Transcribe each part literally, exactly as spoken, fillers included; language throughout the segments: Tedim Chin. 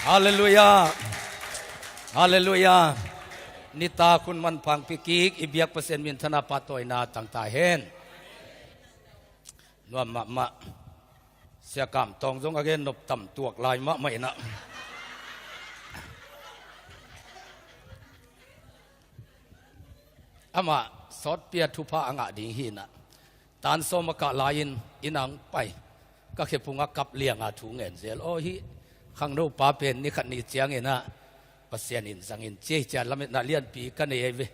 Halleluiah. Halleluiah. Nitak hun manpha hong pia kik i biak Pasian minthanna pahtawina tangta hen. Nuam mahmah. Sia Kam Tawng zong a gen nop tam tuak lai mahmah inah. Amah sawtpi-a thupha a ngah ding hi inah. Tan sawm a kah lai-in inn ah hong pai. Ka khephung ah kap lianga thu ngen zel. Aw, hih khangno pa pen ni khat ni ciangin ah Pasian in zangin ci ei ci-a lametna lianpi ka nei ei ve.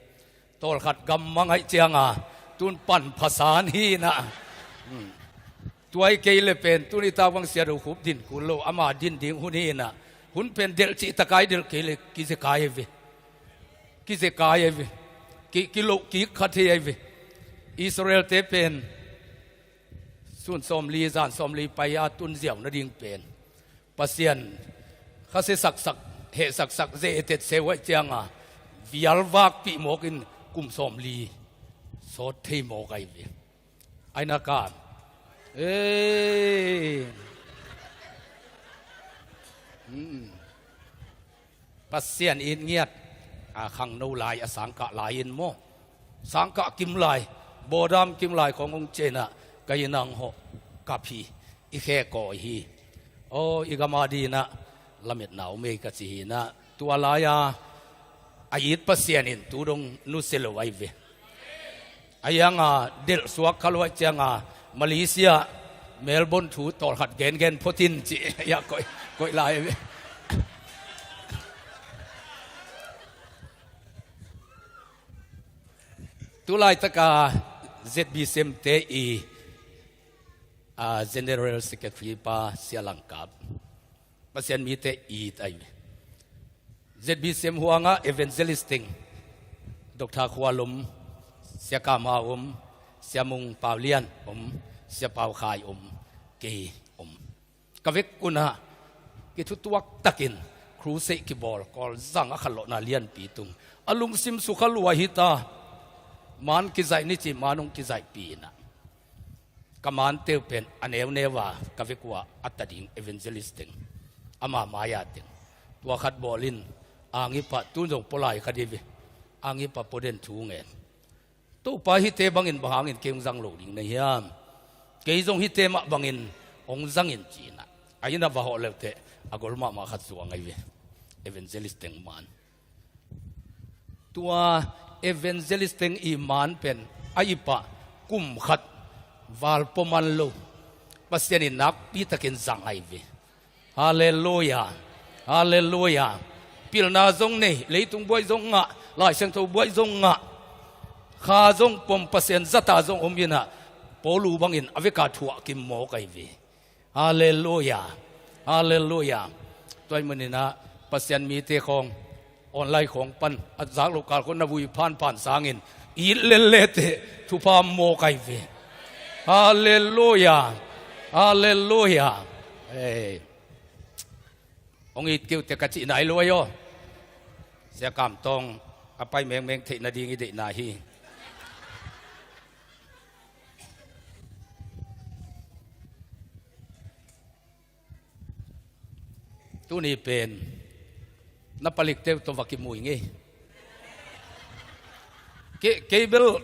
Tawlkhat gam mang ahih cianga tun pan phasan hi inah. Hmm. Tua hi kei le pen tuni tak bang Sia Do Khup din kul lo, ama din ding hun hi inah. Hun pen delh cihtak a i delh kei le kizekai ei ve. Kizekai ei ve. Ki, kiloh kik khat hi ei ve. Israel-te pen sun sawmli zan sawmli pai-a tun ziau nading pen Pasian khasia saksak, heh saksak, ze etet seu ahih cianga vial vakpih mawkin kum sawmli sawt thei mawk ahi ve. Aina kan. Ei. Hmm. Pasian it ngiat, a khangno lai, a sangkah lai-in maw, sangkah kim lai, bawdam kim lai khawng hong ciah inah ka inn ah hong hawh kap hi. I khe kawi hi. Aw, i gam a dinah lametna om ei ka ci hi inah. Tua lai-a a it Pasian in tu dong nusia lo ahi ve. A hianga delh suak kha lo ahih cianga Malaysia, Melbourne thu tawlkhat gengen phot in ci. A hiah koih, koih lai ve. Tulaitaka Z B C M te i, a, General Secretary pa Sia Langkap. Pasian mite it ahi ve. Z B C M huangah evangelist teng Doctor Khua Lum, Sia Kam Hau om, Sia Mung Pau Lian om, Sia Pau Khai om, kei om. Ka vekun ah kithutuak takin crusade kibawl, Kawlzang a khanlawhna lianpi tung. A lungsim sukha lua hi ta. Man kizaih ni ci, man hong kizaihpih inah. Ka mante uh pen a neuneu a ka vek uh a a ta ding evangelist teng, ama mai-a teng. Tua khat bawlin, ang i pah, tun zong pua lai kha di ve. Ang i pah pua den thu ngen. Topa, hihte bangin bang hangin kei hong zang lo ding na hiam? Kei zong hihte mah bangin hong zang in ci inah. A inn ah va hawh leuteh a gol mahmah khat zuang ahi ve. Evangelist teng man. Tua evangelist teng i man pen a i pah kum khat val pua man lo. Pasian in nakpitakin zang ahi ve. Halleluiah. Halleluiah. Pilna zong nei, leitung buai zong ngah, Lai Siangtho buai zong ngah. Kha zong pom, Pasian zata zong om inah, Paulu bangin a veka thuah kim mawk ahi ve. Halleluiah. Halleluiah. Tua ahih maninah Pasian mite khawng online khawng pan a zak loh kal khawng na vui phanphan sangin it lellete thupha mawk ahi ve. Halleluiah. Halleluiah. Ei. Hong it kei uh teh ka cihna hi lo aw. Sia Kam Tawng a pai mengmeng theih nading i deihna hi. Tuni pen na palikte uh tawh va kimu ing ei. Kei, kei bel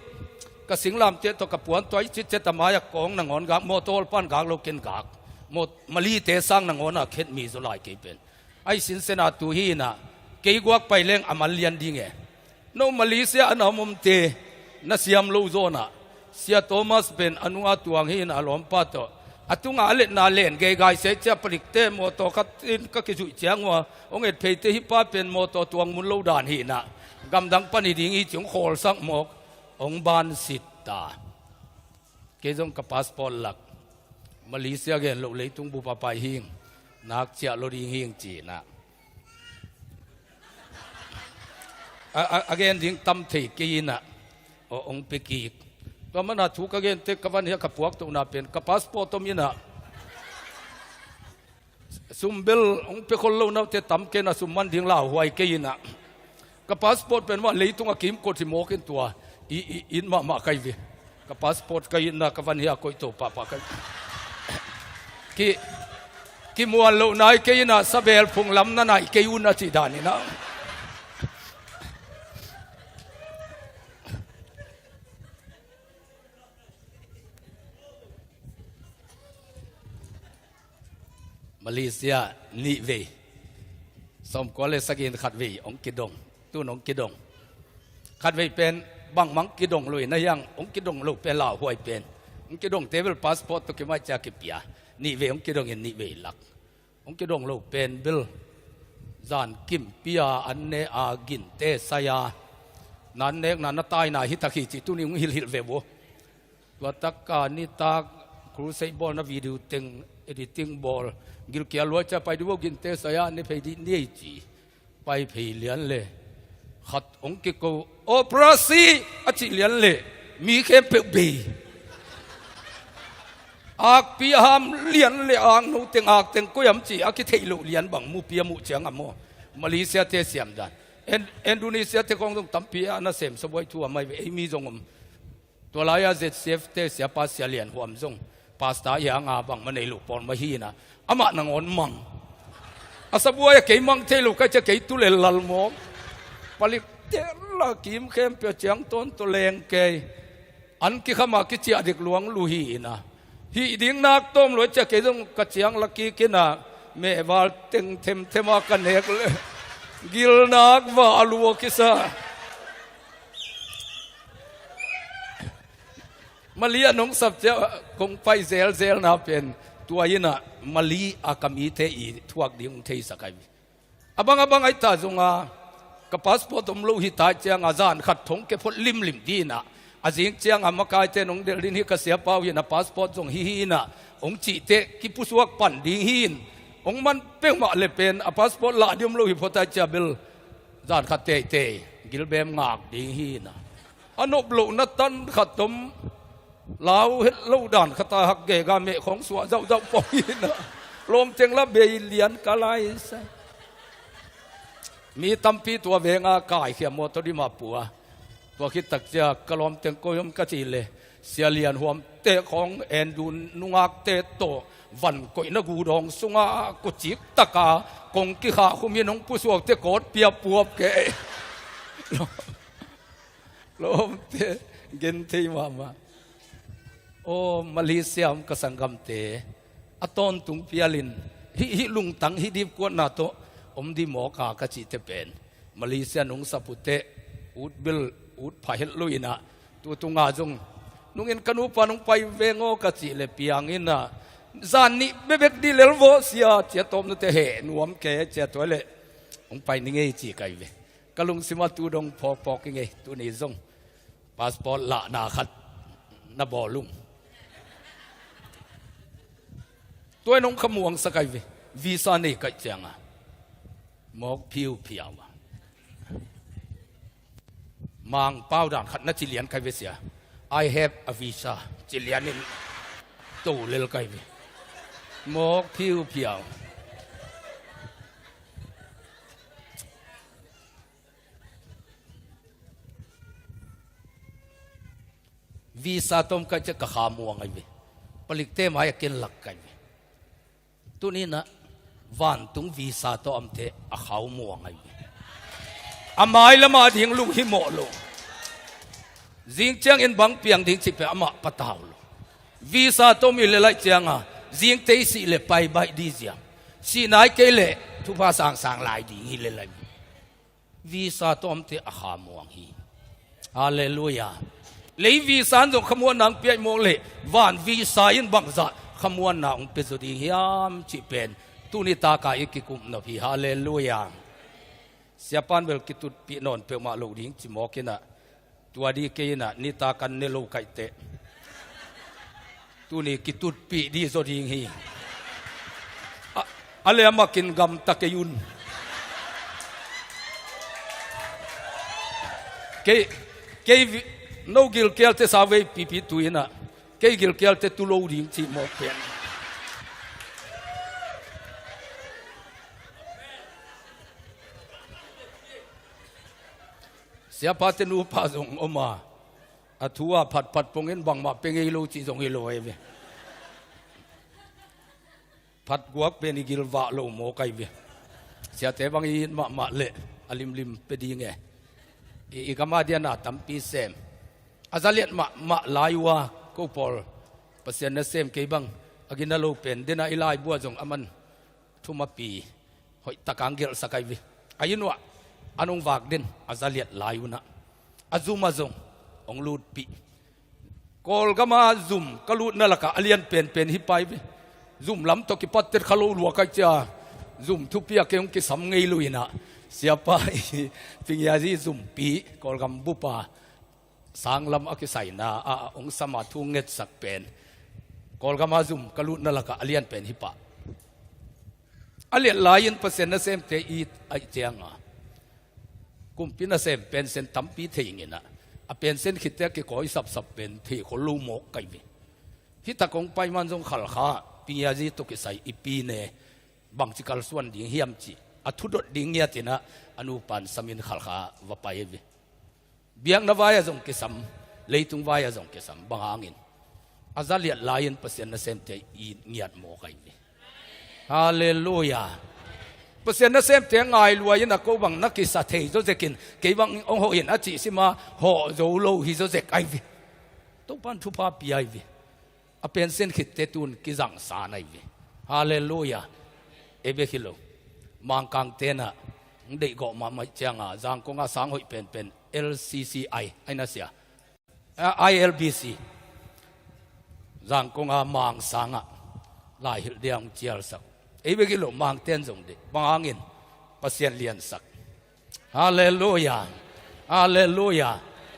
ka singlamteh tawh ka puan tawh a i citcet a mai-ah kawng nangawn gak, mawtaw pan gak lo ken gak. Maw, malite sang nangawn a khet mi zaw lai kei pen. Ahi sinsen a tu hi inah kei guak pai leng a man lian ding e. No Malaysia a na om omte na siam lo zawnah Sia Thomas pen a nunga tuang hi inah a lawmpa tawh a tungah a letna len geigai sia i ci-a palikte mawtaw khat in ka kizuih ciang uh a hong et pheite hih pa pen mawtaw tuang mun lo dan hi inah gamdang pan hi ding hi ci hong khawlsak mawk hong bansit ta. Kei zong ka passport lak Malaysia gen loh leitung bup a pai hing, nak ciah lo ding hing ci inah. A, a, a gen ding tam thei kei inah. Aw, hong pia kik. Tua mana thu ka gen teh ka van hiah ka puak tohna pen ka passport om inah. Sum bel hong pia khol lo naute tam kei inah, sum man ding lauhuai kei inah. Ka passport pen mah leitung a kimkot hi mawk in tua i, i, it mahmah ka hi ve. Ka passport ka itna ka van hiah koih to pahpah ka hi. Ki, Kimuan loh nai kei in ah, sabel phung lam na nai kei un a cih dan in ah. Malaysia nih vei, sawmkua le sagih in khat vei hong kidong. Tun hong kidong. Khat vei pen bangmah hong kidong lo in ah, hiang hong kidong lo pen lauhuai pen, hong kidongte bel passport tawh kimai cia kipia. Nih vei hong kidong in nih vei lak. Hong kidong lo pen bel zan kimpi a an ne a, ginte sai a, na an nek na na tai na hi tak hi cih tuni hong hilhhilh ve uh. Tua tak a nitak crusade bawlna video teng editing bawl, gilkial lua cia pai dih vo, ginte sai a ne phei dih ni ei ci. Pai phei lian le khat hong kiko, "Operasi," a cih lian le mi khempeuh bei. Akpi a ham lian le, akno teng ak teng koi hiam cih a kitheih loh lian bang mupi a muh ciang a maw. Malaysia te siam dan. In-, Indonesia te khawng zong tampi a nasem sabuai thu a mai ve, ei mi zong om. Tua lai-a Z C F te siapa Sia Lian Huam zong pastor hi hang a, bangmah nei lo pawl mah hi in ah, amah nangawn mang. A sabuai a kei mang thei lo ka hih ciang kei tu le lal mawk. Palik tel a kim khempeuh a ciang tawntung leng kei. An kikham a kiciah dek luang lo hi in ah, hih ding nak tawm lo a cih ciang kei zong ka ciang la kik in ah, mehval teng themthem a ka nek le gilnak va a lua kisa. Mali a nong sap ciang kong pai zelzelna pen tua in ah, Mali a ka mite i thuak ding hong theisak ahi. A bang a bang ahi ta zong a, ka passport om lo hi ta ciang a, zan khat thong ke phot limlim dih in ah, a zing ciang a makaite nong delh ding hi, ka siapa uh hi in ah, passport zong hi hi in ah, hong cih teh kipusuak pan ding hi in, hong man peuhmah le pen a passport lah ding om lo hi phot a cih ciang bel zan khat teitei gilbem ngak ding hi in ah. A nop lohna tan khat om, lau het lo dan khat a hak gega meh khawng suah zauhzauh pawng hi in ah, lawmteng la bei lian ka lai sai. Mi tampi tua veng a kaikhia maw, tawh Dimapur a. Tua khit tak ciang ka lawmteng koi om ka cih leh, Sia Lian Huam te khawng en dun nungakte tawh van koihna gudawng sungah kucik tak a kong kikhah khum in hong pusuak teh kawt pia puap kei. Lawmte gen thei mahmah. Aw, Malaysia om ka sanggamte, a tawntung pial in, hih, hih lungtang, hih dipkuatna tawh om dih mawk a ka cihte pen, Malaysia nong sap uh teh, ut bel ut pha het lo in ah, tu tung a zong, nung in ka nupa nong pai veng aw ka cih leh piang in ah, zan nih bekbek dih lel vawh sia, cia tawpna teh heh nuam kei cia, tua leh hong pai ni ngei ci ka hi ve. Ka lungsim ah tu dong phawkphawk ing ei, tuni zong passport lahna khat na bawl ung. Tua in hong khamuangsak ahi ve. Visa nei ka hih ciang a, mawk phiuphiau a, Mangpau dan khat na ci lian ka hi ve sia. "I have a visa," ci lian in to lel ka hi ve. Mawk phiuphiau. Visa tawh om ka hih ciang ka kha muang ahi ve. Palikte mai a ken lak ka hi ve. Tuni in ah vantung visa tawh a omte a khau muang ahi ve. A mailam a ding lunghimawh lo. Zing ciangin bang piang ding cih pen amah patau lo. Visa tawh om i lel ahih ciang a, zingte i sih leh pai baih dih ziam. Sih nai kei leh thupha sangsang lai ding hi lel ahi ve. Visa tawh omte a kha muang hi. Halleluiah. Lei visa in zong khamuanna hong pia hi mawk leh, van visa in bangzah khamuanna hong pia zaw ding hiam cih pen tuni tak a i kikum nop hi. Halleluiah. Siapa in bel kitutpih nawn peuhmah lo ding ci mawk in ah, tua dih kei in ah, nitak an ne lo ka hih teh, tuni kitutpih dih zaw ding hi. A, a leh amah kin gamta kei un. Kei, kei vi-, no gilkialte sa vei pipi tu in ah, kei gilkialte tu lo ding cih mawk pen. Siapate nupa zong om a, a thu a phatphat pongin bangmah pia ngei lo cih zong hi lo ahi ve. Khat guak pen i gilvah lo maw kai ve. Siate bang i it mahmah leh a limlim pe ding e. I, i gama diana tampi sem. A zaliat mahmah lai uh a ko pawl Pasian nasem kei bang a gina lo pen dena i laibua zong a man thumapi hoih taka ang gelhsak ai ve. A inn uah an hong vak den a zaliat lai unah a zum a zong hong lutpih. Kawlgama zum ka lutna lakah a lian penpen hi pai ve. Zum lam tawh kipattet kha lo lua kai cia zum thupi a kei hong kisam ngei lo inah siapa i Pingiazi zumpi Kawlgam bupa sanglam a kisaina a hong sama thu ngetsak pen Kawlgama zum ka lutna lakah a lian pen hi pah. A liat lai-in Pasian nasemte it aih cianga kumpi nasem pensen tampi thei inginah a pensen khitte a kikawi sapsap pen thei khol lo mawk kai ve. Hitak hong paiman zong khalkha Pingiazi tawh kisai i pi ne bangci kalsuan ding hiam cih a thudot ding ngiatinah a nupan samin khalkha va pai ve. Biakna vai a zong kisam, leitung vai a zong kisam bang hangin a zaliat lai-in Pasian nasemte i ngiat maw kai ve. Halleluia. Pasian nasemte ngai luai in a ko bang na kisa thei zawzekin kei bang hong hawh in a cih sima hawh zo lo hi zawzek ai ve. Topan thupha pi ai ve. A pensen khitte tun kizangsa nai ve. Halleluia. Ei bek hi lo. Mangkang tenah ng deihgawh mahmah cianga Zangkonga sang hoih penpen L C C I aina sia. A, I L B C. Zangkonga Mangsangah laihilh dia hong cialsak. Ei bek hi lo Mangten zong deih bang hangin Pasian liansak. Halleluia. Halleluia.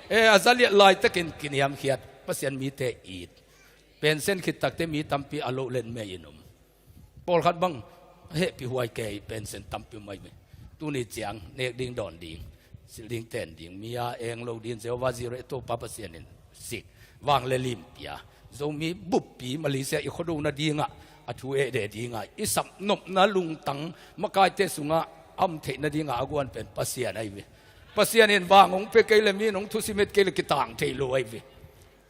E, a zaliat laitakin kiniamkhiat Pasian mite it. Pensen khittakte mi tampi a loh len mei in um. Pawlkhat bang a hehpih huai kei pensen tampi um mai ve. Tuni ciang nek ding dawn ding silh ding ten ding mi a eng lo ding Jehovah Jireh Topa Pasian in sik vang le limpia Zomi buppi Malaysia i khuado nadingah a thu ehde dingah i sapnopna lungtang makaite sungah a om theih nadingah a guan pen Pasian ahi ve. Pasian in vang hong pe kei le mi in hong thusimet kei le kitang thei lo ahi ve.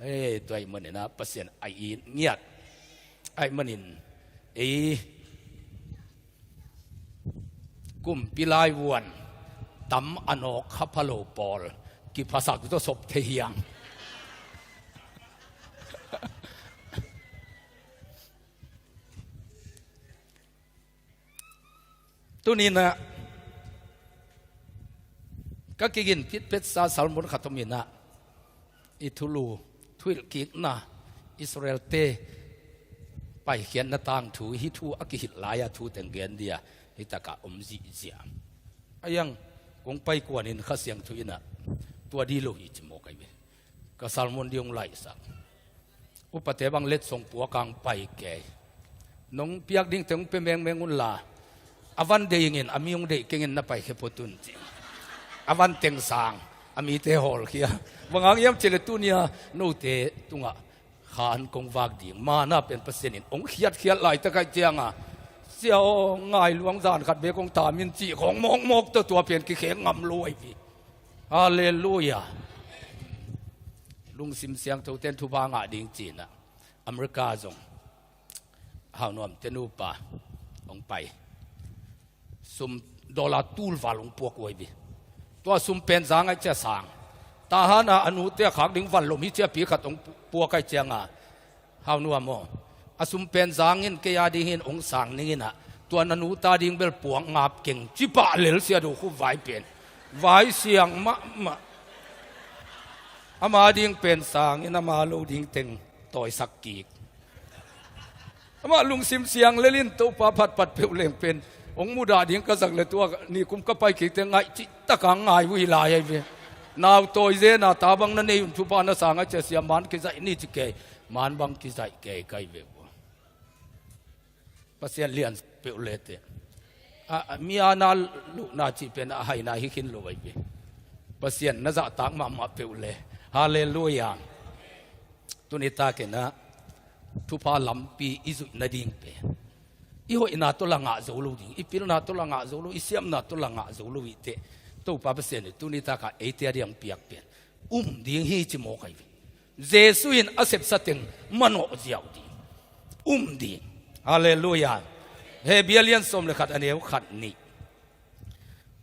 Ei, tua ahih maninah Pasian a it ngiat ahih manin ei kumpi laivuan tam a nawk kha pha lo pawl kiphasak zawsop thei hiang. Tuninah ka kigin pitpetsa salmon khat om inah i thulu thuhilhkikna Israelte paikhiatna tangthu hi thu a kihilh lai-a thu teng gen dia hitakah om zihziah. A iang kong paikuanin Kha Siangtho inah tua di lo hi ci mawk ahi ve. Ka salmon di hong laihsak. Upate bang letsong puakang pai kei. Nong piak ding teng hong pe mengmeng unla a van deih ingin a mi hong deih kengin na paikhia phot un ci. A van teng sang a mite hawlkhia. Bang hang hiam cih le tunia note tungah kha an kong vak ding mana pen Pasian in hong khiatkhiat laitak aih cianga sia aw ngai luang zan khat bek hong tamin cih khawng mawkmawk tawh tua pen kikhek ngam lo ahi ve. Halleluia. Lungsim siangthoten thupha ngah ding cinah America zong Haunuam te nupa hong pai. Sum dollar tulval hong puak uh ahi ve. Tua sum pen zang aih cia sang. Tahana a nute a khak ding vanlom hi cia pi khat hong pu- puak aih cianga Haunuam aw, a sum pen zangin kei a ding hin hong sang ninginah tua na nuta ding bel puak ngap keng cipah lel sia do khu vai pen vai siang mahmah. Ama ding pen sangin ama lo ding teng tawisak kik. Amah lungsim siang lelin Topa phatpat peuh leng pen hong mudah ding ka zak le tua nikum ka pai kikte ngaih cihtaka ngai uh hi lai ahi ve. Nau tawi zena ta bang na nei un thupha na sang a cia sia man kizaih ni ci kei. Man bang kizaih kei kai ve uh. Pasian lian peuh le te a, a, mi a na luhna cih pen a haina hi khin lo ahi ve. Pasian na zahtak mahmah peuh le. Halleluia. Tuni takinah thupha lampi i zuih nading pen i hoihna tawh la ngah zo lo ding, i pilna tawh la ngah zo lo, i siamna tawh la ngah zo lo ihteh Topa Pasian in tuni takah eite a diang piak pen um ding hi ci mawk ahi ve. Jesu in a sepsa teng manawh ziau ding um ding. Halleluia. Hebru a lian sawm le khat, a neu khat nih.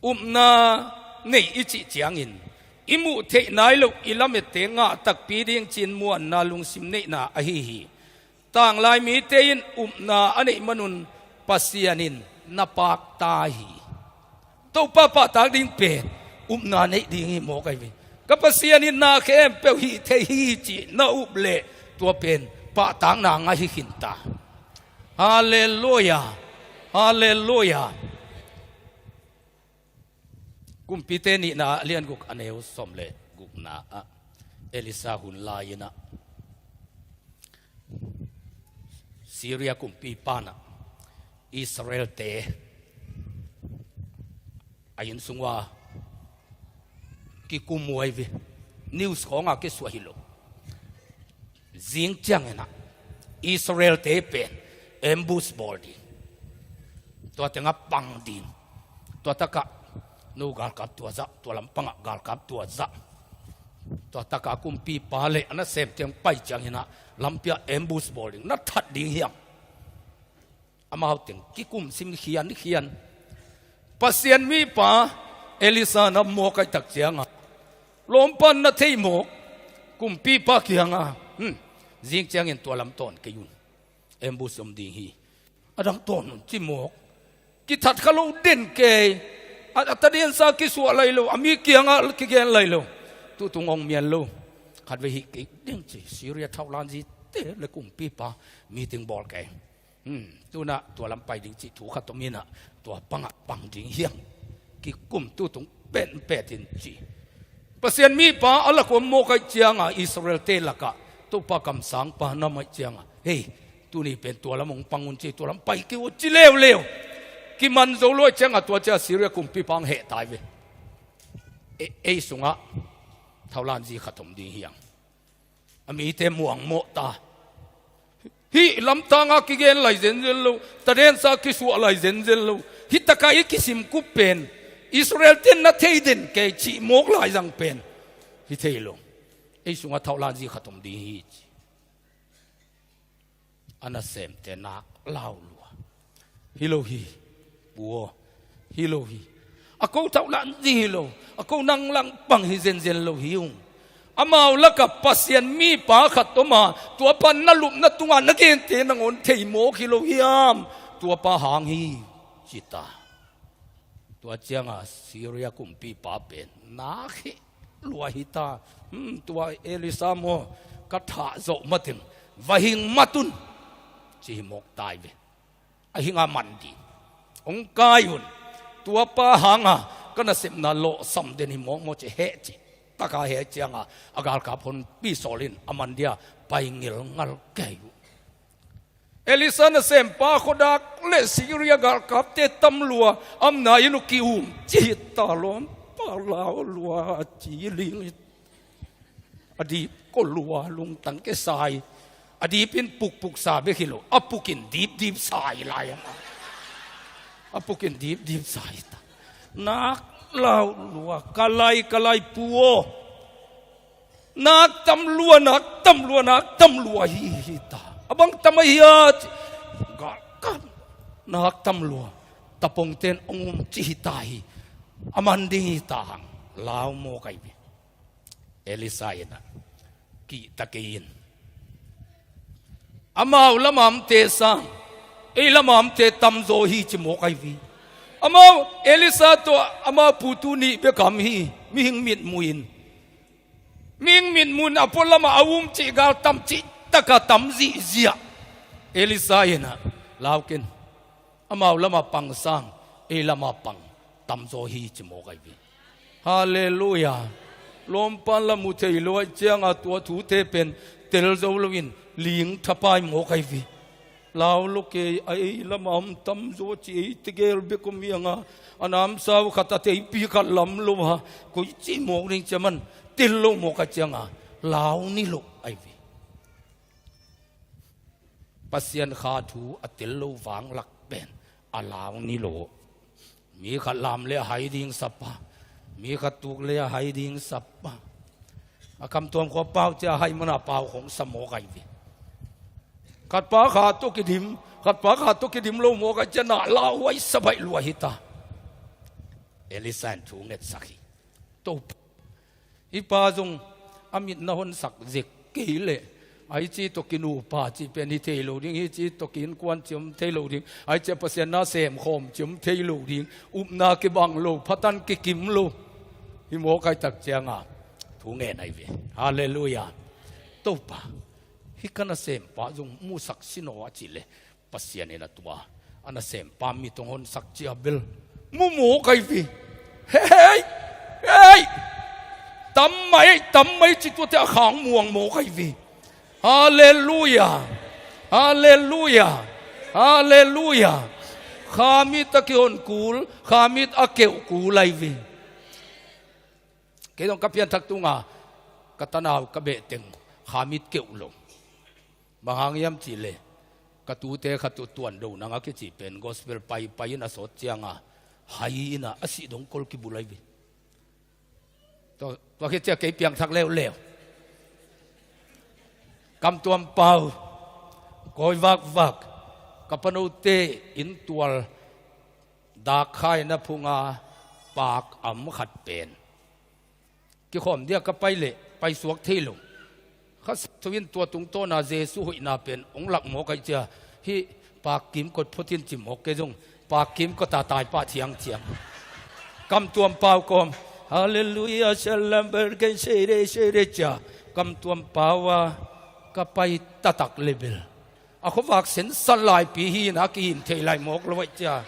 Upna nei i cih ciangin i muh theih nai loh i lamette ngah takpi ding ci-in muanna lungsim neihna ahi hi. Tanglai mite in upna a neih manun Pasian in na pakta hi. Topa pahtak ding pen upna neih ding hi mawk ahi ve. Ka Pasian in na khempeuh hih thei hi cih na up leh tua pen pahtakna ngah hi khinta. Halleluia. Halleluia. Kumpite nihna a lian guk, a neu sawm le gukna ah Elisa hun lai-in ah Syria kumpipa in ah Israelte a inn sung ua kikum uh ahi ve. News khawngah kisuah hi lo. Zing ciangin ah Israelte pen ambush bawl ding. Tua tengah pang ding. Tua takah no galkap tua zah, tua lampangah galkap tua zah. Tua takah kumpipa le a nasem teng pai ciangin ah lampi ah ambush bawl ding, na that ding hiam? Amau teng kikum sim khiankhian. Pasian mipa Elisa na mawk ahih tak ciangah lawmpa in na thei mawk, kumpipa kiangah, hmm, zing ciangin tua lam tawn kei un. Ambush om ding hi. A dang tawn un ci mawk. Kithat kha lo den kei. A, a tadinsa kisuah lai lo, a mi kiangah kigen lai lo. Tutung ong mian lo. Khatvei hih kei ding ci, Syria thaulanzite le kumpipa meeting bawl kei. Hmm, tu-in ah tua lam pai ding cih thu khat om in ah tua pangah pang ding hiam? Kikum tutung penpen in ci. Pasian mipa a lak uh a mawk ahih ciangah Israelte lakah Topa kamsangpa na om ahih ciangah, hei, tuni pen tua lam hong pang un ci, tua lam pai kei un ci leuleu. Kiman zo lo ahih ciangah tua ciang Syria kumpipa hong heh ta hi ve. E, ei sungah thaulanzi khat om ding hiam? A mite muangmawh ta. Hih lamtangah kigen lai zenzen lo, tadinsa kisuah lai zenzen lo. Hih takah i kisim kup pen Israelte in na thei den kei cih mawk lai zang pen hi thei lo. Ei sungah thaulanzi khat om ding hi ci. A nasemte nak lau lua. Hi lo hi. Pu aw, hi lo hi. A ko thaulanzi hi lo, a ko nang lam pang hi zenzen lo hi ung. Amau lakah Pasian mipa khat om a, tuapa na lupna tungah na gente nangawn thei mawk hi lo hiam? Tuapa hang hi, ci ta. Tua ciangah Syria kumpipa pen nak hi lua hi ta. Hmm, tua Elisa maw, ka thah zawh mateng va hing mat un, ci hi mawk ta hi ve. A hingah man ding. Hong kai un. Tuapa hangah ka nasepna lawhsam den hi mawkmawk ci, heh ci. Taka heh ciangah a galkap honpi sawl in a man dia pai ngilngal kei uh. Elisa nasempa khuadak le Syria galkapte tam lua, amna inn uh ki-um ci hi ta, lawmpa lau lua ci ling hi. A dip ko lua, lungtang kisa hi. A dip in pukpuk sa bek hi lo, a puk in dipdip sa hi lai a. A puk in dipdip sa hi ta. Nak lau lua, ka lai, ka lai pu aw. Nak tam lua, nak tam lua, nak tam lua hi, hi ta. A bang tam a hia ci. Galkap. Nak tam lua. Tapongten ong um ci hi ta hi. A man ding hi ta hang. Lau mawk ahi ve. Elisa in ah kihta kei in. Amau lamah omte sang ei lamah omte tamzaw hi ci mawk ahi ve. Amau Elisa tawh amau pu tu nih bek a om hi. Mihing mitmuh in, mihing mitmuh in a pualamah a um cih gal tam cih takah tam zihziah. Elisa in ah lau ken. Amau lamah pang sang ei lamah pang tamzaw hi ci mawk ahi ve. Halleluia. Lawmpa in la mu thei lo ahih ciangah tua thute pen tel zo loin ling thapai mawk ahi ve. Lau lo kei a, ei lamah om tamzaw ci, ei tegel bek om hi hang a, a namsau khat a teipi khat lam lo a, koi ci mawk ding ci a, man tel lo mawk ahih ciangah lau ni lo ahi ve. Pasian kha thu a tel lo vanglak pen a lau ni lo. Mi khat lam le a hai ding sap a, mi khat tuk le a hai ding sap a. A kamtuam khua pau cia a hai mana pau khong sa mawk ahi ve. Khatpa kha tuk i dim, Khat pa khat tawh kidim lo mawk ahih ciangin na lauhuai sa baih lua hi ta. Elisha in thu ngetsak hi. Topa, hih pa zong a mit na honsak zek kei leh, ahi ci tawh kinupa cih pen hi thei lo ding, hi ci tawh ki-innkuan cih om thei lo ding, ahi ci a Pasian na semkhawm cih om thei lo ding, upna kibang lo, phatan kikim lo hi mawk ahih tak ciangin thu ngen ahi ve. Halleluiah. Topa, hih ka nasempa zong musak sin aw a cih leh, Pasian in a tua a nasempa mit hong honsak ciang bel mu mawk ahi ve. Hei, hei, hei! Tam mai, tam mai ci, tuate a khang muang mawk ahi ve. Halleluiah. Halleluiah. Halleluiah. Kha mit a kihon kul, kha mit a keuh kul ahi ve. Kei zong ka pianthak tungah ka tanau ka behteng kha mit keuh lo. Bang hang hiam cih leh, ka tute khat uh Tuan Do Nang a kici pen gospel paipai in a sawt ciangin, hai in a sih dong kol kibul ahi ve. Tua, tua khit ciang kei piangthak leuleu. Kamtuam pau, kawi vakvak, ka panote inn tual dakkhaina phunga pak am khat pen kikhawm dia ka pai leh paisuak thei lo. Kha Siangtho in tua tungtawna Jesu hoihna pen hong lak mawk ahih ciang, hih pak kimkot phot in ci mawk, kei zong pak kimkot a tai pah thiang ciang. Kamtuam pau kawm, halleluiah, shalom, bergen, seire, seire cia. Kamtuam pau a ka pai taktak leh bel a khuavak sensan laipi hi in a kihin thei lai mawk lo ahih ciang.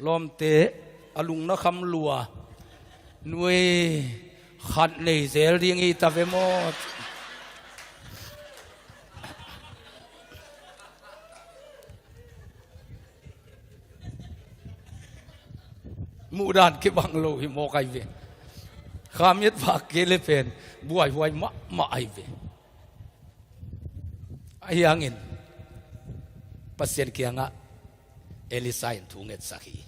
Lawmte, a lungna kham lua. Nui, khat nei zel ding hi ta ve maw? Muhdan kibang lo hi mawk ahi ve. Kha mit vak kei leh pen buaihuai mahmah ahi ve. Ahi hangin Pasian kiangah Elisha in thu ngetsak hi.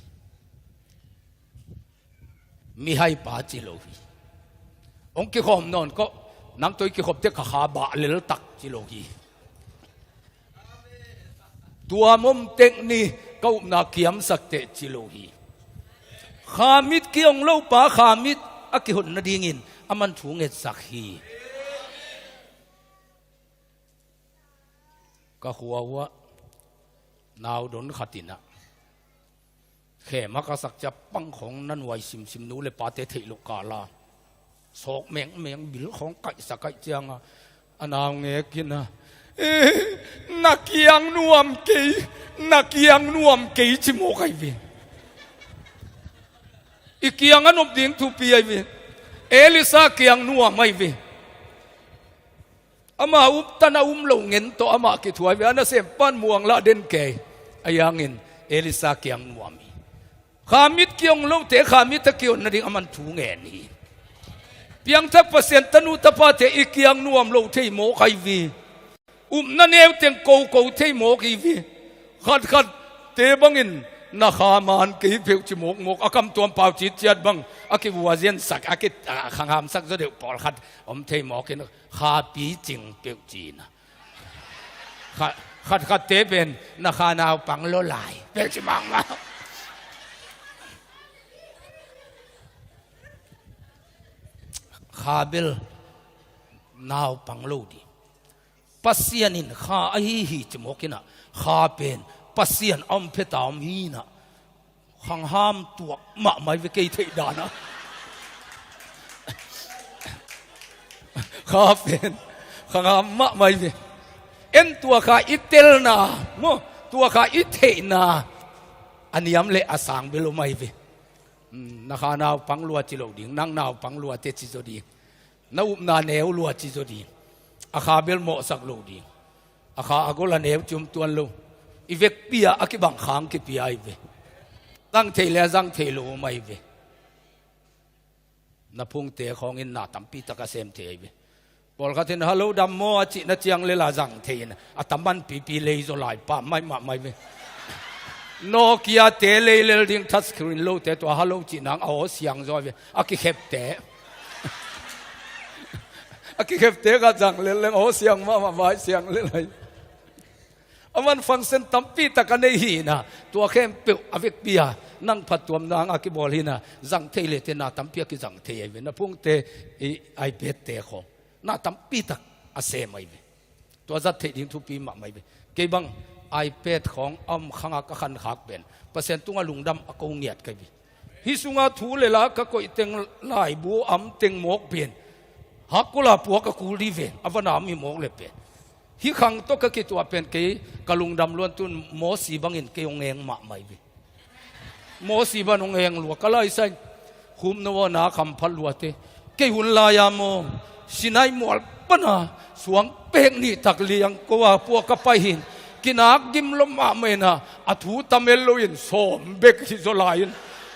Mihaipa ci lo hi. Hong kikhawm nawn kawh, nang tawh i kikhop teh ka kha bah lel tak ci lo hi. Tua mom tek ni, ka upna kiamsak teh ci lo hi. Kha mit kihong lopa kha mit a kihon nadingin aman thu ngetsak hi. Ka khua uhah naudon khat in ah khem a ka sak ciang pang khawng na nuai simsim, nu le pate theih loh kal a sawk mengmeng, bil khawng kaihsak ahih ciangin a naungek in ah, "Eh, na kiang nuam kei, na kiang nuam kei," ci mawk ahi ve. I kiang a nop ding thupi ahi ve. Elisha kiang nuam ahi ve. Ama uptan a um lo ngen tawh amah kithuai ve. A nasempa in muang lah den kei. Ahi hangin Elisha kiang nuam hi. Kha mit kihong lote kha mit a kihon nading aman thu ngen hi. Piangthak Pasian tanu tapate i kiang nuam lo thei mawk ahi ve. Upna neu teng koko thei mawk hi ve. Khatkhatte bangin na kha man kei peuh ci mawkmawk, a kamtuam pau citciat bang a kivuaziansak, a ki, a khanghamsak zaw deuh pawlkhat om thei mawk in, kha picing peuh ci-in a. Kha, khatkhatte pen na kha naupang lo lai peuh ci mawkmawk. Kha bel naupang lo ding. Pasian in kha ahi hi ci mawk in ah, kha pen Pasian a om phet a om hi in ah, khangham tuak mahmah hi ve kei theih dan ah. Kha pen khangham mahmah hi ve. En tua kha i telna maw, tua kha i theihna a niam le a sang bel om ahi ve. Hmm, na kha naupang lua ci lo ding, nang naupang lua teh ci zaw ding. Na upna neu lua ci zaw ding. A kha bel mawhsak lo ding. A kha a gol a neu ci om tuan lo. I vekpi ah a kibang kha hong kipia ahi ve. Zang thei le a zang thei lo om ahi ve. Na phungte khawngin na tampi tak a sem thei ahi ve. Pawlkhat in, "Hello, dam maw?" a cih na ciang lel a zang thei in, a tam manpipi lei zaw lai pah maimah mai ve. Nokia te lei lel ding, touch screen lote tua hello cih nang a aw siang zaw ve. A kikhepte, a kikhepte khat zang lel leng aw siang mahmah, vai siang lel ahi. A man function tampi tak a nei hi na, tua khempeuh a vekpi a nang phattuamna hanga kibawl hi na, zang thei le te na tampi a kizang thei ahi ve. Na phungte i iPad te khawng na tampi tak a sem ahi ve. Tua zat theih ding thupi mahmah ahi ve. Kei bang iPad khawng a om khanga ka khankhak pen Pasian tunga lungdam a ko ngiat ka hi ve. Hih sunga thu le la ka koih teng, laibu am teng mawk pen, hakkula puak a kul dih ven, a va nam hi mawk le pen. Hih khang tawh ka kituah pen kei ka lungdam luan tun Mosi bangin kei hong eng mahmah hi ve. Mosi bang hong eng lua ka lai sai. Khum no na kham phat lua te. Kei hun lai-a maw, Sinai mual pana suang pek nih tak liang ko a puak ka pai hin, kinak gim lom mahmah in a, a thu tamel loin sawm bek hi zaw lai-in,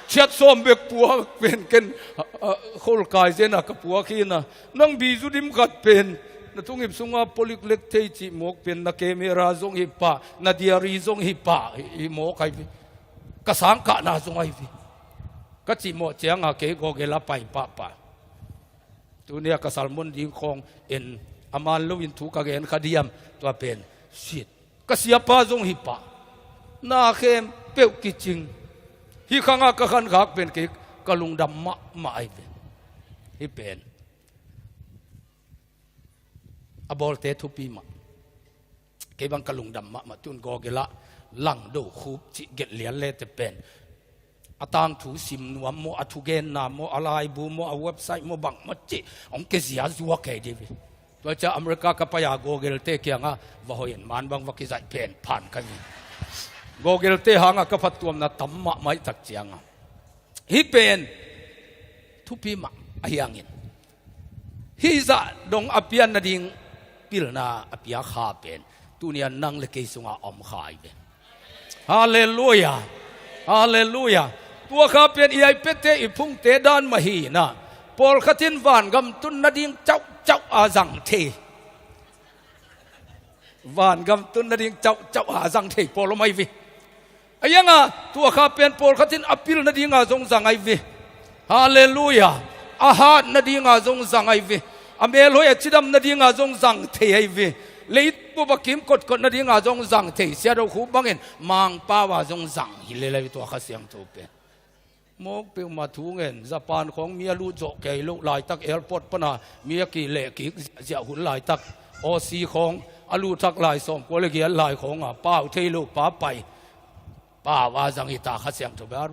chiat sawm bek puak pen ken, a, a, kholkai zen a ka puak hi na. Nang bizu dim khat pen na thungip sunga polik lek thei cih mawk pen, na camera zong hi pah, na diary zong hi pah, hi, hi mawk ahi ve. Ka sangkahna zong ahi ve. Ka cih mawh cianga kei Google a pai pahpah. Tunia ka sermon ding khawng en a man loin thu ka gen kha diam, tua pen sit. Ka siapa zong hi pah. Na khempeuh kicing. Hih khanga ka khankhak pen kei ka lungdam mahmah ahi ve. Hih pen a bawlte thupi mah. Kei bang ka lungdam mahmah tun Google ah Langdo Khup cih gelh lian le te pen, a tangthu sim nuam maw, a thugenna maw, a laibu maw, a website maw, bangmah cih hong kizia zuak kei dih ve. Tua ciang America ka pai-a Google te kiangah va hoih in, man bang va kizaih pen phan ka hi. Google te hangah ka phattuamna tam mahmah ahih tak ciangah hih pen thupi mah ahi hangin, hih zah dong a pian nading pilna a pia kha pen tunia nang le kei sungah a om kha hi ve. Halleluia. Halleluia. Tua kha pen i iPad te, i phungte dan mah hi na. Pawlkhat in vangam tun nading cauhcauh a zang thei. Vangam tun nading cauhcauh a zang thei pawl om ahi ve. A ianga tua kha pen pawlkhat in a pil nadinga zong zang ahi ve. Halleluia. A hat nadinga zong zang ahi ve. A melhoih a cidam nadinga zong zang thei ahi ve. Leitbup a kim kotkot nadinga zong zang thei. Siado Khup bangin Mangpau a zong zang hi lel ahi ve tua Kha Siangtho pen. Mawk peuhmah thu ngen, Japan khawng mi a lut zawh kei loh laitak, airport pana mi a kileh kik ziahziah hun laitak, Aussie khawng a lut thak lai sawmkua le giat lai khawnga pau thei lo pa pai. Pau a zang hi ta Kha Siangtho ber.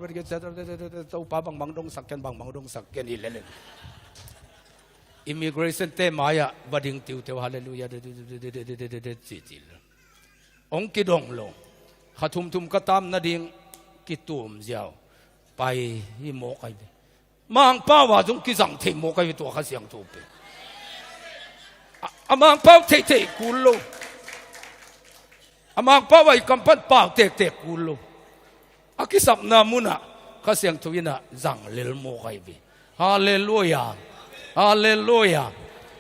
Topa bangbang dongsak ken, bangbang dongsak ken hi lel in. Immigration te mai-ah va ding tiuteu, halleluia, ci ci. Hong kidong lo. Kha thumthum ka tam nading kitum ziau. Pai hi mawk ahi ve. Mangpau a zong kizang thei mawk ahi ve tua Kha Siangtho pen. A, a Mangpau theihtheih kul lo. A Mangpau a i kam pan pau tektek kul lo. A kisapna munah Kha Siangtho in a zang lel mawk ahi ve. Halleluia. Halleluia.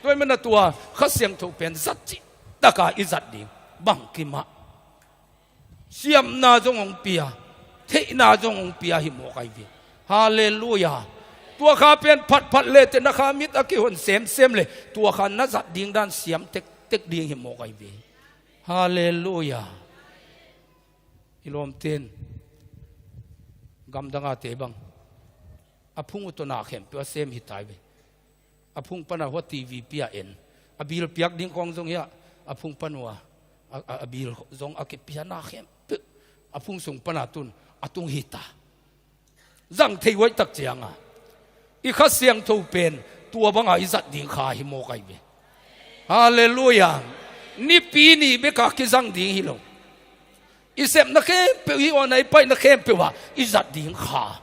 Tua ahih manin a tua Kha Siangtho pen zat cih taka i zat ding bangkim ah siamna zong hong pia, theihna zong hong pia hi mawk ahi ve. Halleluia. Tua kha pen phatphat le te na kha mit a kihon semsem le tua kha na zat ding dan siam tektek ding hi mawk ahi ve. Halleluia. I lawmte in gamdanga te bang a phung uh tawh na khempeuh a sem hi ta hi ve. A phung pana hua TV pia en, a bil piak ding khawng zong hi a, a phung pan uh a, a, a bil zong a kipia na khempeuh a phung sung pana tun a tung hi ta. Zang thei uh ahih tak cianga i Kha Siangtho pen tua banga i zat ding kha hi mawk ahi ve. Halleluia. Nipi ni beka kizang ding hi lo. I sepna khempeuh, i awna i paina khempeuh ah i zat ding kha.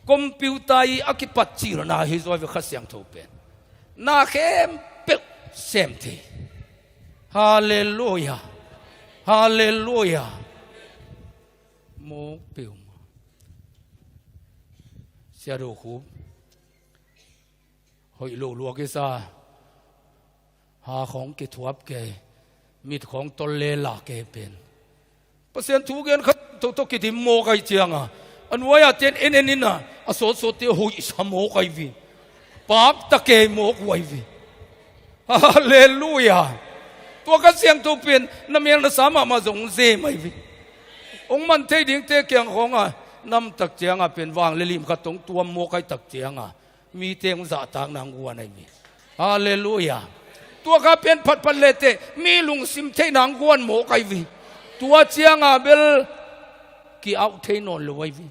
Computer i a kipat cilna hi zaw ve Kha Siangtho pen. Na khempeuh sem thei. Halleluia. Halleluia. Mawk peuhmah. Siado Khup. Hoih lo lua kisa. Ha khawng kithuap kei. Mit khawng tol le la kei pen. Pasian thu gen khat tawh tawh kidim mawk ahi cianga a nuai-a ten en en ina a sawtsawt te hoihsa mawk ahi vi. Pakta kei mawk uh ahi vi. Halleluia. Tua Kha Siangtho pen na mel na sa mahmah zong hong ze mai ve. Hong man thei dingte kiang khawngah namtak ciangah pen vang le lim khat hong tuam mawk ahih tak ciangah mite hong zahtak nang guan ahi ve. Halleluiah. Tua kha pen phatphat leteh mi lungsim theih nang guan mawk ahi ve. Tua ciangah bel ki-auh thei nawn lo ahi ve.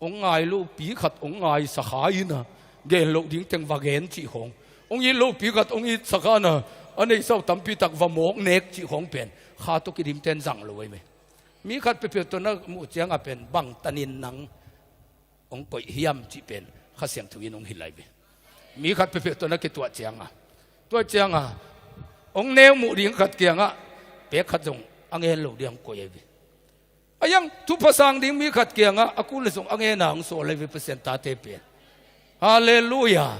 Hong ngai lopi khat hong ngaisa kha in a, gen loh ding teng va gen cih khawng. Hong it lopi khat hong itsa kha in a, a neihsa uh tampi tak va mawk nek cih khawng pen kha tawh kidimten zang lo ahi ve. Mi khat peuhpeuh tawh na muh ciangah pen bangtanin nang hong koih hiam cih pen Kha Siangtho in hong hilh ahi ve. Mi khat peuhpeuh tawh na kituah ciangah, tua ciangah hong neu muh ding khat kiangah pek khat zong a ngen lo ding hong koih ahi ve. A iang thupha sang ding mi khat kiangah a kul le zong a ngen a hong sawl ahi ve Pasian tate pen. Halleluiah.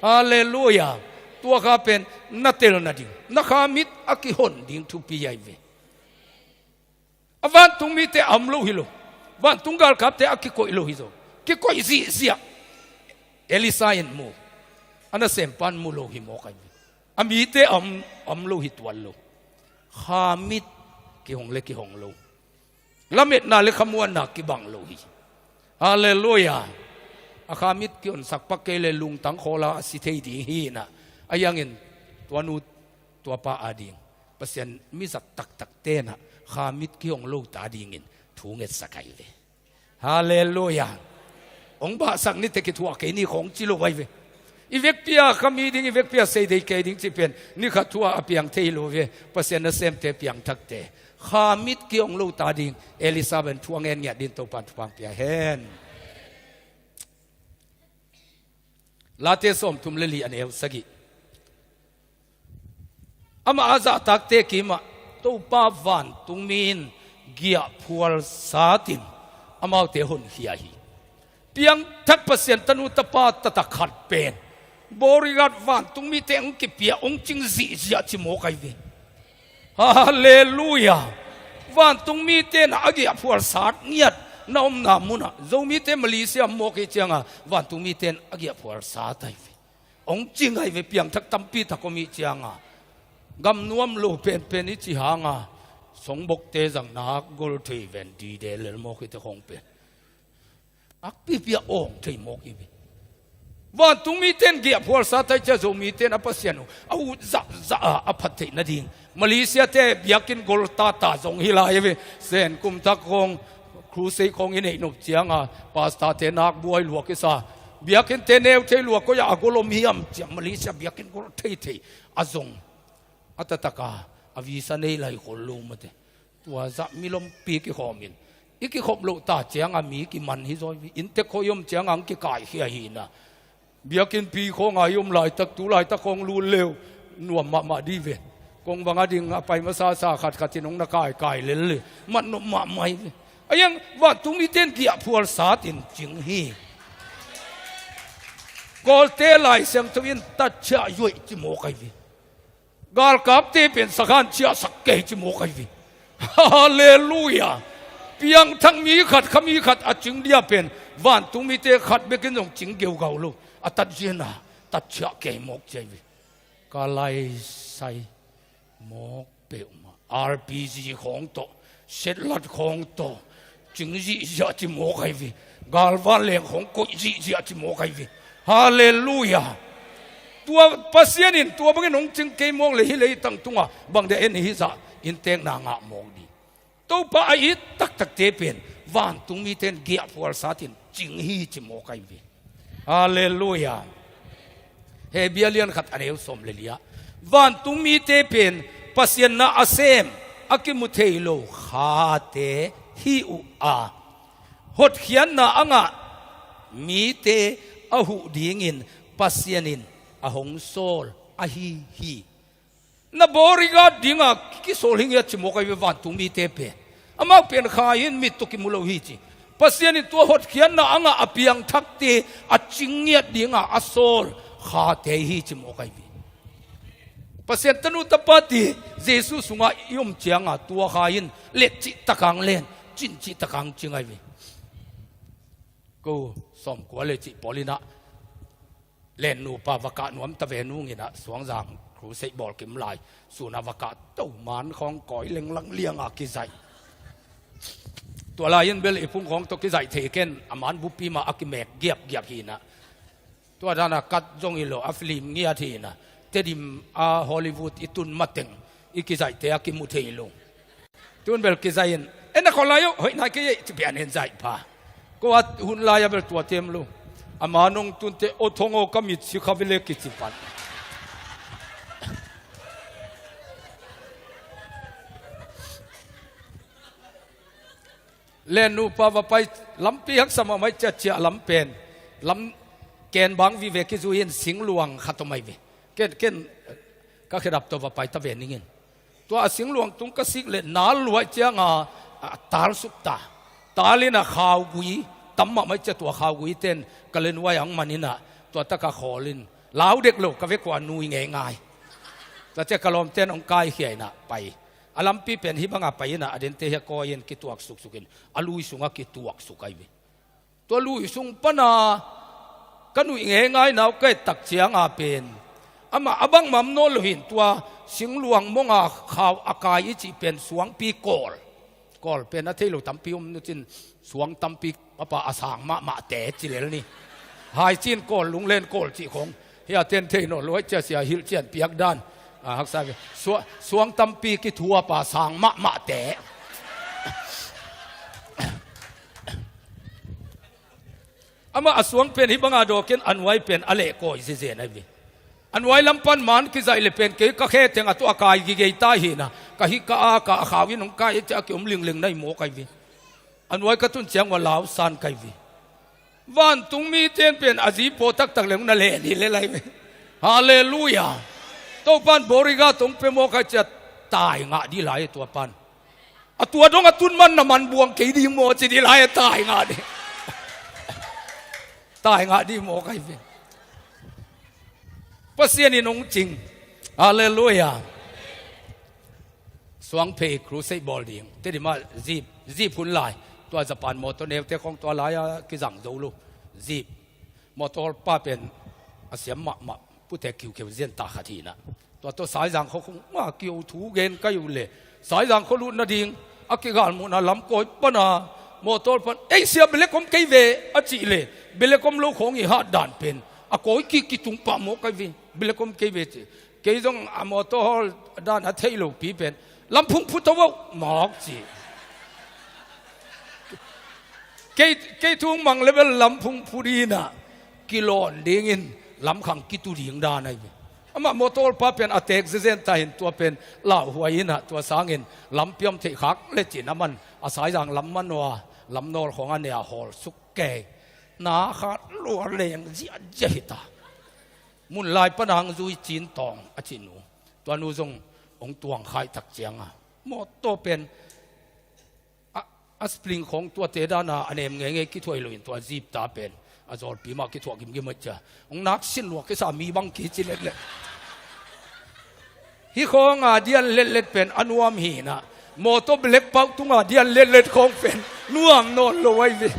Halleluiah. Tua kha pen na tel nading, na kha mit a kihon ding thupi ahi ve. A vantung mite a om lo hi lo. Vantung galkapte a kikoih lo hi zaw. Kikoih zihziah. Elisha in mu. A nasempa in mu lo hi mawk ahi ve. A mite a om, a om lo hi tuan lo. Kha mit kihong le kihong lo. Lametna le khamuanna kibang lo hi. Halleluiah. A kha mit kihonsak pak kei le lungtang khawla a si thei ding hi in a. A iangin tua nu tua pa ading Pasian mizat taktakte in a kha mit kihong lo ta dingin thu ngetsak ahi ve. Halleluiah. Hong bahsak ni teh kithuah kei ni khawng ci lo ahi ve. I vekpi a kha mi ding, i vekpi a sei dei kei ding cih pen ni khat thu a piang thei lo ve. Pasian nasemte piangthakte kha mit kihong lo ta ding Elisha pen thu a ngen ngiat dingin Topa'n thupha hong pia hen. Late sawmthum le li a neu sagih. Amah a zahtakte kimah Topa vantungmi in giahphual satin amaute honkhia hi. Piangthak Pasian tanu tapa taktak khat pen bodyguard vantungmite hong kipia hong cing zihziah ci mawk ahi ve. Halleluiah. Vantungmite in a giahphual sat ngiat na omna munah Zomite Malaysia mawk hi cianga vantungmite in a giahphual sat ahi ve. Hong cing ahi ve piangthak tampi tak om hi cianga. Gam nuam lo penpen i ci hanga songbokte zang nak gol thei ven dide lel mawk hi te khawng pen. Akpipi a awng thei mawk hi ve. Vantungmite in giahphual sat ahi cia Zomite in a Pasian uh a ut zahzah a a phat theih nading Malaysia te biakinn gol tata zong hi lai hi ve. Sen kum thak khawng crusade khawng i neih nop cianga pastor te nak buai luak i sa biakinn te neu thei luak koi a a gol om hiam ciang Malaysia biakinn gol thei thei a zong a tataka a visa nei lai khol lo mate. Tua zah milompi kikhawmin i kikhop loh ta cianga mi kiman hi zaw hi. Inntek khawng i om cianga ang kikaikhia hi na. Biakinnpi khawnga i om laitak tu laitak khawng lut leu nuam mahmah dih ve. Kong vang a ding a pai masasa khatkhat in hong na kaikai lel le matnop mahmah hi ve. A iang vantungmite in giahphual satin cing hi. Kawlte Lai Siangtho in tatchiah yuaih ci mawk ahi ve. Galkapte pen sakhan ciahsak kei ci mawk ahi ve. Halleluiah. Piangthak mi khat kha mi khat a cing dia pen vantungmite khat bekin zong cing geugau lo a tatziana tatchiah kei mawk ci ahi ve. Ka laisai mawk peuhmah R P G khawng tawh setlat khawng tawh cing zihziah ci mawk ahi ve. Galvan leng khawng koih zihziah ci mawk ahi ve. Halleluiah. Tua Pasian in tua bangin hong cing kei mawk le hi leitang tungah bang dia en hi zah inntekna ngah mawk ding. Topa a it taktakte pen vantungmite in giahphual satin cing hi ci mawk ahi ve. Halleluiah. Hebru lian khat a neu sawm le li ah vantungmite pen Pasian na a sem a kimu thei lo khate hi uh a hotkhiatna a ngah mite a huh dingin Pasian in a hong sawl ahi hi. Na bodyguard dinga kisawl hi ngiat ci mawk ahi ve vantungmite pen. Amau pen kha in mit tawh kimu lo hi ci. Pasian in tua hotkhiatna a ngah a piangthakte a cing ngiat dinga a sawl khate hi ci mawk ahi ve. Pasian tanu tapate Jesuh sungah i om cianga tua kha in let cih takang len cin cih takang cing ahi ve. Ko sawmkua le cih pawl inah len nupa va kah nuam ta ve nung inah suangzang Crusade bawl kim lai, sun a va kah to man khawng kawi lenglang lianga kizaih. Tua lai-in bel i phung khawng tawh kizaih thei ken, a man bupi mah a kimek giapgiap hinah. Tua dana kat zong hi lo, a film ngiat hinah. Tedim a Hollywood i tun mateng i kizaihte a kimu thei lo. Tun bel kizaih in, en a khaw lai uh, hoih nai kei ei, ci pian en zaih pha. Ko a hun lai a bel tua tem lo. A man hong tunte, aw thong aw ka mit si kha vele kici pan. Len nupa va pai, lampi haksa mahmah i ciatciah lam pen, lam ken bang vive kizui in singluang khat om ai ve. Ken, ken, ka khedap tawh va pai ta ve ningin. Tua a singluang tung ka sik le nal luai cianga, a, tal suk ta. Tal in a khaugui, tam mahmah i cia tua khaugui ten ka le nuai ang man inah, tua taka khawl in. Lau dek lo, ka vekua nui ngeingai. Tua cia ka lawmten hong kaikhia inah pai. A lampi pen hih banga pai inah, a dente hia kawi in kituak suksuk in, a lui sungah kituak suk ai ve. Tua lui sung pana ka nuih ngeingai nau ka et tak cianga pen, amah a bangmah om nawn lo hin tua singluang monga khau a kai i cih pen suangpi kawl. Kawl pen a thei lo tampi om nucin suang tampi a pa a sang mahmahte ci lel ni. Haicin kawl, lunglen kawl cih khong. Hia ten thei nawn lo ai cia sia hilh cian piak dan. A, haksa ve. Sua-, suang tampi kithuapa sang mahmahte. Amah a suang pen hih banga dawkin a nuai pen a lehkawi zezen ai ve. A nuai lam pan man kizaih le pen kei ka khe teng a tuah a kai gigei ta hinah. Ka hih ka a ka a khau in hong kai a cia a kiom lingling na hi mawk ai ve. A nuai ka tun ciang ua lau san kai ve. Vantung miten pen a zi paw taktak leng na len hi le lai ve. Halleluiah. Topan bodyguard tong pe mawk ai cia tai ngah dih lai tua pan. A tua dong a tun man na man buang kei ding maw ci dih lai a tai ngah dih. Tai ngah dih maw kai ve. Pasian in hong cing. Halleluiah. Suangphei crusade bawl ding. Tedim ah jeep, jeep hun lai. Tua Japan mawtaw neute khawng tua lai-a kizang zo lo. Jeep. Mawtaw hawlpa pen a siam mahmah. Putek khiukheu zian ta khat hinah. Tua tawh Saizang khua khung a kio thu gen kai uh le. Saizang khua lut nading a kigal muhna lam kawi pana mawtaw pan, "Ei sia, belek om kei ve," a cih le. Belek om lo khawng i hat dan pen a kawi kik kitung pah mawk kai ve. Belek om kei ve ci. Kei zong a mawtaw hawl dan a theih lopi pen, "Lam phung phu to uh," mawk ci. Kei, kei thu mang le bel lam phung phu dinah kilawn dingin lamkhang kitu ding dan ai ve. Amah mawtaw hawlpa pen a teek zezen ta hin tua pen lauhuai inah tua sangin lampi om theih khak lecin a man a Saizang lam man uh a lam nawl khawng a ne a hawl suk kei. Na khat lua leng ziahziah hi ta. Mun lai pana hang zui Cintawng a cih nu. Tua nu zong hong tuang khai tak cianga mawtaw pen a, a spring khawng tuate dana a nem ngeingei kithuai loin tua jeep ta pen a zawlpi mah kithuah gimgim a cia. Hong nak sin luak kisa mi bang kici leklek. Hih khawnga dian letlet pen a nuam hinah. Mawtaw belek pauh tunga dian letlet khawng pen nuam nawn lo ai ve.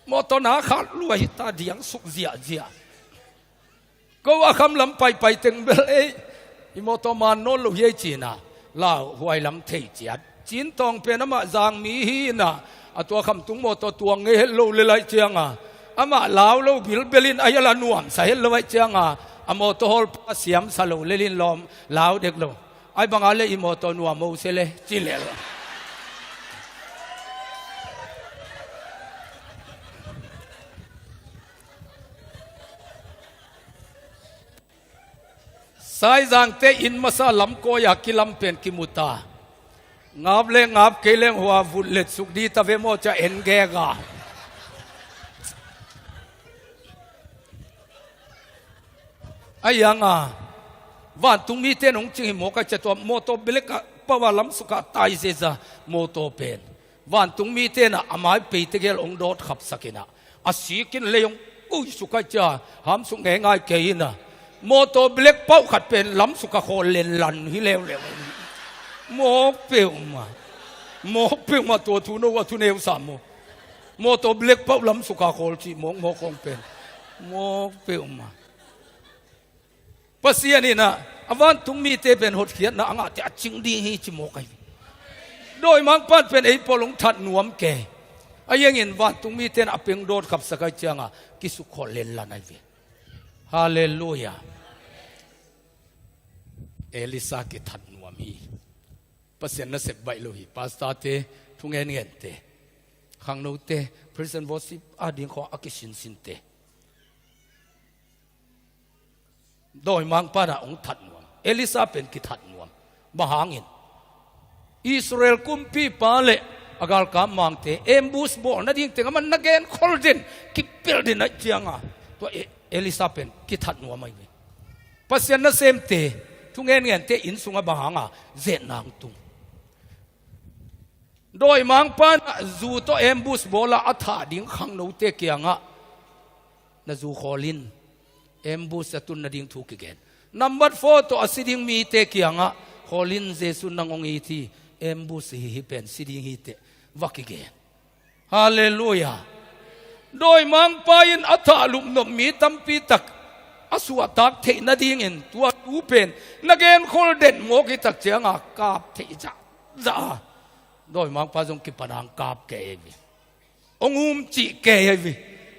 Mawtaw na khat lua hi ta diang suk ziahziah. Ko a kham lam paipai teng bel ei, i mawtaw man nawn lo hi ei cinah lauhuai lam thei ciat. Cintawng pen amah zang mi hinah a tua khamtung mawtaw tuang ngei het lo le laih cianga amah lau lo bilbelin a hial a nuamsa het lo aih cianga a mawtaw hawlpa siamsa lo lelin lawm lau dek lo. Ai banga le i mawtaw nuam mo se le ci lel. Saizangte inn masa lamkawi a kilam pen kimu ta. Ngap le ngap kei leng hua vut let suk di ta ve maw cia en gega. A ianga vantung mite nong cing hi mawk a cia tua mawtaw belek a pau a lam sukah tai zeza mawtaw pen. Vantung mite na a mai peite gel hong dawt khapsak inah a sikin lei hong ui suk a cia hamsuk ngeingai kei inah mawtaw belek pauh khat pen lam sukah khawl lenlan hi leuleu. Mawk peuhmah. Mawk peuhmah tua thu no a thu neusa maw. Mawtaw black pau lam suka khawl cih mawkmawk khawng pen mawk peuhmah. Pasian in ah a vantung mite pen hotkhiatna a ngahte a cing ding hi ci mawk ahi ve. Dawimangpa'n pen ei pawl hong that nuam kei. A yengin vantung mite in a peng dawt khapsak ahi cianga kisukhawl lenlan ahi ve. Halleluia. Elisa kithat nuam hi. Pasian nasep baih lo hi. Pastorte, thungengente, khangnote, praise and worship ading khawng a kisinsinte, dawimangpa'n ah hong that nuam. Elisa pen kithat nuam. Bang hangin? Israel kumpipa le a galkap mangte ambush bawl nading teng aman na genkhol den, kipelh den ahi cianga tua E- Elisa pen kithat nuam ahi ve. Pasian nasemte, thungengente inn sungah bang hanga zetna hong tung? Dawimangpa'n ah zu tawh ambush bawla a thah ding khangnote kiangah, na zu khawl in, ambush a tun nading thu kigen. Number four tawh a si ding mite kiangah, khawl in, Jesu nang hong it hi, ambush hi hi pen si ding hi teh, va kigen. Halleluia. Dawimangpa in a thah lupnop mi tampi tak a suahtak theih nadingin tua tu pen na genkhol den mawk hi tak cianga kap theih zahzah a, dawimangpa zong kipan hong kap kei ahi ve. Hong um cih kei ahi ve.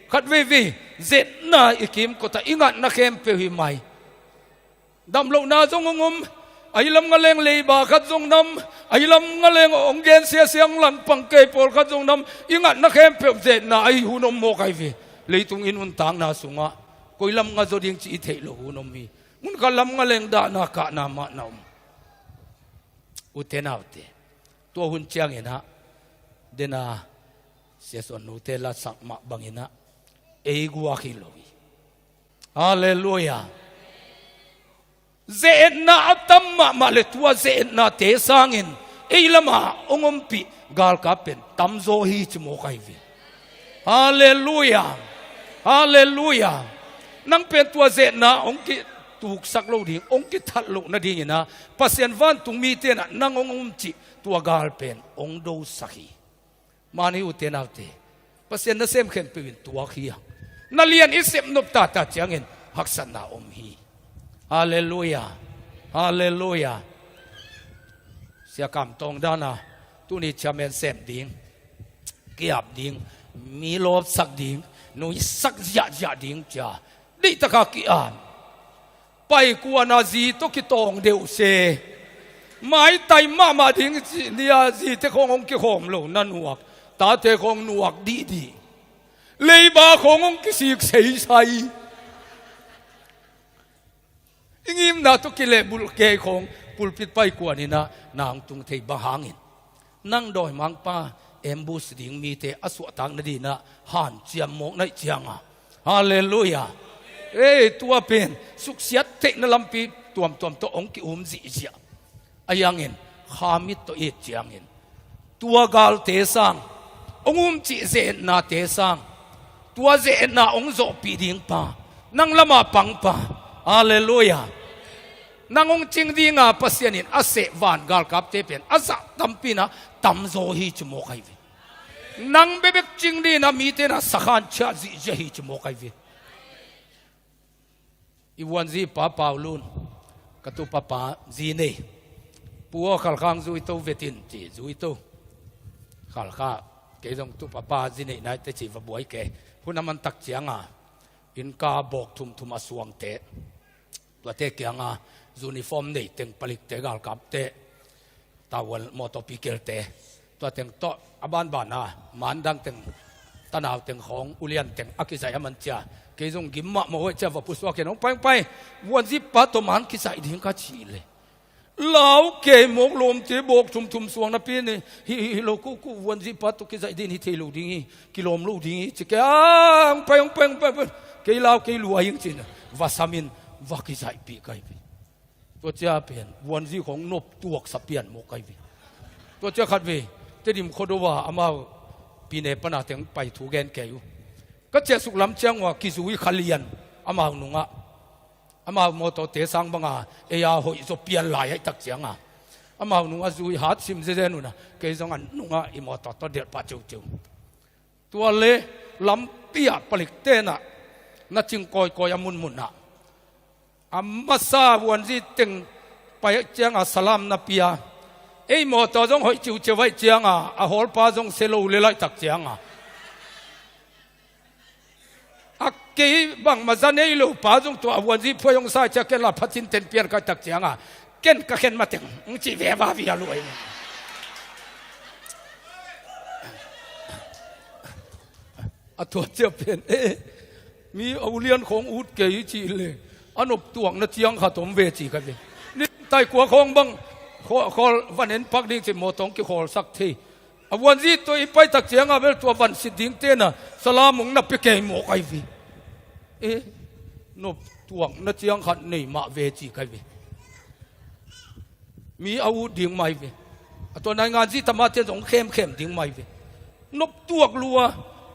Khat veivei zetna i kimkotah i ngatna khempeuh hi mai. Damlohna zong hong om. Ahi lam nga leng leiba khat zong nam. Ahi lam nga leng hong gen siasia hong langpang kei pawlkhat zong nam. I ngatna khempeuh zetna ahi hun om mawk ahi ve. Leitung i nuntakna sungah koi lam nga zaw ding cih i theih loh hun om hi. Munkhat lam nga leng dahna kahna mah na om. Ute naute, tua hun ciangin ah, dena Sia Suan Nute lasak mah bangin ah, ei guak hi lo hi. Halleluia. Ze-etna a tam mahmah le tua ze-etnate sangin ei lama hong ompih galkap pen tamzaw hi ci mawk ahi ve. Halleluia. Halleluia. Nang pen tua ze-etna hong kituksak lo ding, hong kithat loh nadingin ah Pasian vantung mite in ah nang hong um cih tua gal pen hong dosak hi. Mani ute naute, Pasian nasem khempeuh in tuak hi a, na lian i sep nop tata ciangin haksatna om hi. Halleluia. Halleluia. Sia Kam Tawng dana tuni chairman sem ding, ki-ap ding, mi lawpsak ding, nuisak ziahziah ding cia deihtaka ki-ap. Paikuana zi tawh kitawng deuh se. Maitai mahmah ding cih nia zite khawng hong kikhawm lo na nuak. Tate khawng nuak dihdih. Leiba khawng hong kisik seisai. I ngimna tawh kilehbulh kei khawng pulpit paikuan in ah na hong tung thei bang hangin? Nang dawimangpa ambush ding mite a suahtak nadingin ah hanciam mawk na hih cianga. Halleluia. Ei, tua pen suksiat theihna lampi tuamtuam tawh hong ki-um zihziah. Ahi hangin khamit tawh it ciangin tua galte sang, hong um cih ze-etnate sang, tua ze-etna hong zawhpih dingpa, nang lama pangpa. Halleluia. Nang hong cing dinga Pasian in a seh van galkapte pen a zah tampi in ah tamzaw hi ci mawk ahi ve. Nang bekbek cing dingin ah mite in ah sakhan ciah zihziah hi ci mawk ahi ve. I vuanzi pa Paulun, ka tupapa zi nei. Pu aw, Khalkha hong zui to vetin ci, zui to. Khalkha, kei zong tupapa zi neih nai teh ci va buai kei. Hun a man tak cianga innka bawk thumthum a suangte, tuate kianga uniform nei teng palikte, galkapte, tawel mawtawpi kelte, tua teng tawh a banbana man dang teng, tanau teng khawng, ulian teng a kizaih a man cia. Kei zong gim mahmah huai cia va pusuak in, hong pai, hong pai, vuanzi pa tawh man kizaih ding ka cih leh, lau kei mawk lawmte bawk thumthum suang napi ni, hi, hi, hi lo, ko, ko vuanzi pa tawh kizaih ding hi thei lo ding hi, kilawm lo ding hi ci kei a, hong pai, hong pai, hong pai, hong pai. Kei lau, kei lua ing cin, va samin, va kizaihpih ka hi pi. Tua cia pen vuanzi khawng nop tuaksa pian mawk ka hi pi. Tua cia khat vei Tedim Khuado ah amau pine pana teng pai thu gen kei uh. Ka ciah suk lam ciang uh a kizui kha lian amau nungah. Amau mawtawte sang banga ei a hoih zaw pian lai ahih tak cianga amau nungah zui hat sim zezen un a, kei zong a nungah i mawtaw tawh delh pah ceuceu. Tua le lampi ah palik tenah na cing kawikawi a munmunah a masa vuanzi teng pai cianga salam na pia. Ei mawtaw zong hoih ciuciu aih cianga a hawlpa zong se lo le laihtak cianga a kei bangmah za nei lo pa zong tua a vuanzi phuai hong sa cia ken la phatin ten pian kaitak cianga ken ka khen mateng hong cih veva via luai. A tua cia pen e mi a ulian khawng ut kei cih le a noptuakna ciang khat om ve ci ka ve. Ni taikua khawng bang khawl van en pak ding cih mawtawng kikhawlsak thei. A vuanzi tua i paitak cianga bel tua vansit ding tena salam hong na pia kei mawk ai ve. E noptuakna ciang khat nei mah ve ci kai ve. Mi a ut ding mai ve. A tua naingan zi tamate zong khemkhem ding mai ve. Noptuak lua.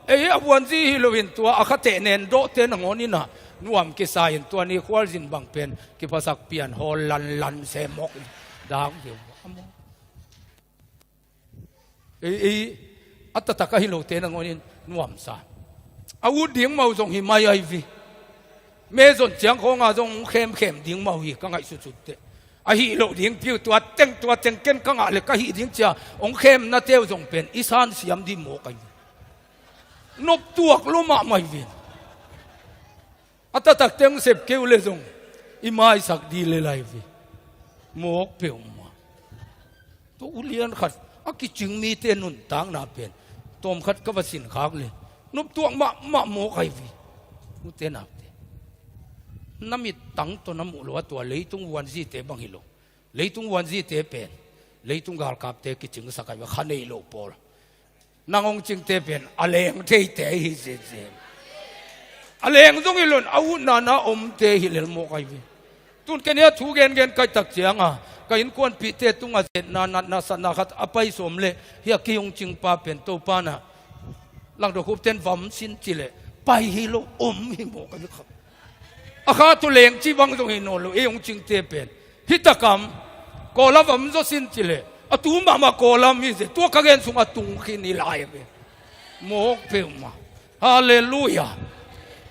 Ei a vuanzi hi loin tua a khateh nen dawhte nangawn inah nuam kisa in tua ni khualzin bang pen kiphasak pian hawl lanlan se mawk in dang viu a mawk. Ei ei a tatak ahi lote nangawnin nuamsa a ut ding mau zong hi mai ai vi. Mezon ciang khawnga zong hong khemkhem ding mau hi ka ngaihsutsut teh. A hih loh ding piu tua teng tua teng ken ka ngah le ka hih ding cia hong khemna teu zong pen i sansiam dih mawk ai vi. Noptuak lo mahmah ai vi. A tatakte hong sep keu le zong i maisak dih le lai vi. Mawk peuhmah. Tua ulian khat a kicing mite nuntakna pen tawmkhat ka va sinkhak le noptuak mahmah mawk ai vi. Ute nakte na mittang tawh na muh lo a tua leitung vuanzite bang hi lo. Leitung vuanzite pen leitung galkapte kicingsak ai va kha nei lo pawl. Nang hong cingte pen a leng theite hi zezen. A leng zong hi lon a utna na omte hi lel mawk ai ve. Tun kenia thu gengen kaitak cianga ka innkuanpihte tunga zetna natna satna khat a pai sawm le hia kei hong cingpa pen Topa na langdokhup ten vam sin ci le pai hi lo om hi mawk ai ve kha. A kha tu leng ci bang zong hi nawn lo ei hong cingte pen. Hi takam kawlam am zaw sin ci le a tu mahmah kawlam hi ze tua ka gen sung a tung khin hi lai ve. Mawk peuhmah. Halleluia.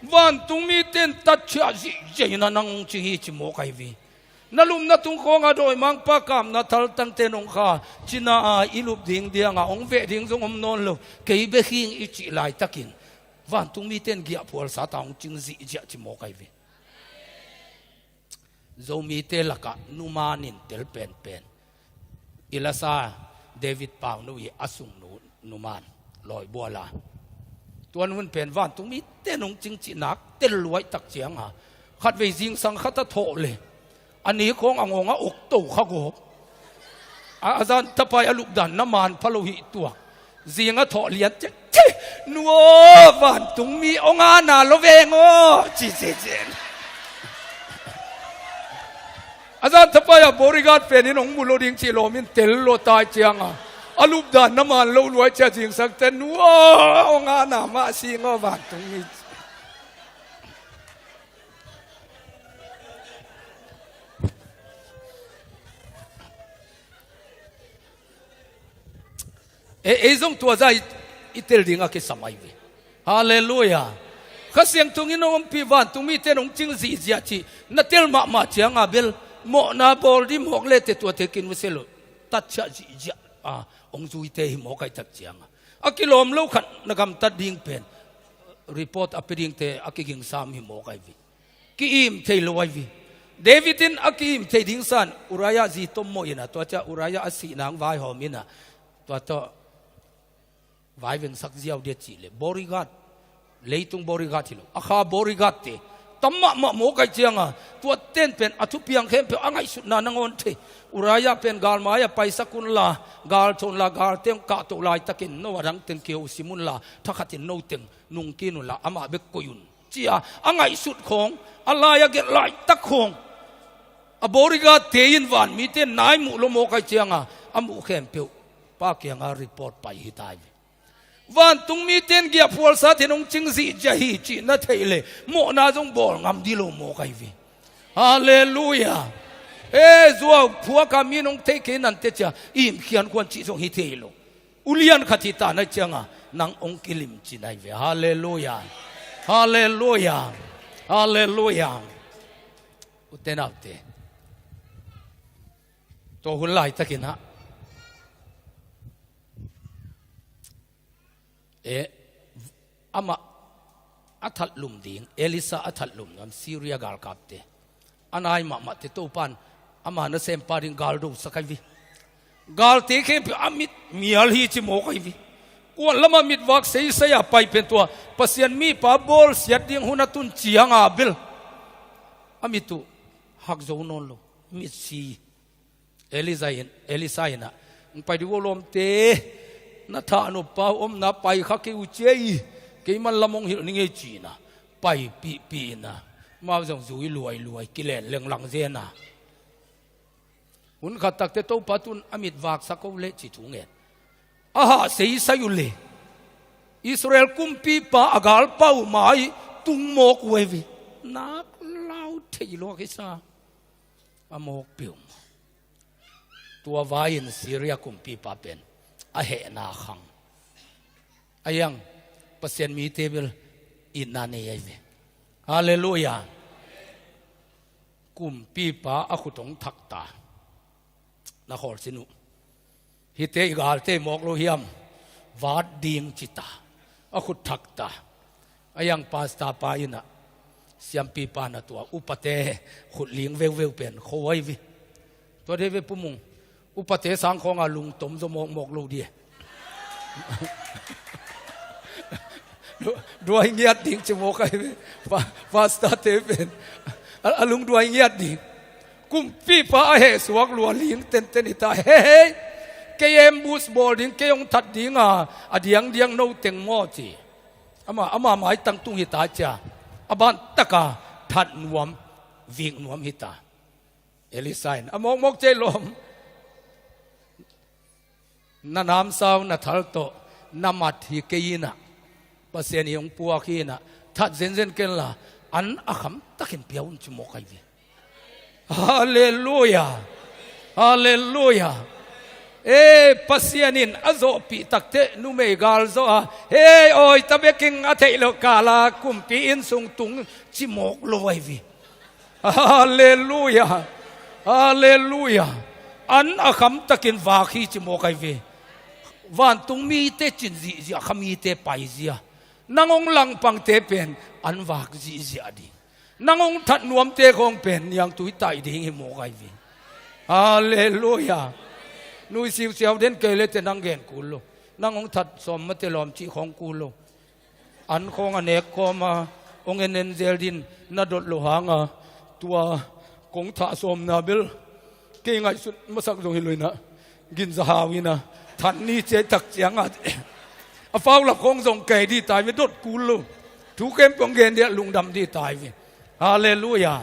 Vantung miten tatchia zihziah ina nang hong cing hi ci mawk ai vi. Na lumna tung khawnga dawimangpa kamna thaltangte nong kha cina a i lup ding dianga hong veh ding zong om nawn lo kei bek hing i cih laitakin vantung miten giahphualsa ta hong cing zihziah ci mawk ai ve. Zomite lakah numan in tel penpen i lasa David Pauno i a sungnu numan lawibuala. Tuan hun pen vantung mite nong cingcihnak tel luaihtak cianga khatvei zingsang khat a thawh le a ni khawng a ngawng a okto kha gawp. A zan tapai a lupdan na man pha lo hih tuak. Zing a thawh lian cek ci nuaw vantung mi ong ana lo veng aw ci ci ci. A zan tapai a bodyguard penin ong mu lo ding ci lawmin tel lo tai cianga a lupdan na man lo luai cia zingsang ten nuaw ong ana mah sing aw vantung mi. Ei zong tua za i tel ding a kisam ai ve. Halleluia. Kha Siangtho in hong ompih vantung mite nong cing zihziah cih na tel mahmah cianga bel mawhna bawl dih mawk le te tuate kin vuse lo. Tatchiah zihziah a hong zuite hi mawk ai tak cianga a kilawm lo khat na gamtat ding pen report a pe dingte a kigingsam hi mawk ai ve. Ki-im thei lo ai vi. David in a ki-im thei ding san Uriah zi tommawh ina tua cia Uriah a sih nang vaihawm ina tua tawh vaivengsak ziau dia cih le bodyguard leitung bodyguard hi lo a kha bodyguard te tam mahmah mawk ai cianga tua ten pen a thupiang khempeuh a ngaihsutna nangawn thei. Uriah pen galmai a paisak unla galtho unla galte hong kahtoh laitakin no a dang teng kiho sim unla thakhatin no teng nungkin unla amah bek koih un cia a ngaihsut khawng a lai a gelh laitak khawng a bodyguard te in vanmite nai muh lo mawk ai cianga a muh khempeuh pa kianga report pai hi tai ve. Vantung mite in giahphualsa te nong cing zihziah hi cih na theih le mawhna zong bawl ngam dih lo mawk ai ve. Halleluia. E zuau phuaka mi nong theih kei nante cia imkhian khuan cih zong hi thei lo. Ulian khat hi ta nai cianga nang hong kilimci nai ve. Halleluia. Halleluia. Halleluia. Ute naute, tua hun laitakin ah, e, amah a thatlum ding, Elisa a thatlum nuam Syria galkapte, a nai mahmahte Topan ama nasempa ding gal dosak ahi ve. Galte khempeuh a mit mial hi ci mawk ahi ve. Kuan lamah mitvak seisai-a pai pen tua Pasian mipa bawlsiat ding hun a tun cianga bel a mit uh hak zo nawn lo, mit si. Elisa in, Elisa in ah, "Hong pai dih uh lawmte, na thahnop pa omna pai kha kei uh," ci ei. "Keiman lam hong hilh ning ei," ci-in ah, paipihpih in ah, amau zong zui luailuai, kilen lenglang zen ah. Hun khat takte Topa tun a mit vaksak o leh ci thu ngen. A hah seisai uh leh Israel kumpipa a galpa uh mai tung mawk uh ahi ve. Nak lau thei lua kisa. A mawk peuhmah. Tua vai-in Syria kumpipa pen a hehna khang. A hiang, Pasian mite bel itna nei ahi ve. Halleluia. Kumpipa a khut hong thakta, "Na khawlsin uh. Hihte i galte mawk lo hiam? Vat ding," cita. A khut thakta. A hiang, pastor pa in ah, siampipa na tua upate khut ling veuveu pen kho ahi ve. Tua dei ve Pu Mung. Upate sang khawnga lungtom zaw mawkmawk lo dih e. Duai ngiat ding ci mawk ahi ve. Pa-, pastor te pen a, a lungduai ngiat ding. Kumpipa a hehsuak lua ling tenten hita. "Hei, hei, kei ambush bawl ding, kei hong that dinga a diangdiang no teng maw," ci. Ama, ama maitang tung hita cia. A ban taka that nuam, vik nuam hita. Elisa in, "A mawkmawk cei lawm. Na namsau, na thal tawh na mat hi kei in ah, Pasian in hong puak hi in ah, that zenzen kenla, an a khamtakin pia un," ci mawk ahi ve. Halleluia. Halleluia. E, Pasian in a zawhpih takteh numei gal zawh a, "Hei, awi ta bekin a theih loh kala kumpi inn sung tung," ci mawk lo ahi ve. Halleluia. Halleluia. An a khamtakin vak hi ci mawk ahi ve. Vantung mite cin zihziah, kha mite paizia. Nang hong langpangte pen an vak zihziah ding. Nang hong that nuamte khawng pen niangtui taih ding hi mawk ahi ve. Halleluia. Nui siusiau den kei le te nang gen kul lo. Nang hong that sawm mate lawm cih khawng kul lo. An khawng a nek kawma hong en en zel din na dot lo hanga, tua kong thah sawmna bel kei ngaihsut masak zong hi lo in ah, ginza hau in ah, that ni ciai tak cianga a faulap khawng zong kei dih tai ve, dot kul lo. Thu khempeuh hong gen dih ah lungdam dih tai ve. Halleluia.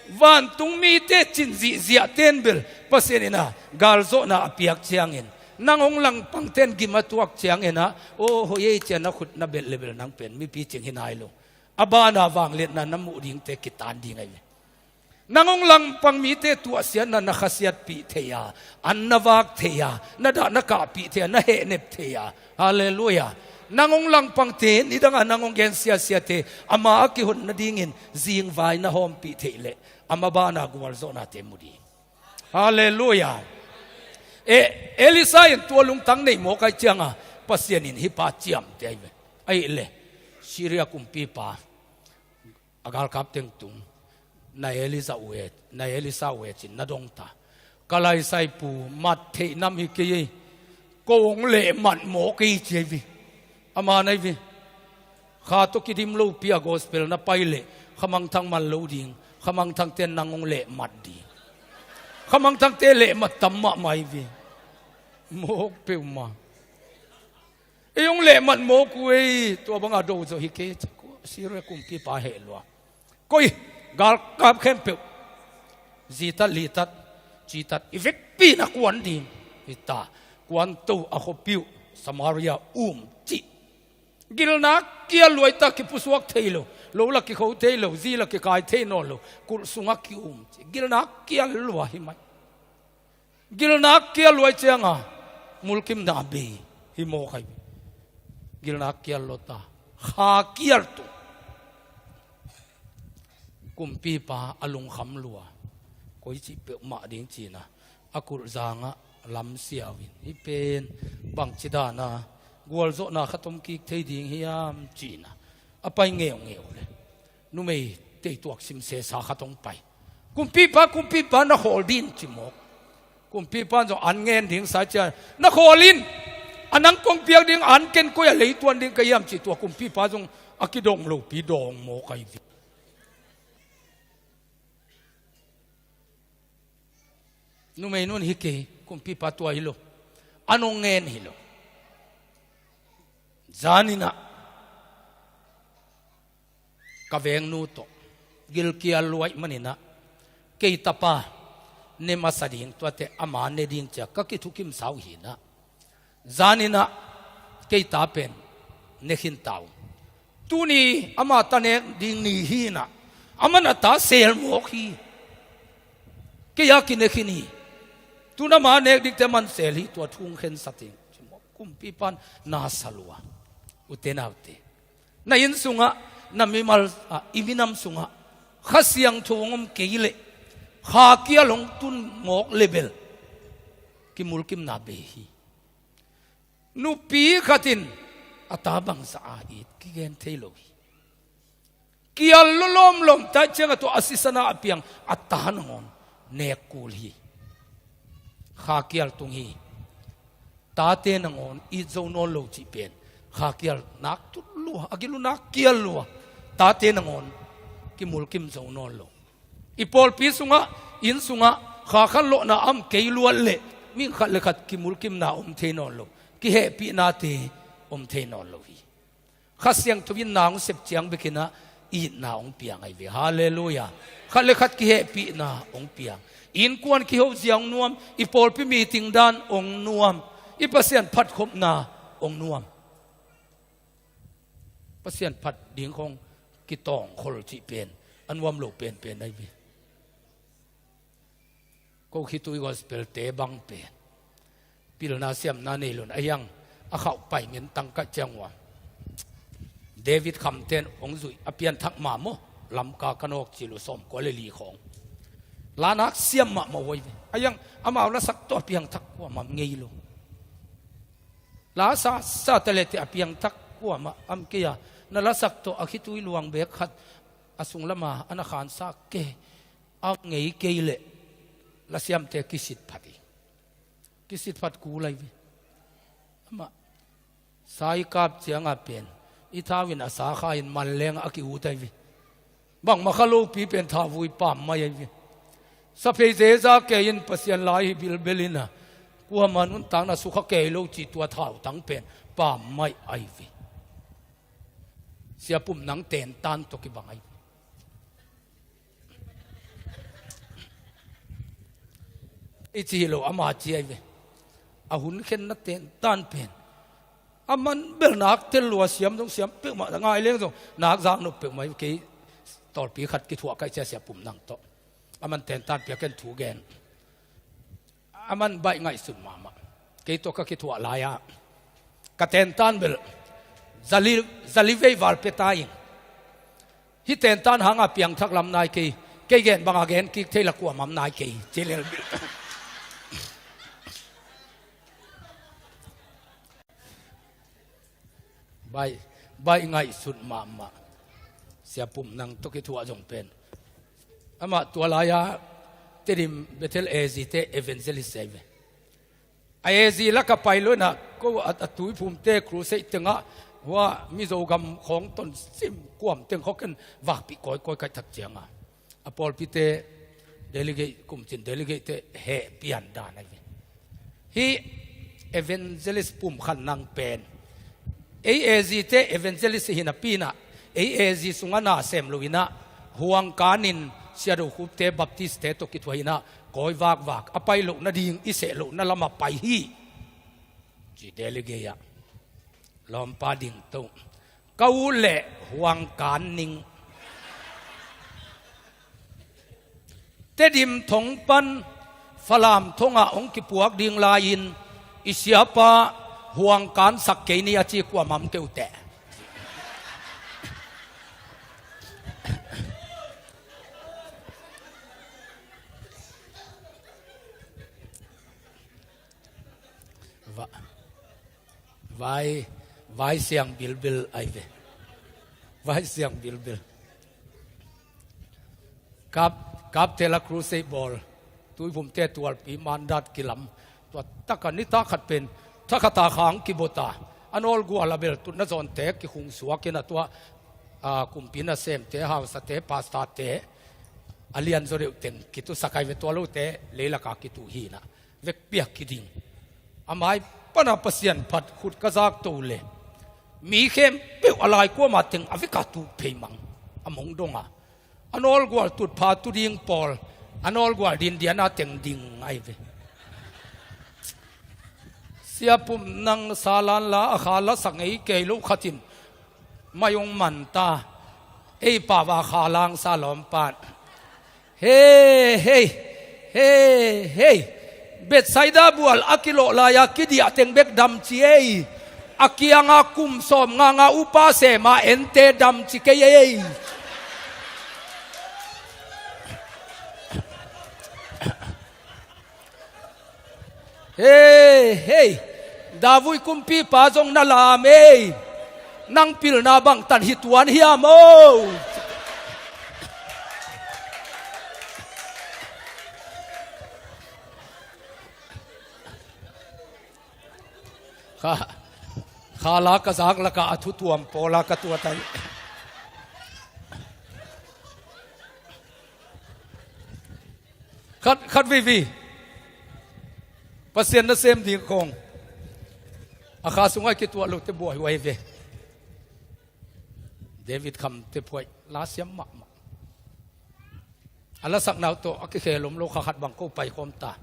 Vantung mite cin zihziah ten bel Pasian in ah galzawhna a piak ciangin, nang hong langpang ten gim a tuak ciangin ah, aw, hoih ei, cian na khut na belh le bel nang pen mipi cing hi nai lo. A bana vangliatna na muh dingte kitan ding ahi ve. Nang hong langpang mite tuahsiatna na khasiatpih thei a, an na vak thei a, na dah na kahpih thei a, na hehnep thei a. Halleluia. Nang hong langpangte, nidanga nang hong gen siasiate ama a kihot nadingin zingvai na hawmpih theih leh ama bana gualzawhnate mu ding. Halleluia. E, Elisa in tua lungtang nei mawk ahi cianga Pasian in hih pa ciamteh ahi ve. Ahih leh Syria kumpipa a galkap teng tung, na Elisa uh e, na Elisa uh e cin na dongta. Ka laisai pu, mat theih nam hi kei ei. Ko hong lehmat mawk ei ci ahi ve. Ama na hi ve. Kha tawh kidim lopi a gospel na pai leh khamangthang man lo ding. Khamangthangte nang hong lehmat ding. Khamangthangte lehmat tam mahmah hi ve. Mawk peuhmah. Ei hong lehmat mawk uh ei, tua banga do zaw hi kei, Syria kumpipa heh lua. Koi, galkap khempeuh, zitat litat, citat, i vekpi na kuan ding. Hita, kuanto a khuapi uh Samaria um cih. Gilna kia luaita, kipusuak thei lo, lo la kikho thei lo, zi la kikai thei nawn lo, kulh sunga kium cih. Gilna kia lua hi mai. Gilna kia luai cianga mulkimna bei hi mawk ahi. Gilna kial lo ta, kha kial tu. Kumpipa a lungkham lua, koi cih peuhmah ding cina a kulhzangah lamsiau in, hih pen bangci dana gualzawhna khat om kik thei ding hiam cina a pai ngeungeu le, numei teituak simsesa khat hong pai. Kumpipa, kumpipa, na khawl din ci mawk. Kumpipa zong an ngen ding sa cia, na khawl in, a nang kong piak ding an ken koi a leituan ding ka hiam ci tua kumpipa zong a kidong lopi dawng mawk ahi ve. Numei nun hi kei, kumpipa tua hi lo, a nong ngen hi lo. Zaninah ka vengnu tawh gilkial luaih maninah kei tapa ne masa ding tuate ama ne ding cia ka kithukimsa uh hinah, zaninah kei ta pen ne khinta uh. Tuni ama ta nek ding ni hinah, aman a ta sel mawk hi. Kei a kine khin hi. Tun ama nek dingte man sel hi, tua thu hong khensa ting. Kumpipan na sa lua. Ute naute, na inn sungah, na mimal, ah, i minam sungah Kha Siangtho hong om kei leh, kha kial hong tun mawk le bel kimulkimna bei hi. Nupi khat in a ta bangzah a it kigen thei lo hi. Kial lawlawm lawm ta ciangah tua a sisana a piang a ta nangawn nek kul hi. Kha kial tung hi. Tate nangawn it zo nawn lo cih pen kha kial nak tut lua, a gil uh nak kial lua. Tate nangawn kimulkim zo nawn lo. I pawlpi sungah, inn sungah kha khan lawhna a om kei luat leh mi khat le khat kimulkimna om thei nawn lo, kihehpihnate om thei nawn lo hi. Kha Siangtho in na hong sep ciang bekinah itna hong piang ahi ve. Halleluiah. Khat le khat kihehpihna hong piang. Innkuan kihozia hong nuam, i pawlpi meeting dan hong nuam, i Pasian phatkhopna hong nuam. Pasian phat ding khong kitawngkhol cih pen a nuam lo penpen ahi ve. Ko khitui gospel-te bang pen pilna siamna nei lo-in a hiang a khauh pai ngen tang kaih ciang uh a, David Khamten hong zuih a pianthak mah maw, Lamka ka nawk cil uh sawmkua le li khawng. Lanak siam mahmah uh ahi ve. A hiang amau lasak tawh a piangthak kuamah ngei lo. La sa, sa ta leh teh a piangthak kuamah om kei a, na lasak tawh a khitui luang beek khat a sunglama a na khansa kei a ngei kei leh lasiamte kisitphat hi. Kisitphat kul ahi ve. Amah sa i kap cianga pen i thau in a sa kha in manleng a ki-ut ahi ve. Bangmah kha lopi pen thauvui pam mai ahi ve. Saphei zeza kei in Pasian lai hi bilbel in a, kuamah nuntakna sukha kei lo cih tua thautang pen pam mai ahi ve. Sia Pum Nang tentan tawh kibang ahi ve. I ci hi lo, ama ci ahi ve. A hun khenna tentan pen a man bel nak tel lua, siam zong siam peuhmah, ngai leng zong nak zak nop peuhmah hi. Kei tawlpi khat kithuah kaih cia Sia Pum Nang tawh a man tentan piak ken thu gen. A man baih ngaihsut mahmah. Kei tawh ka kithuah lai-ah ka tentan bel zali, zali vei val pia ta ing. Hih tentan hanga piangthak lam nai kei, kei gen banga gen kik thei la kuamah om nai kei, ci lel. Baih, baih ngaihsut mahmah. Sia Pum Nang tawh kithuah zong pen amah tua lai-a Tedim Bethel A Z te evangelist ahi ve. A A Z laka pai lo-in a, ko a, a Tuiphumte crusade tengah hua Mizo gam khawng ton sim kuam teng khawng ken vakpih kawikawi kaih thak cianga a pawlpite delegate, kumcin delegate te heh pian dan ahi ve. Hih evangelist pumkhat nang pen ei A Z te evangelist hi napi-in ah, ei A Z sungah na sem lo-in ah, Huangkan in Sia Do Khup te Baptist te tawh kithuah in ah, kawi vakvak a pai loh nading i seh lohna lamah pai hi, ci delegate ah. Lawmpa dingto, ka ut leh Huangkan ning. Tedim thong pan Falam thongah hong kipuak ding lai-in i siapa Huang kansak kei ni a ci kuamah om kei uh teh. Va-, vai, vai siang bilbil ai ve. Vai siang bilbil. Kap, Kap Tela Crusade bawl. Tuiphumte tualpi mandat kilam. Tua taka nitak khat pen thakhat a khang kibota. A nawlgual a bel tutna zawnte kikhung suakin a tua, a, kumpi nasemte, hausate, pastorte, a lianzaw deuh teng kitusak ai ve, tua lote leilaka kitu hi na. Vekpi a kiding. A mai pana Pasian phat khut ka zakto le mi khempeuh a lai kuama teng a veka tuk phei mang. A mong donga. A nawlgual tutpha tu ding pawl. A nawlgual dindiana teng ding ai ve. Sia Pum, nang salan la a kha la sak ngei kei lo khatin mai hong man ta. Ei pava kha lang sa lawm pan. Hei, hei, hei, hei. Bethsaida bual a kilawh lai-a kidiah teng bek damci ei. A kianga kum sawm nganga upa sema ente damci kei ei. Hei, hei. Davui kumpipa zong na lam ei. Nang pilna bangtan hi tuan hiam o? Kha, kha la ka zak laka a thutuam pawla ka tuat ai. Khat, khat vivi. Pasian nasem ding khong. A kha sungah kituah lote buaihuai ve. David Kham te phuai la siam mahmah. A lasakna uh tawh a kikhel om lo kha khat bang ko paikhawm ta.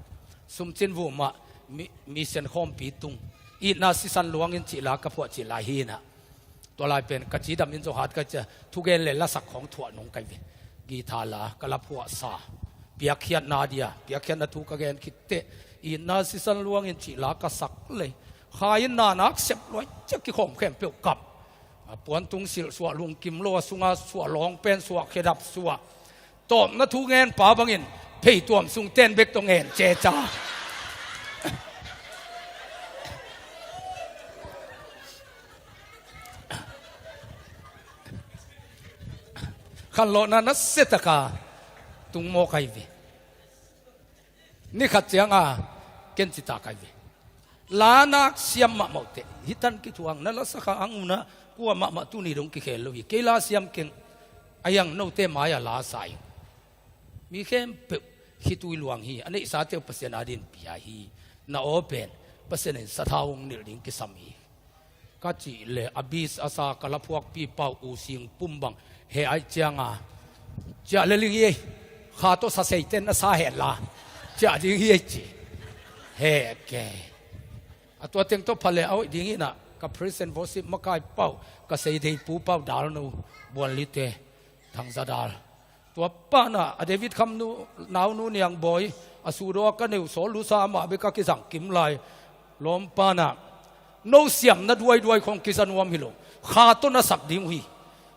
Sumcin vumah mi, mi sian khawmpi tung. Itna sisan luangin cih la ka phuah cih lai hi na. Tua lai pen ka cidam in zong hat ka cia, thugen le lasak khawng thuah nung kai ve. Guitar la ka la phuahsa. Piakkhiatna dia, piakkhiatna thu ka gen khitteh. Itna sisan luangin cih la ka sak lei. Kha in na nak sep luai ciak kikhawm khempeuh kap. A puantung silh suah lungkim lo a sunga suah lawng pen suah khedap suah. Tawpna thu ngen pa bangin pheituam sung ten bek tawh ngen ceca. Khanlawhna nasia taka tung mawk ai ve. Ni khat cianga ken cita kai ve. Lanak siam mahmah uh teh. Hitan kithuang na lasakha ang unah kua mahmah tuni dong kikhel lo hi. Kei la siam keng a hiang note mai-ah la sa ing. Mi khempeuh khitui luang hi. A neihsate uh Pasian adin pia hi. Na aw pen Pasian in sathau hong nilh ding kisam hi. Ka cih le a bis a sa ka la phuakpi pau u sing pum bang he aih cianga. Ciah le ling hi ei. Kha tawh sa seiten na sa hen la. Ciah ding hi ei ci. He ke. A tua teng tawh pha le a hoih ding hi na. Ka praise and worship makai pau. Ka seidei pu pau dal no. Buan lite. Thangza dal. Tua pana a David Kham nu, naunu Niang Bawi, a sudaw a ka neu sawl lusa amah bek a kizang kim lai. Lawm pana, no siamna duaiduai khong kiza nuam hi lo. Kha tawh na sak ding uh hi.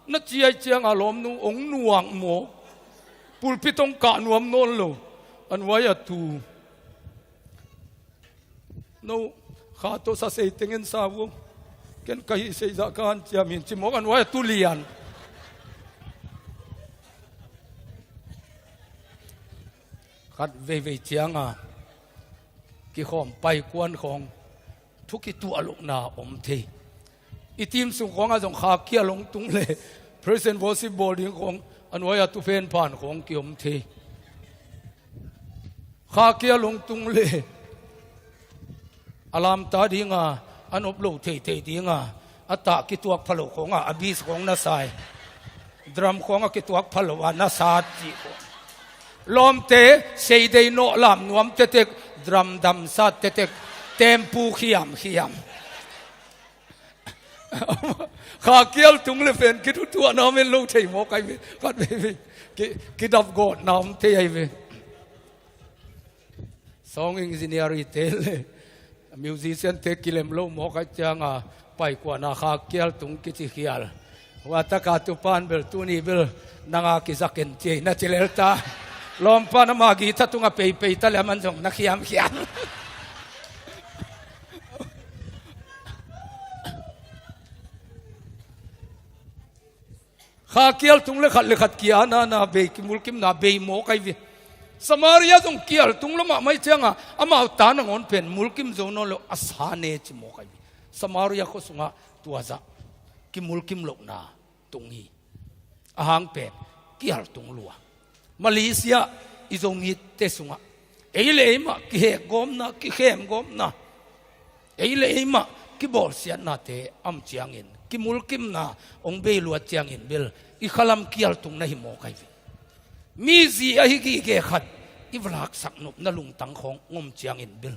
Na ciai cianga lawmnu, ong nuak maw. Pulpit ong kah nuam nawn lo. A nuai a tu. No, kha tawh sa sei tengin sa uh. Ken ka hih seizah ka hanciam hin ci mawk a nuai a tu lian. Khat veivei cianga kikhawm pai kuan khawng thu kituah lohna om thei. I team sung khawngah zong kha kial hong tung le praise and worship bawl ding khawng a nuai a tu phen phan khawng kiom thei. Kha kial hong tung le a lamta dinga a nop lo theithei dinga a tah kituak phalo khawngah a bis khawng na sai. Drum khawngah kituak phalo a na sat cih khawng. Lawmte seidei nawh lam nuam tetek, drum dam sat tetek, tempu khiamkhiam. Kha kial tung le pen kithutuahna om in lo thei mawk ai ve. Khat veivei ki, kidap gawtna om thei ai ve. Song engineer i te le Musician te kilem lo mawk ahih cianga paikuana kha kial tung kici khial. Huataka tupan bel tuni bel nanga kizaken ciei na ci lel ta. Lawmpan ama guitar tunga peipei ta le aman zong na khiamkhiam. Kha kial tung le khat le khat kia na na bei, kimulkimna bei mawk ahi ve. Samaria zong kial tung lo mahmah ahih cianga amau ta nangawn pen mulkim zo nawn lo a sa ne ci mawk ahi ve. Samaria khua sungah tua zah kimulkim lohna tung hi. Ahang pen kial tung lua. Malaysia i Zomite sungah ei le ei mah kihekgawmna, kikhemgawmna, ei le ei mah kibawlsiatnate a om ciangin kimulkimna hong bei luat ciangin bel i khalam kial tung na hi mawk ahi ve. Mi zi ahi gige khat i va laksak nopna lungtang khawng hong om ciangin bel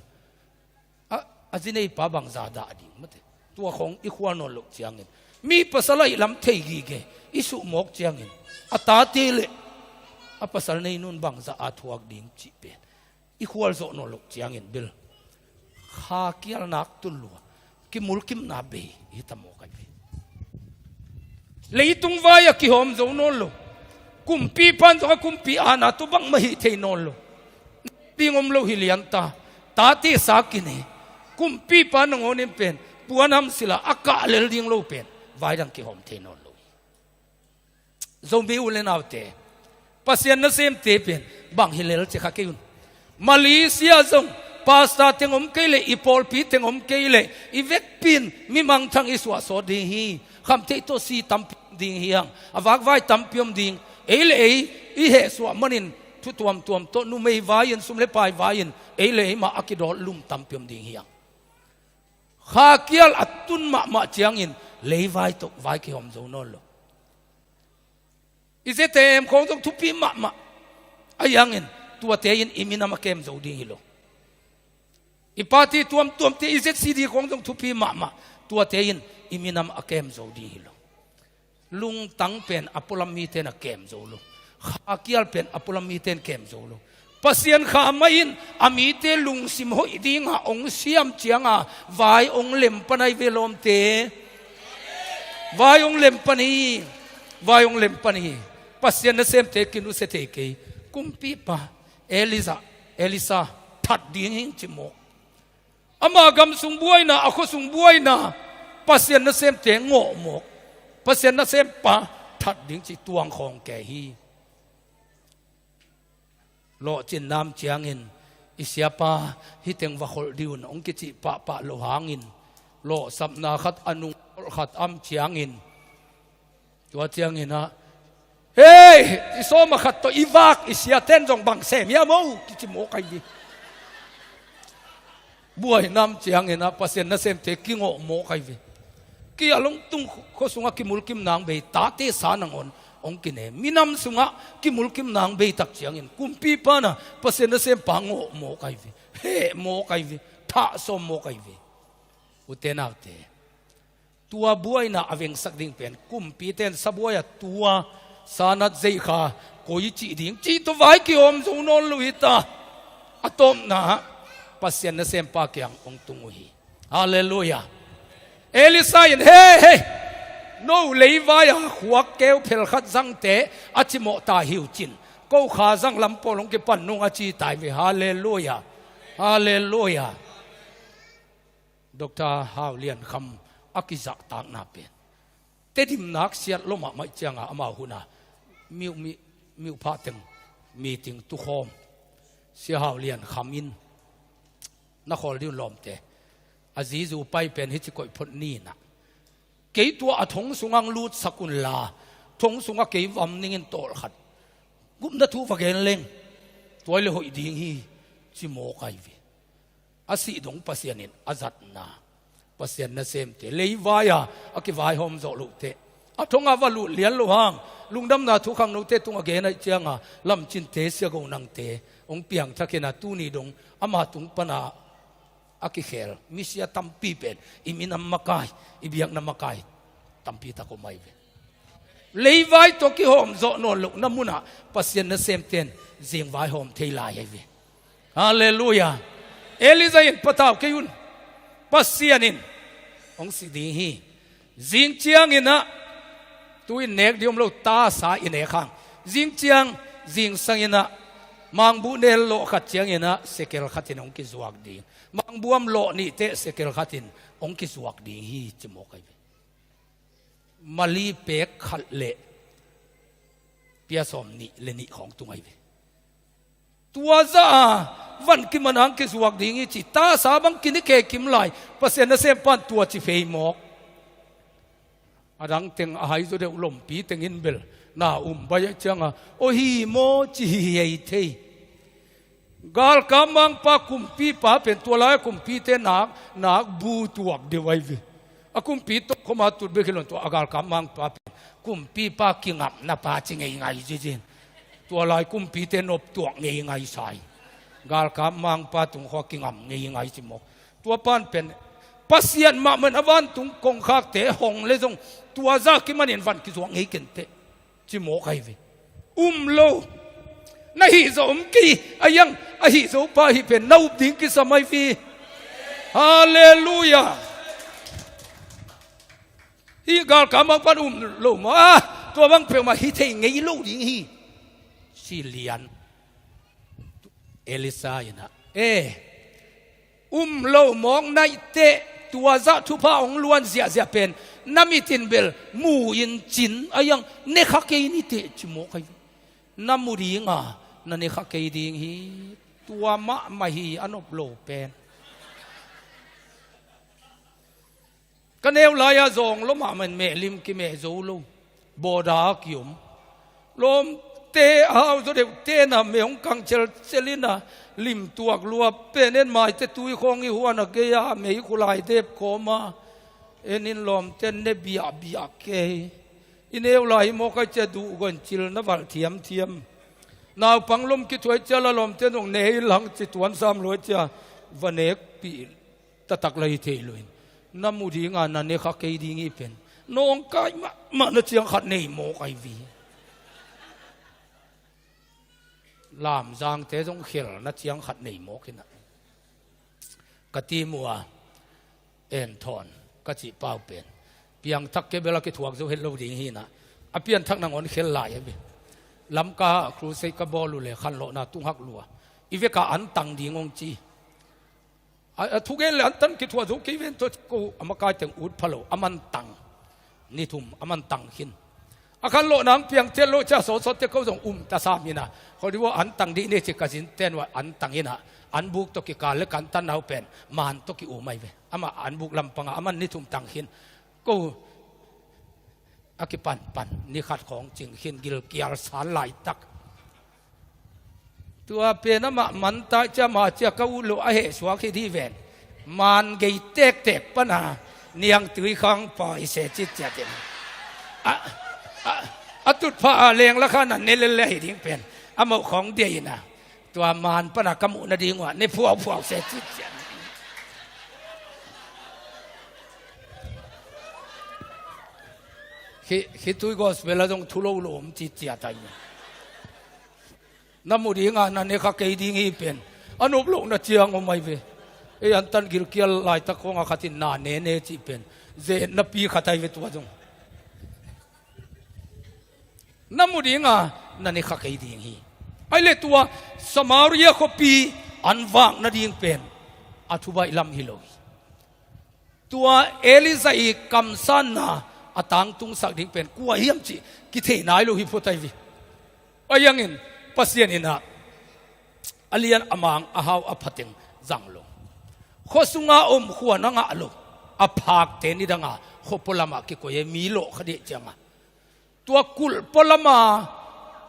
a, a zi neipa bangza dah ding mate. Tua khawng i khual nawn loh ciangin mi pasal ahih lam thei gige i suh mawk ciangin a tate le a pasal neinun bangza a thuak ding cih pen i khual zawh nawn loh ciangin bel kha kial nak tun lua, kimulkimna bei hi ta mawk ahi ve. Leitung vai a kihawm zo nawn lo. Kumpipa in zong a kumpi aana tawh bangmah hih thei nawn lo. Ding om lo hi lian ta. Tate sa kine. Kumpipa nangawn in pen puan ham sila a kah lel ding lo pen vai dang kihawm thei nawn lo hi. Zomi u le naute, Pasian nasemte pen bang hi lel ci kha kei un. Malaysia zong pastor teng om kei leh, i pawlpi teng om kei leh, i vekpi in mi mangthang i suahsawt ding hi. Khamtheih tawh si tampi om ding hi hang. A vakvai tampi om ding. Ei le ei i hehsuah manin thu tuamtuam tawh numei vai-in, sum le pai vai-in ei le ei mah a kidawt lum tampi om ding hi hang. Kha kial a tun mahmah ciangin leivai tawh vai kihawm zo nawn lo. I zete em khawng zong thupi mahmah. Ahi hangin tuate in i minam a kem zo ding hi lo. I party tuamtuamte, i Z C D khawng zong thupi mahmah. Tuate in i minam a kem zo ding hi lo. Lungtang pen a pualam mite in a kem zo lo. Kha kial pen a pualam mite in kem zo lo. Pasian kha mah in a mite lungsim hoih dinga hong siam cianga vai hong lem pan ahi ve lawmte. Vai hong lem pan hi. Vai hong lem pan hi. Pasian nasemte kinusia thei kei. Kumpipa Elisa, Elisa that ding hing ci mawk. Ama gam sung buaina, a khua sung buaina, Pasian nasemte ngawh mawk. Pasian nasempa that ding ci tuang khawng kei hi. Lawhcin nam ciangin i siapa hih teng va kholh dih un hong kicih pahpah lo hangin lawhsapna khat a nung kholh khat a om ciangin tua ciangin ah, "Hei, i sawm a khat tawh i vak i siaten zong bang sem hiam o?" kici mawk ahi ve. Buaina a om ciangin ah Pasian nasemte kingawh mawk ahi ve. Kial hong tung khua sungah kimulkimna hong bei, tate sa nangawn hong kine. Minam sungah kimulkimna hong bei tak ciangin kumpipa in ah Pasian nasempa ngawh mawk ahi ve. Heh mawk ahi ve. Thah sawm mawk ahi ve. Ute naute, tua buaina a vengsak ding pen kumpite in sabuai a tua sanat zeikha koi cih ding cih tawh vai kihawm zo nawn lo hi ta. A tawpna Pasian nasempa kiang hong tung uh hi. Halleluiah. Elisa in, "Hei, hei, no leivai a khuak keu phelkhat zangte a cimawh ta hi uh cin, ko kha zang lam pawl hong kipan nung," a ci ta hi ve. Halleluiah. Halleluiah. Doctor Hau Lian Kham a kizahtakna pen Tedim nak siat lo mahmah cianga amau huna miuh mi, miuh phah teng meeting tukhawm Sia Hau Lian Kham in na khawl dih un lawmte. A zizu pai pen hici koih phot ni nah. Kei tua a thong sungah lut sak un la, thong sungah kei vam ningin tawlkhat gupna thu va gen leng tuai le hoih ding hi, ci mawk ahi ve. A sih dong Pasian in a zatna, Pasian nasemte, leivai a a kivaihawm zawh lote, a thongah va lut lian lo hang, lungdamna thu khangnote tungah gen ahih cianga lamcinte sia go nangte hong piangthak in a tuni dong ama tung pana a kikhel misia tampi pen i minam makai, i biakna makai tampi tak om ahi ve. Leivai tawh kihawm zawh nawn lohna munah Pasian nasemte in zingvaihawm thei lai ahi ve. Halleluiah. Elijah in, "Patau kei un. Pasian in hong si ding hi. Zing ciangin ah, tu in nek ding om lo, tasa i nek hang. Zing ciang, zingsang in ah, mangbuh nel lawh khat ciangin ah, sekel khat in hong kizuak ding. Mangbuh am lawh nih teh sekel khat in hong kizuak ding hi, ci mawk ahi ve. Mali pek khat le pia sawm nih le nih khawng tung ahi ve. Tua zah a van kiman hang kizuak ding hi ci, tasa bang kini khe kim lai, Pasian nasem pan tua ci phei mawk. A dang teng a hai zaw deuh lompi teng in bel na um bai a cianga, aw hi maw ci hi hei thei. Galkap mangpa kumpipa pen tua lai a kumpite nak, nak bu tuak deuh ahi ve. A kumpi tawh khoma tut bek hi lo in tua a galkap mangpa pen kumpipa kingamna pa ci ngeingai zizin. Tua lai kumpite nop tuak ngeingai sai. Galkap mangpa tung khaw kingam ngeingai ci mawk. Tua pan pen Pasian mahmah in a vantung kongkhakte hong le zong tua zah kimanin van kizuak ngei kenteh. Ci mawk ahi ve. Um lo. Na hih zo om kei, a yang a hih zo pa hih pen na up ding kisam ahi ve. Halleluiah. Hih galkap mangpan um lo maw, ah, tua bang peuhmah hi thei ngei lo ding hi. Ci lian. Elisha in ah, eh, um lo mawk naih teh, tua zah thupha hong luan ziahziah pen na mit in bel mu in cin a yang, ne kha kei ni teh ci mawk ahi ve. Na mu dinga na ne kha kei ding hi. Tua mahmah hi a nop lo pen. Ka neu lai-ah zawng lua mahmah in mehlim kimeh zo lo. Bawda a kiom. Lawmte a hau zaw deuhte na mei hong kang celcel in a lim tuak lua pen en maite tui khawng i huan a gei-a mei khulai dep kawma en in lawmte ne biahbiah kei. I neu lai hi mawk ahi cia duh gawn cil na valh thiamthiam. Naupang lom kithuai cia la lawmte zong ne hi lang ci tuan sam luai cia va nekpih taktak la hi thei lo in. Na mu dinga na ne kha kei ding hi pen. Nawngkai mahmah na ciang khat nei mawk ahi vi. Lamzangte zong khel na ciang khat nei mawk hi na. Ka ti mu a, en thawn ka cih pau pen. Piangthak ke bel a kithuak zo het lo ding hi na. A pianthak nangawn khel lai a bi. Lamka crusade ka bawl uh le khanlawhna tunghak lua. I veka an tang ding hong ci. A, a thugen le an tan kithuah zo kei ven tawh ko a makai teng ut pha lo, a man tang. Ni thum a man tang khin. A khan lawh nang piang tel lo cia sawtsawt te ko zong um ta sam hi na. Kho di vo an tang dih ni ci ka zin ten ua an tang hi na. An buk tawh kikal le kan tan nau pen man tawh ki um ai ve. Amah an buk lampanga a man ni thum tang khin. Ko a kipanpan ni khat khawng cing khin gilkial san laitak. Tua pen amah man tai cia ma cia ka ut lo a heh suak hi di ven. Man gei tektek pana niangtui khang pai se cit ciatin. A, a, a tutpha a leng la khan a ne lel le hi ding pen. A mauh khawng dia ina. Tua man pana ka muh nading uh a ne phuauhphuau se cit ciat. Khi, khi tui gospel a zong thu lo lo om cit ciat ai. Na mu dinga na ne kha kei ding hi pen. A nop lohna ciang om ai ve. Ei an tan gilkial laitak khawng a khatin na ne ne cih pen. Zetna pi khat ai ve tua zong. Na mu dinga na ne kha kei ding hi. Ai le tua Samaria khuapi an vak nading pen. A thubaih lam hi lo hi. Tua Elijah i kamsanna a tangtungsak ding pen kua hiam cih kithei nai lo hi phot ai vi. A yangin Pasian in ah a lian a mang a hau a phateng zang lo. Khua sunga om khua na ngah lo. A phakte nidanga khua pualamah kikoi e mi lawh kha deh cianga. Tua kulh pualama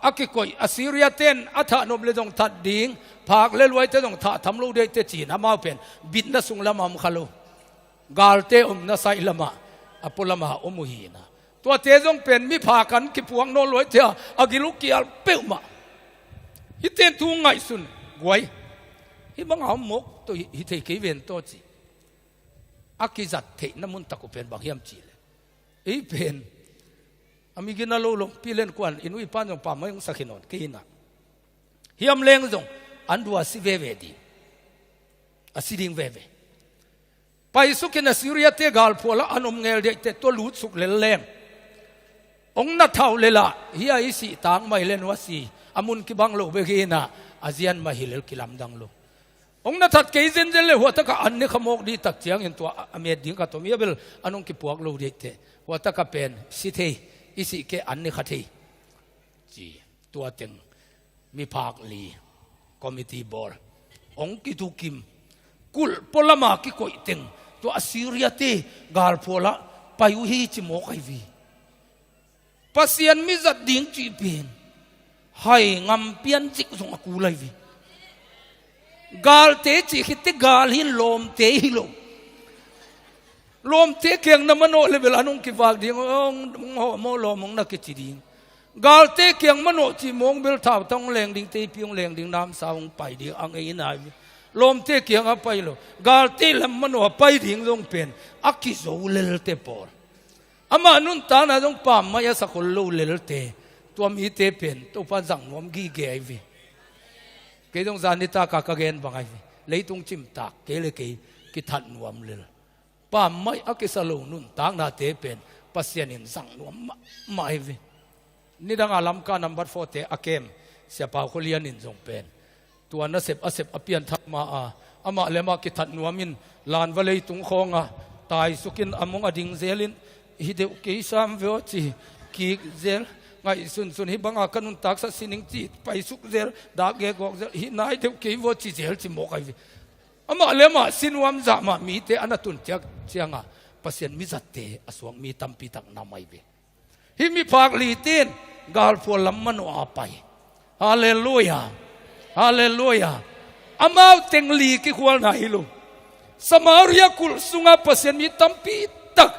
a kikoih Assyria ten a thah nop le zong that ding, phak le luaite zong thah tham lo dei te cin amau pen bitna sung lama om kha lo. Galte omna saih lama a pualama om uh hi na. Tuate zong pen miphak an kipuak nawn luaite a, a gil uh kial peuhmah. Hiten thu ngaihsun guai. Hih banga om mawk tawh hi, hi thei kei ven tawh ci. A kizat theihna mun tak uh pen bang hiam ci le. Ei pen a migina lo lo pi len kuan i nu i pan zong pammaih hong sakhi nawn kei hi na. Hiam leng zong an dua a si veve ding. A si ding veve. Paisukin Assyria-te galphualah an om ngel diaih teh, tua lutsuk lel leng, hong na thau lel ah, hih a i sih tangmai le nuasi a mun kibang lo bek hi inah, a zian mah hi lel, kilamdang lo. Hong na that kei zenzen le huatakah an ne kha mawk dih tak ciangin tua a met ding khat om hi a, bel an hong kipuak lo diaih teh, huatakah pen si thei, i sih kei an ne kha thei, ci. Tua teng miphak li, committee bawl, hong kitukim, kulh pualama kikoih teng, tua Assyria-te galphualah pai uh hi ci mawk ahi ve. Pasian mizat ding cih pen hai ngam pian zik zong a kul ahi ve. Galte cih khit teh gal hi in, lawmte hi lo. Lawmte kiang na manawh le bel an hong kivak ding, hong, hong hawh maw lawm, hong na kici ding. Galte kiang manawh cih mawk bel thautang hong leng ding, teipi hong leng ding, namsa hong pai ding a ngei inah ve. Lawmte kiangah pai lo, galte lam manawh a pai ding zong pen a kizo lelte pawl. Amah nuntakna zong pammaih a sa khol lo lelte, tua mite pen Topa zang nuam gige ahi ve. Kei zong zan nitak a ka gen bang ahi ve. Leitung cimtak kei le kei kithat nuam lel, pammaih a kisa lo nuntaknate pen Pasian in zang nuam mahmah ahi ve. Nidanga Lamka nambat four-te a kem Sia Pau Khua Lian in zong pen tua nasep a sep a pianthak ma a, amah le amah kithat nuamin, lanva leitung khawnga taisukin a mong a ding zelin, hi deuh kei sam ve aw ci, kik zel, ngaihsunsun, hih banga ka nuntaksak sining ci, paisuk zel, dak gekgawk zel, hih nai deuh kei ve aw ci zel ci mawk ahi ve. Amah le amah si nuam zah mah mite a na tun ciak cianga Pasian mizatte a suak mi tampi tak nam ahi ve. Hih miphak lite in galphual lam manawh a pai. Halleluia. Halleluia. Amau teng li kikhualna hi lo. Samaria kulh sunga Pasian mi tampi tak,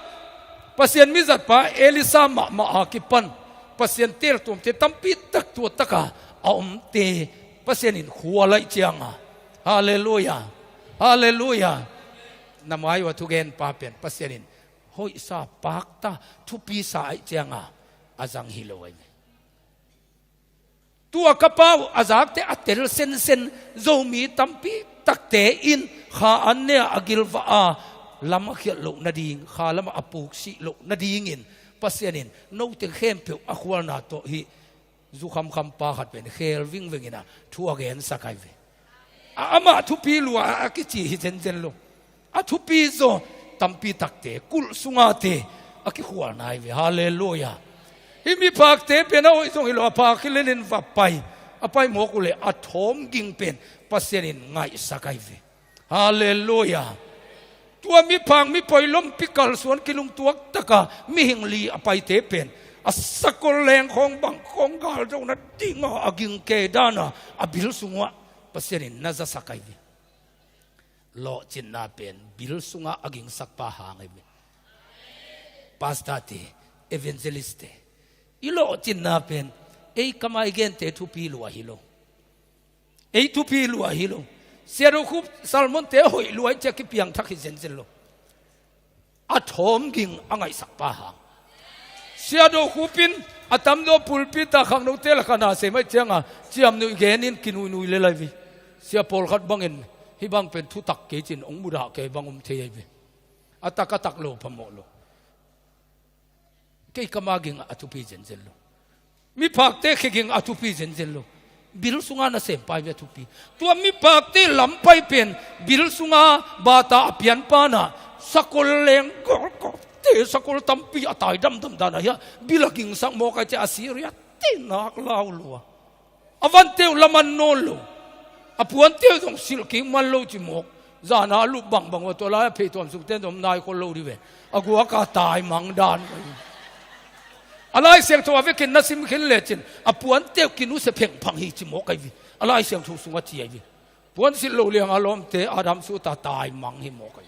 Pasian mizatpa Elisa mahmah a kipan Pasian teltuamte tampi tak tua taka a omte Pasian in khual ahih cianga. Halleluia. Halleluia. Na mai uh a thugenpa pen Pasian in hoihsa, pakta, thupisa ahih cianga a zang hi lo ahi ve. Tua ka pa uh a zakte a tel sensen Zomi tampi takte in kha an ne a, a gilvah a, lam a khialh loh nading, kha lamah a puksih loh nadingin Pasian in note khempeuh a khualna tawh hih zu khamkhampa khat pen khel vingveng inah thu a gensak ahi ve. A, amah thupi lua a kici hi zenzen lo. A thupi zaw tampi takte kulh sungate a kikhualna ahi ve. Halleluia. Hih miphakte pen a hoih zong hi lo, a phak hi lenin va pai. A pai mawk uh leh a thawm ging pen Pasian in ngaihsak ahi ve. Halleluia. Tua miphak mipoi lompi kalsuan kilungtuak taka mihing li a paite pen a sakol leng khawng bang khawng galdo nadinga a ging kei dana a bil sungah Pasian in na zasak ahi ve. Lawhcinna pen bil sungah a gingsakpa hang ahi ve. Pastorte, evangelistte, i lawhcinna pen ei kamai gente thupi lua hi lo. Ei thupi lua hi lo. Sia Do Khup sermonte hoih lua ahih ciang kipiangthak hi zenzen lo. A thawm ging a ngaihsakpa hang. Sia Do Khup in a tamzaw pulpit ah khangnote lakah na sem ahih cianga ciamnuih genin kinuihnui lel ahi ve. Sia pawlkhat bangin hih bang pen thutak kei cin hong mudah kei bang om thei ahi ve. A tak a tak lo phamawh lo. Kei kama ging a thupi zenzen lo. Miphakte khe ging a thupi zenzen lo. Bil sunga nasempa hi ve a thupi. Tua miphakte lampai pen bil sunga bata a pianpa na sakol leng golgawte sakol tampi a tai damdam dana hi a bil a gingsak mawk ahih ciang Assyria te nak lau lua. A vante uh laman nawn lo. A puante uh zong silh kik man lo ci mawk. Zana a lup bangbang uh a tua lai a pheituam sungte zong nai khol lo dih ve. A guaka tai mang dan. A Lai Siangtho a vekin na sim khin lecin a puante uh kinusia phengphang hi ci mawk ahi ve. A Lai Siangtho sungah ci ahi ve. Puan silh lo lianga lawmte Adam suta tai mang hi mawk ahi.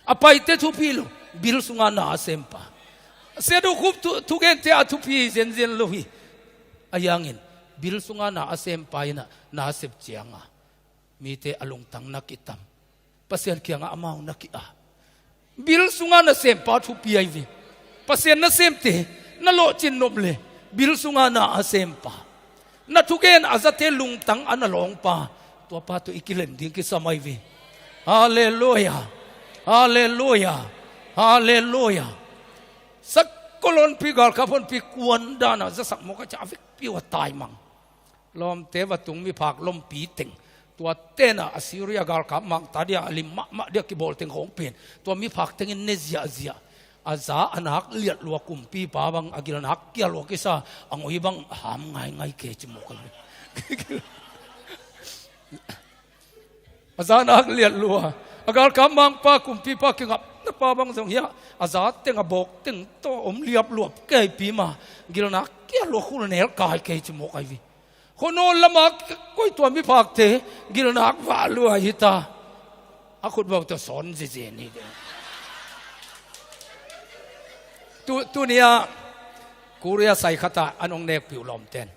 A paite thupi lo, bil sunga na a sempa. Sia Do Khup thu, thugente a thupi zenzen lo hi. A hiangin bil sunga na a sempa inah na a sep cianga mite a lungtang na kitam. Pasian kiangah amau na ki-a. Bil sunga nasempa thupi ahi ve. Pasian nasemte na lawhcin nop le bil sunga na a sempa, na thugen a zate lungtang a na lawngpa, tuapa tawh i kilem ding kisam ahi ve. Halleluia. Halleluia. Halleluia. Sakolonpi galkap honpi kuan dana zasak mawk a, ca a vekpi uh a taimang. Lawmte va tung miphak lompi teng, tua tena Assyria galkap mangta dia a lim mahmah dia kibawl teng khawng pen, tua miphak tengin ne ziahziah. A za a nak liat lua kumpipa bang a gilnak kia lua kisa, a ngoi bang ham ngaingai kei ci mawk a. A za a nak liat lua, a galkap mangpa kumpipa kingapnapa bang zong hiah a za teng a bawk teng tawh om liapluap keipi ma, gilnak kia lua khul nel kai kei ci mawk ai vi. Khuanawn lama koi tua miphakte gilnak vah lua hita. A khutbawk tawh sawn zezen hi. Tu, tunia Korea sai khatah an hong nekpih uh lawmten.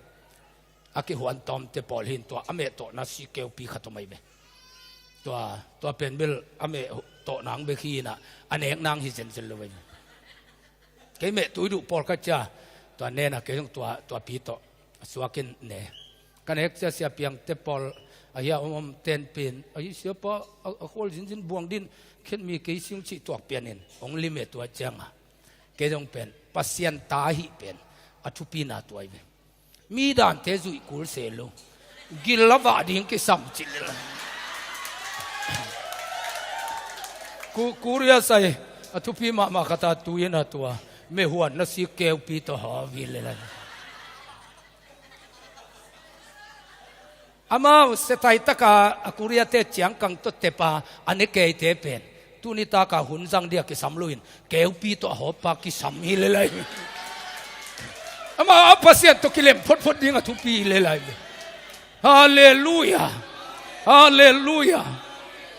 A kihuan tawmte pawl hin tua a mehtawhna sikeupi khat om ai ve. Tua, tua pen bel a mehtawhna ang bek hi inah a nekna ang hi zenzen lo ai ve. Kei mehtui duh pawlkhat cia tua nena kei zong tua, tua pi tawh a suakin ne. Ka nek cia siapiangte pawl a hia om om tenpin a hi siapa a, a khual zinzin buang din khen mi kei sing cih tuak pianin hong limeh tua cianga. Kei zong pen Pasian ta ahi pen a thupina tua ai ve. Mi dante zuih kul se lo. Gil a vah ding kisam cih lel. Ku, Korea sai a thupi mahmah khata tuina tua mehuan na sik keupi tawh hawvi lel. Amau setai taka a Korea te ciangkang tawh tepa a ne keite pen tuni taka hun zang dia kisam loin keupi tawh a hawpa kisam hi lelai. Amau a Pasian tawh kilem photphot ding a thupi hi lelai. Halleluia. Halleluia.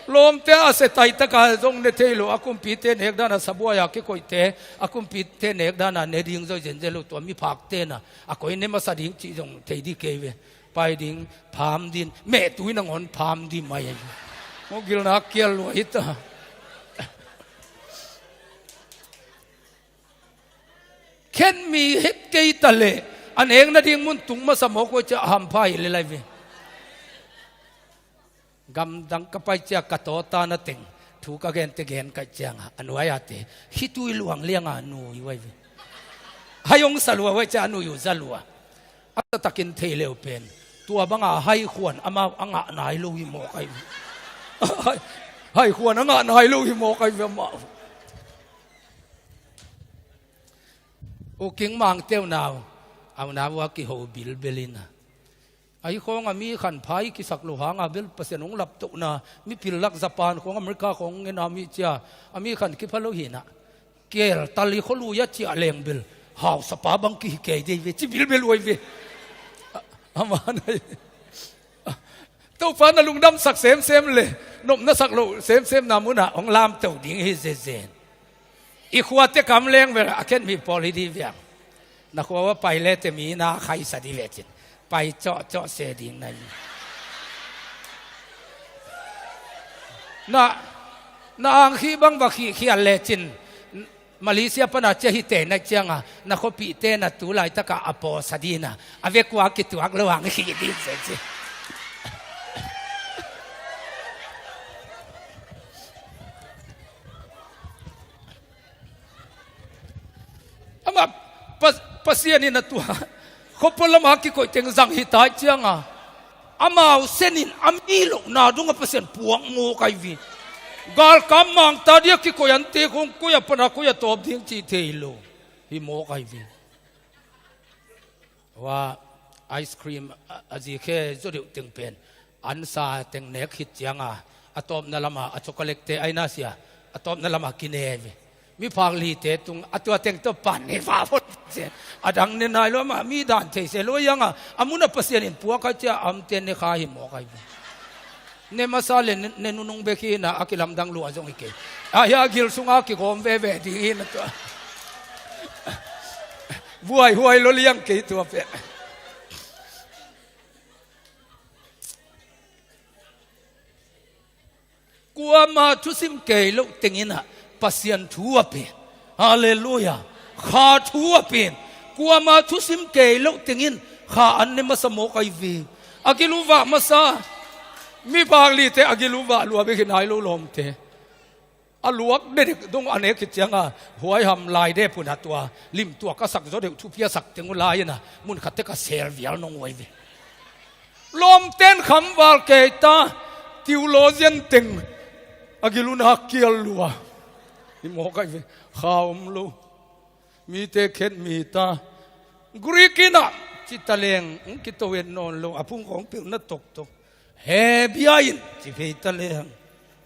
Lawmte a setai taka zong ne thei lo, a kumpite nekdana sabuaia kikoihte a kumpite nekdana ne ding zoi zenzen lo, tua miphakte na a koi ne masa ding cih zong thei dih kei ve. Pai ding, pham din, mehtui nangawn pham din mai. Mawh gilna kial lua hita. Khen mi het kei ta leh a nek nading mun tung masa mawk uh cia a hampha hi lelai ve. Gamdang ka pai cia ka tawta na teng thu ka gente gen kaih cianga a nuai-ate khitui luang lianga nui uh ai ve. Hai hong sa lua uh ai cia a nui uh za lua. A taktakin thei leu pen tua banga haikhuan amau a ngah nai lo hi mawk ai ve. Haikhuan a ngah nai lo hi mawk ai ve amau. U King Mangte unau, a unau a kiho bilbel ina. Ahi khawng a mi khan phai kisak lo hanga bel Pasian hong laptohna mipil lak Japan khawng America khawng ngena mi cia a mi khan kipha lo hina. Kel tali kholui a ciah leng bel hausapa bang kihi kei dei ve ci bilbel uai ve. Aman ai Topa na lungdamsak semsem le nopna sak lo semsem na munah hong lamto ding hi zezen. I khuate kam leng ve a khen mi pawl hi di viang. Na khua va pai le te mi na khaisa di ve cin pai cawhcawh se ding na hi. Na, na ang khih bang va khihkhial le cin Malaysia pana cia hi te na cianga na khuapihte na tu laitaka a pawsa dina a vekua kituak lo ang khih din se ci. Ama Pasian in a tua khuapawlama kikoih teng zang hi tai cianga amau senin a mi lohna dungah Pasian puak mawk ai vi. Galkap mangta dia kikoih ante khong koi a pana koi a tawp ding cih thei lo hi mawk ai vi. Wa ice cream a, a zikhe zaw deuh teng pen ansa teng nek khit cianga a tawpna lama a chocolate te aina sia a tawpna lama kine ve. Miphak lite tung a tua teng tawh pan hi va phot se. A dang ne nai lo ama mi dan thei se lo ianga a muna Pasian in puak a cia amte ne kha hi mawk ai ve. Ne masa le ne, ne nunung bek hi na a kilamdang lua zong hi kei. A hia gil sunga kigawm veve ding hi na tua. Vuaihuai lo liang kei tua pe. Kuama thusim kei loh tenginah Pasian thu a pen. Halleluia. Kha thu a pen. Kuama thusim kei loh tengin kha an ne masa mawk ai ve. A giluvah masa. Miphak lite a giluvah lua bek hi nai lo lawmte. A luak dedek dong a nek khit cianga huaiham lai dep un a tua limtuak a sak zaw deuh thupi a sak teng uh lai-in a mun khat tek a sel vial nong uh ai ve. Lawmten khamval kei ta, theologian teng a gil un a kial lua. Hi mawk ai ve. Kha om lo. Mite khet mi ta. Greek in a ci ta leng hong kito et nawn lo, a phung khawng peuhna toktok. Hebia in ci phei ta leng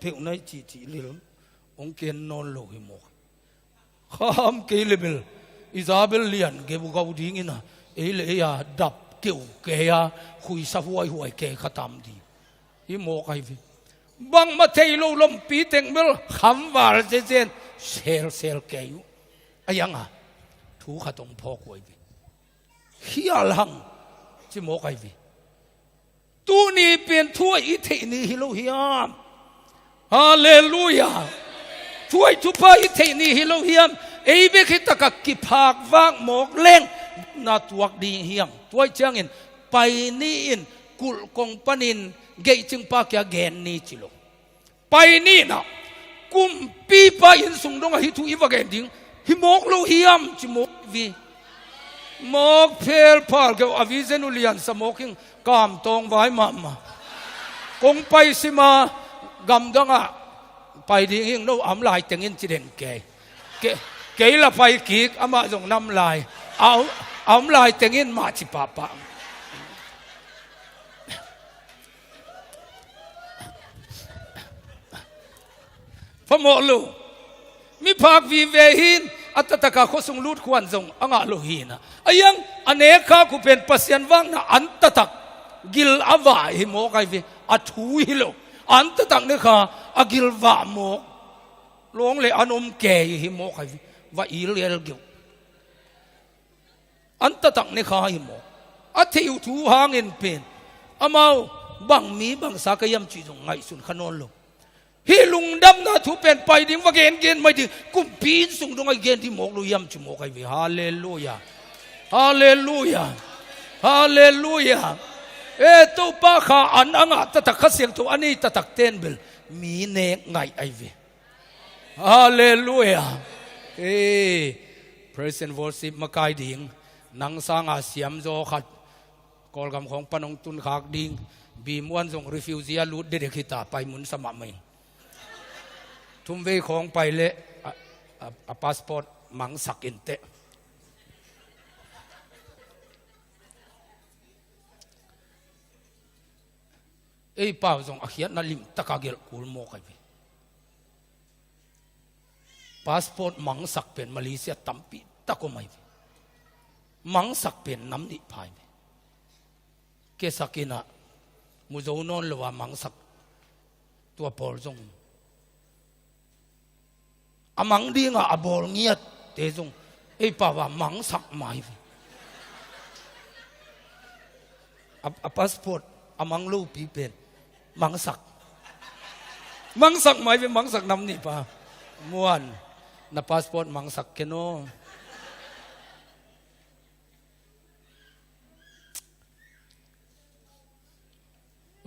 peuhna i cihcih lil hong ken nawn lo hi mawk. Kham kei le bel Isabel lian geu gau dingin a ei le ei a dap keu kei a khuisa huaihuai kei kha tam ding. Hi mawk ai ve. Bangmah thei lo lompi teng bel khamval zezen selsel kei uh. A ianga thu khat hong phawk uh ai ve. Khial hang ci mawk ai ve. Tuni pen thu a i theih ni hi lo hiam? Halleluia. Thu a i thupha i theih ni hi lo hiam? Ei bek hi taka kiphak vak mawk leng na tuak ding hiam? Tua i ciangin pai ni in kulh kong panin geihcingpa kia gen ni ci lo. Pai ni na kumpipa inn sung dong ahi thu i va gen ding hi mawk lo hiam ci mawk vi. Mawk phel phal keu a vision uh lian sa mawk hing kam tawng vai mahmah. Kong pai sima gamdangah pai ding hing no a om lai tengin ci den kei. Ke, kei la pai kik amah zong nam lai a om, a om lai tengin mah ci pahpah. Phamawh lo. Miphak vive hin a tataka khuasung lut khuan zong a ngah lo hina. A iang a nek kha khu pen Pasian vakna an tatak gil a vah hi mawk ai ve. A thu hi lo. An tatak ne kha a gil vah mawk. Lawng le an om kei hi mawk ai ve. Va il el geuh. An tatak ne kha hi maw? A theih uh thu hangin pen amau bang mi bangsa ka hiam cih zong ngaihsun kha nawn lo. Hih lungdamna thu pen pai ding va gengen mai ding kumpi inn sung dong a i gen ding mawk lo hiam ci mawk ai ve. Halleluia. Halleluia. Halleluia. E Topa kha an a ngah tatak Kha Siangtho a nei tatak ten bel mi nek ngaih ai ve. Halleluia. Hey, praise and worship makai ding. Nang sanga siamzaw khat Kawlgam khawng pan hong tunkhak ding. Bimuan zong refugee a lut dedek hita pai mun sa mahmah in. Thumvei khawng pai le a, a, a passport mangsak inteh. Ei pau zong a khiatna limtaka gelh kul mawk ai ve. Passport mangsak pen Malaysia tampi tak om ai ve. Mangsak pen nam nih pha ai ve. Kesak inah muzo nawn lo a mangsak tua pawl zong a mang dinga a bawl ngiatte zong ei pau a mangsak mai ve. A, a passport a mang lopi pen mangsak. Mangsak mai ve, mangsak nam nih pa. Muan, na passport mangsak ken aw.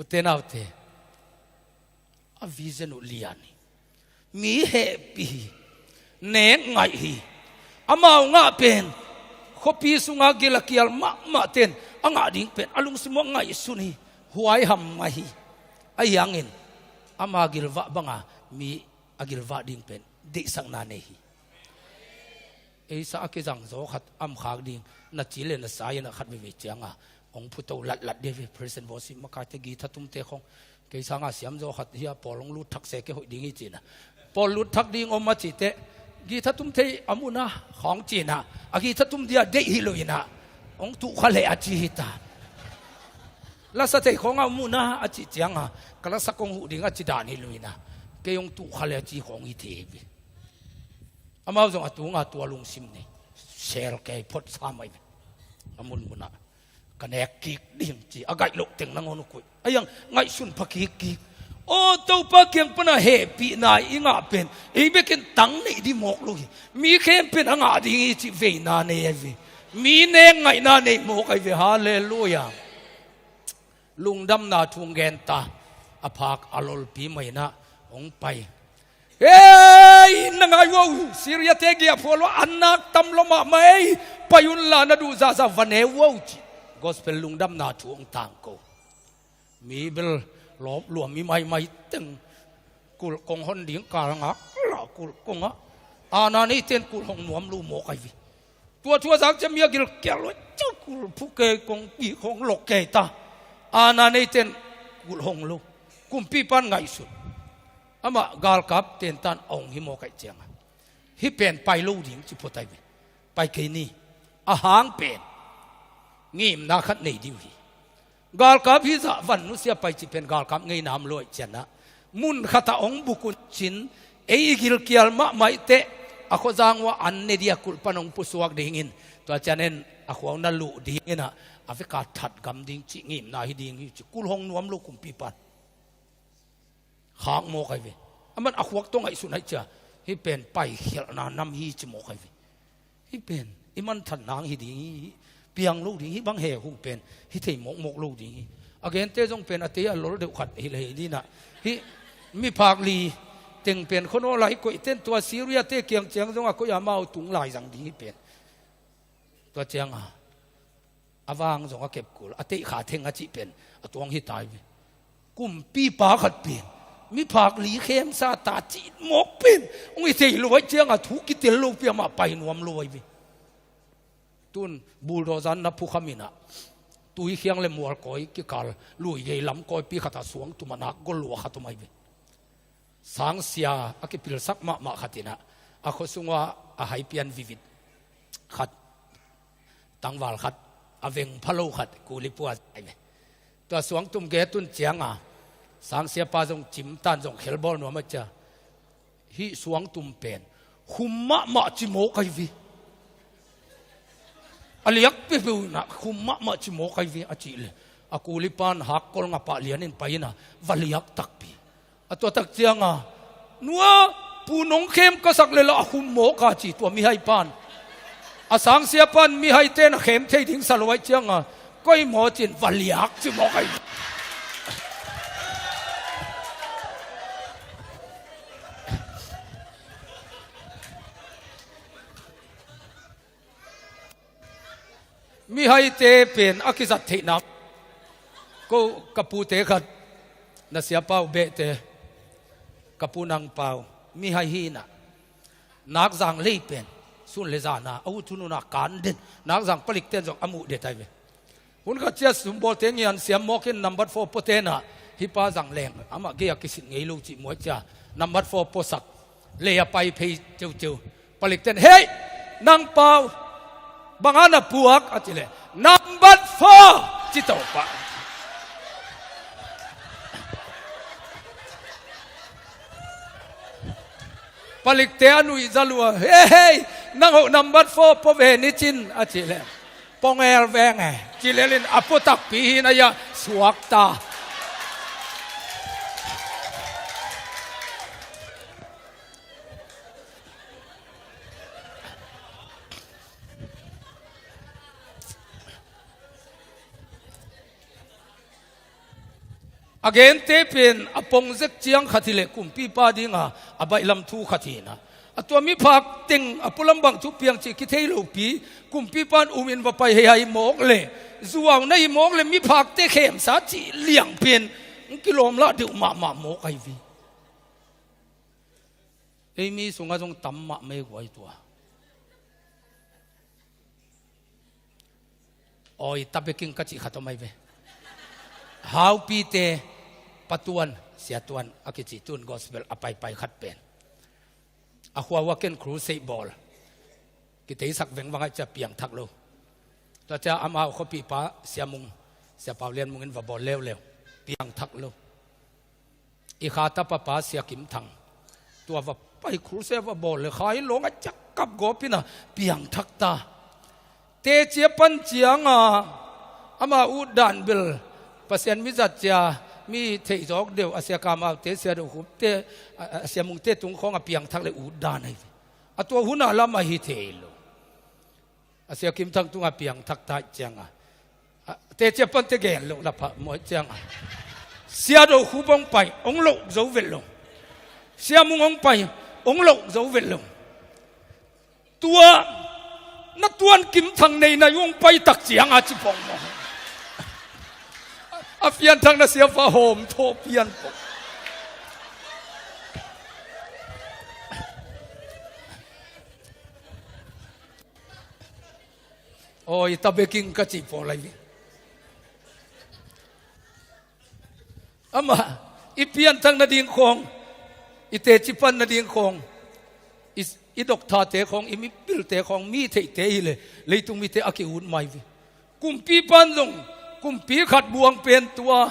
Ute naute, a vision uh lian hi. Mi hehpih hi. Nek ngaih hi. Amau ngah pen khuapi sunga gil a kial mahmah ten a ngah ding pen a lungsim uh a ngaihsun hi. Huaiham mah hi. Ahi hangin ama gilvah banga mi a gilvah ding pen deihsakna nei hi. Eisa a kizang zaw khat a om khak ding na ci le na sa in a khat veve cianga hong phuto latlat dih ve. Praise and worship makaite githa tumte khawng kei sanga siam zaw khat hi a pawl hong lut thak se ke hoih ding hi cina. Pawl lut thak ding om a cite githa tum thei a muna khawng cina a githa tum dia deih hi lo ina hong tuh kha le a ci hi ta. Lasa thei khawng a muna a ci cianga ka lasa kong huh ding a ci dan hi lo ina kei hong tuh kha le a ci khawng hi thei ve. Amau zong a tunga tua lungsim nei sel kei phot sa mai ve. A munmunah ka nek kik ding ci a gaih loh teng nangawn uh kuih a iang ngaihsun pha kik kik. Aw Topa kiang pana hehpihna i ngah pen ei bekin tang neih di mawk lo hi. Mi khempeuh a ngah ding hi cih veina nei a ve. Mi nek ngaihna nei mawk ai ve. Halleluia. Lungdamna thu gen ta a phak a lolpi mai inah hong pai. "Ei, na ngai uh, Syria-te giahphual uh, an nak tam lua mahmah ei, pai unla na duh zahzah va ne uh," ci. Gospel lungdamna thu hong tangko. Mi bel lawp luam mi maimai teng kulh kong hon ding kal ngak la kulh kong ah. Ana neite in kulh hong nuam lo mawk ai ve. Tua thu a zak ciang mi a gilkial lo ciang kulh phu kei kong kik hong lok kei ta. Ana neite in kulh hong lo. Kumpipa in ngaihsun. Amah galkapte tan a hong hi mawk ai ciang a, hih pen pai lo ding ci phot ai ve. Pai kei ni. A hang pen ngimna khat nei ding uh hi. Galkap hi zah van nusia pai cih pen galkap ngeina om lo ai ciang a, mun khat ah hong buk un cin, ei i gilkial mahmah i teh, a khuazang uh ah an ne ding a kulh pan hong pusuak dingin, tua ciangin a khua uh na luh dingin ah, a vek a that gam ding cih ngimna hi ding hi ci. Kulh hong nuam lo kumpipa in khak mawk ai ve. Aman a khuak tawh ngaihsun ai ciang, hih pen paikhialhna nam hi ci mawk ai ve. Hih pen i manthan nang hi ding hi, piang lo ding hi, bang he hu pen hi thei mawkmawk lo ding hi. A gente zong pen a tei a lol deuh khat hi le hi ding ah, hih miphak li teng pen khuanawl ah i koih ten tua Syria-te kiang ciang zong a koih a amau tung lai zang ding hi pen. Tua ciang a, a vang zong a kep kul, a teih kha theng a cih pen a tuang hi ta ai ve. Kumpipa khat pen miphak li khemsa ta cih mawk pen hong hi thei lo ai ciang a, thu kitel lopi amah pai nuam lo ai ve. Tun bulldozer na phukham in ah, Tuikhiang le Mualkawi kikal lui gei lam kawipi khat ah suangtum a nak gol lua khat om ai ve. Sangsia a kipilsak mahmah khat in ah, a khuasung ah a hai pian vivit khat, tangval khat, a veng pha lo khat, kuli pua ai ve. Tua suangtum gei tun ciang a, sangsiapa zong cim tan zong khelbawl nuam a cia. Hih suangtum pen khum mahmah ci mawk ai ve. A liak peuhpeuh in ah khum mahmah ci mawk ai ve a cih leh, a kulipa in hakkol ngap ah lian in pai in ah va liak takpi. A tua tak ciang a, "Nua, pu nong khem ka sak leh lah a khum mawk a," ci tua mihaipa in. A sangsiapa in mihaite na khem thei ding sa lo ai ciang a, "Koi maw?" ci in va liak ci mawk ai. Mihaite pen a kizat theihna. Ko ka pute khat, na siapa uh behte, ka pu Nang Pau, mihai hi in ah, nakzang lei pen sun le zan a, a ut hun hun a kan den, nakzang palikte in zong a muh det ai ve. Hun khat ciang sumbawlte ngian siam mawk in number four puate in ah, hih pa zang leng amah gei a kisit ngei lo cih muh ai ciang number four puasak lei a pai phei ceuceu. Palikte in, "Hei, Nang Pau, bang a na puak?" a cih leh, "Number four," ci to pah. Palikte a nuihza lua, "Hei, hei, nang hoh number four pua ve ni cin," a cih leh, "Pongel veng e," ci lel in a pua takpi hi na ia suak ta. A gente pen a pong zek ciang khat hileh kumpipa dinga a baihlam thu khat hi na. A tua miphak teng a pulam bang thupiang cih kithei lopi, kumpipa in um in va pai hei hai mawk leh, zuau na hi mawk leh miphakte khemsa cih liang pen hong kilawm lah deuh mahmah mawk ahi vi. Ei mi sungah zong tam mahmah ei guai tua. Oi, tabeking ka cih khat om ahi ve. Haupite, Pa Tuan, Sia Tuan a kici tun gospel a paipai khat pen. A khua uh a ken crusade bawl. Kiteisak vengvang ahi cia piangthak lo. Tua cia amau khuapipa Sia Mung, Sia Pau Lian Mung in va bawl leuleu. Piangthak lo. I kha tapa pa Sia Kim Thang. Tua va pai crusade va bawl le khai lawng a ciak kap gawp in a piangthak ta. Teci a pan cianga ama utdan bel Pasian mizat cia mi theihzawk deuh a Sia Kam Aute, Sia Do Khupte, a, a Sia Mungte tung khawng a piangthak le utdan ahi. A tua hun a lam ahi thei lo. A Sia Kim Thang tunga piangthak ta cianga, a, teci a pante gen lo la pha muai cianga, Sia Do Khup hong pai, hong loh zo vet lo. Siamung hong pai, hong loh zo vet lo. Tua na tuan Kim Thang nei na hong pai tak cianga ci pongmong. A pianthak na siapa hawm thaw pian pong. Awi, tabeking ka ci pawl lai ve. Amah i pianthak nading khawng, i teci pan nading khawng, i, i dokthate khawng, i mipilte khawng, mi theihte hileh leitung mite a ki-ut mai ve. Kumpipa in zong kumpi khat buang pen tua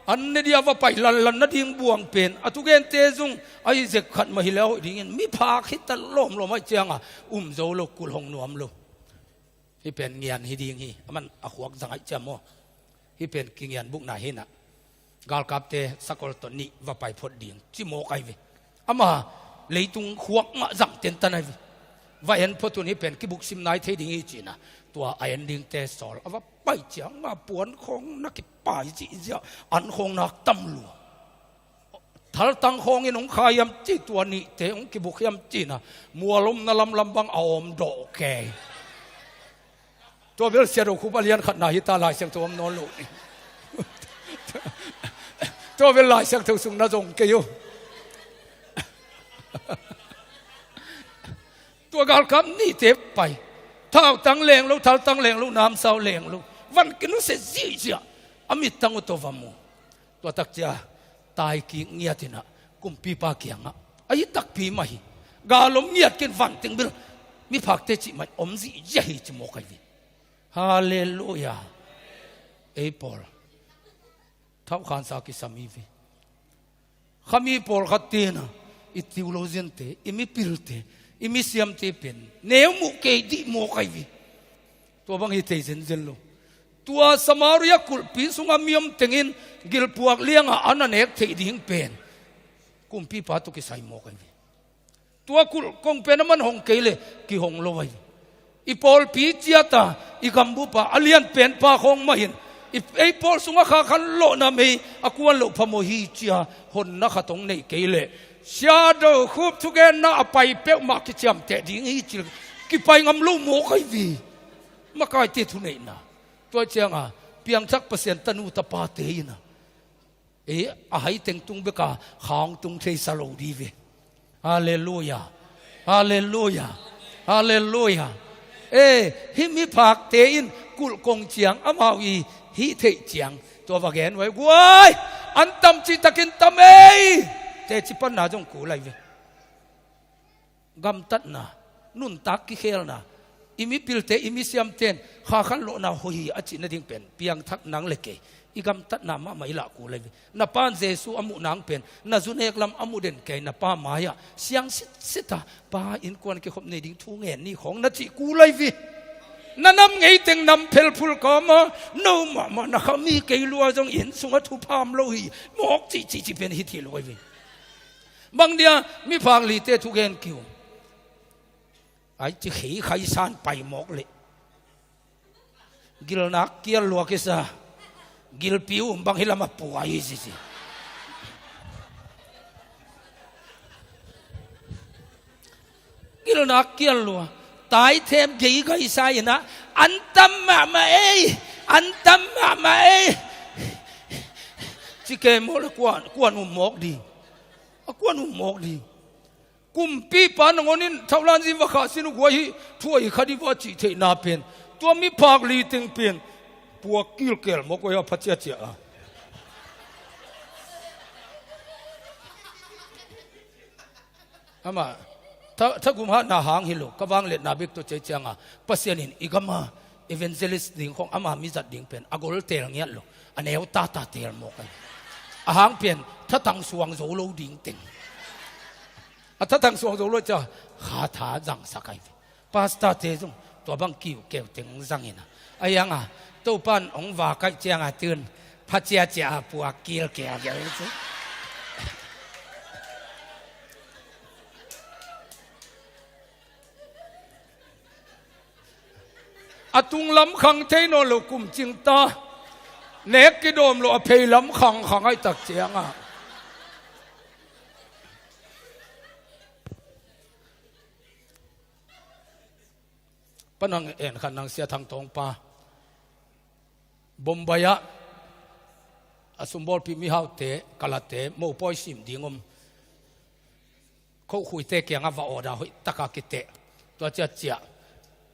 an ne dia va pai lanlan nading buang pen a thugente zong a hi zek khat mah hileh a hoih dingin miphak hita lawmlawm ahih cianga um zo lo, kulh hong nuam lo. Hih pen ngian hi ding hi. Aman a khuak zang ahih ciang maw, hih pen kingian bukna hinah galkapte sakol tawh nih va pai phot ding ci mawk ahi ve. Ama leitung khuak ngah zang tentan ahi ve. Va en phot un, hih pen kibuksim nai thei ding hi cinah tua a en dingte sawl a va pai cianga puan khawng na kipai cihziah an khawng nak tam lua. Thaltang khawngin hong khai hiam ci, tua nihte hong kibuk hiam cinah mual omna lamlam bang a awm dawh kei. Tua bel Sia Do Khup a lian khatna hita, Lai Siangtho om nawn lo ni. Tua bel Lai Siangtho sung na zong kei uh. Tua galkap nihte pai. Thautang leng lo, thaltang leng lo, namsau leng lo. Van kinusia zihziah. A mittang uh tawh va mu. Tua tak cia taikik ngiatinah kumpipa kiangah a hi takpi mah hi. Gal om ngiat kin vanteng bil miphakte cih mah om zihziah hi ci mawk ahi ve. Halleluia. Ei pawl thauhkhansa kisam hi ve. Khami pawlkhat tinah i theologiante, i mipilte, i misiamte pen neu muh kei dih mawk ahi ve. Tua bang hi thei zenzen lo. Tua Samaria kulhpi sungah mi om tengin gilpuak liangah a na nek theih ding pen kumpipa tawh kisai mawk ahi ve. Tua kulh kong pen a man hong kei leh kihong lo ahi ve. I pawlpi ciata, i gambupa a lianpenpa khawng mahin i, ei pawl sungah khakhan lawhna mei a kuan loh phamawh hi cia honna khat hong neih kei leh Sia Do Khup thugenna a pai peuhmah kiciamteh ding hi ci kipai ngam lo mawk ahi ve. Makaite thuneihna. Tua cianga piangthak Pasian tanu tapate inah ei a hai teng tung beka khang tung thei sa lo di ve. Halleluia. Halleluia. Halleluia. Ei, hih miphakte in kulh kong ciang amau i hih theih ciang tua va gen uh ahi guai. An tam cihtakin tam ei. Teci panna zong kul ahi ve. Gamtatna, nuntak kikhelna, i mipilte, i misiamten khakhan lawhna hoih hi a cih nading pen piangthak nang le kei i gamtatna mahmah i lah kul ahi ve. Na pa'n Jesu a muh nang pen na zu nek lam a mu den kei, na pa mai-ah siang sitsit a, pa, innkuan kikhop nei ding thu ngen ni khawng na cih kul ahi ve. Na nam ngeiteng nam phelphul kama no mahmah na khami kei lua zong inn sungah thupham lo hi mawk cihcihcih pen hi thei lo ahi ve. Bang dia miphak lite thugen kiu ai ci khei khaisan pai mawk leh gilnak kial lua kisa, gilpi um bang hi lamah pua hi sisi. Gilnak kial lua, taithem gei gaisa inah an tam mahmah ei, an tam mahmah ei. Ci kei mawk le kuan, kuan um mawk ding. A kuan um mawk ding. Kumpipa nangawn in thaulan zi va khah sin uh guai hi, thu ahi kha di va cih theihna pen tua miphak li teng pen puak kilkel mawk uh a pha ciacia a. Amah tha, thagum hatna hang hi lo, ka vangliatna bek tawh cei cianga Pasian in i gama evangelist ding khawng ama mizat ding pen a gol teel ngiat lo, a neu tata teel mawk ahi. A hang pen thatang suang zo lo ding teng. A thatang suang zo lo cia kha tha zangsak ahi ve. Pastor te zong tua bang kiuhkeu teng zangin a, a ianga Topan hong vak aih cianga tun pha ciacia a puak kilkel ahi ve. A tunglam khang thei nawn lo kum cingta, nek kidawm lo a pheilam khangkhang aih tak cianga. Pan hang en khan nang Sia Thang Tawng pa. Bombay ah a sumbawlpih mihaute, kalate, mopawi sim ding om. Khokhuite kiangah va order hoih taka kiteh. Tua ciat ciah.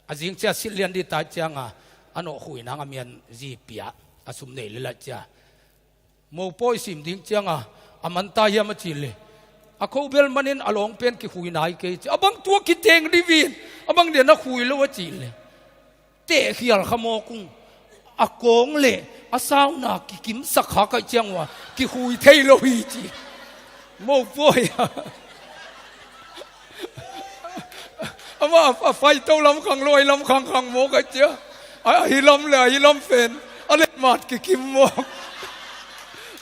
A zing ciah silh lian dih tai cianga a nawhkhui nang a mian zi pia. A sum nei le lai cia. Mopawi sim ding cianga a man ta hiam a cih le. A kho bel manin a lawng pen kikhui nai kei ci. A bang tua kiteng dih vin. A bang dia na khui lo a cih le. Tehkhial kha mawk ung. A kawng le a sauna kikimsak kha kaih ciang ua kikhui thei lo hi ci. Mopawi a. Amah a faito lam khang lo, a hi lam khang khang mawk a cia. A, a hi lam le a hi lam pen a letmat kikim mawk.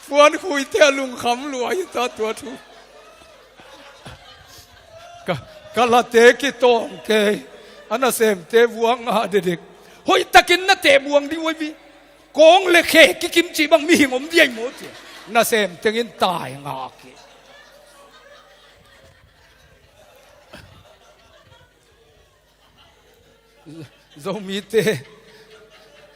Puan khuite a lungkham lua hi ta tua thu. Ka, ka late kitawng kei. A nasemte vuak ngah dedik. Hoihtakin na teh buang dih uai vi. Kawng le khe kikim cih bang mihing om diai maw ci. Nasem tengin tai ngah kei. Zomite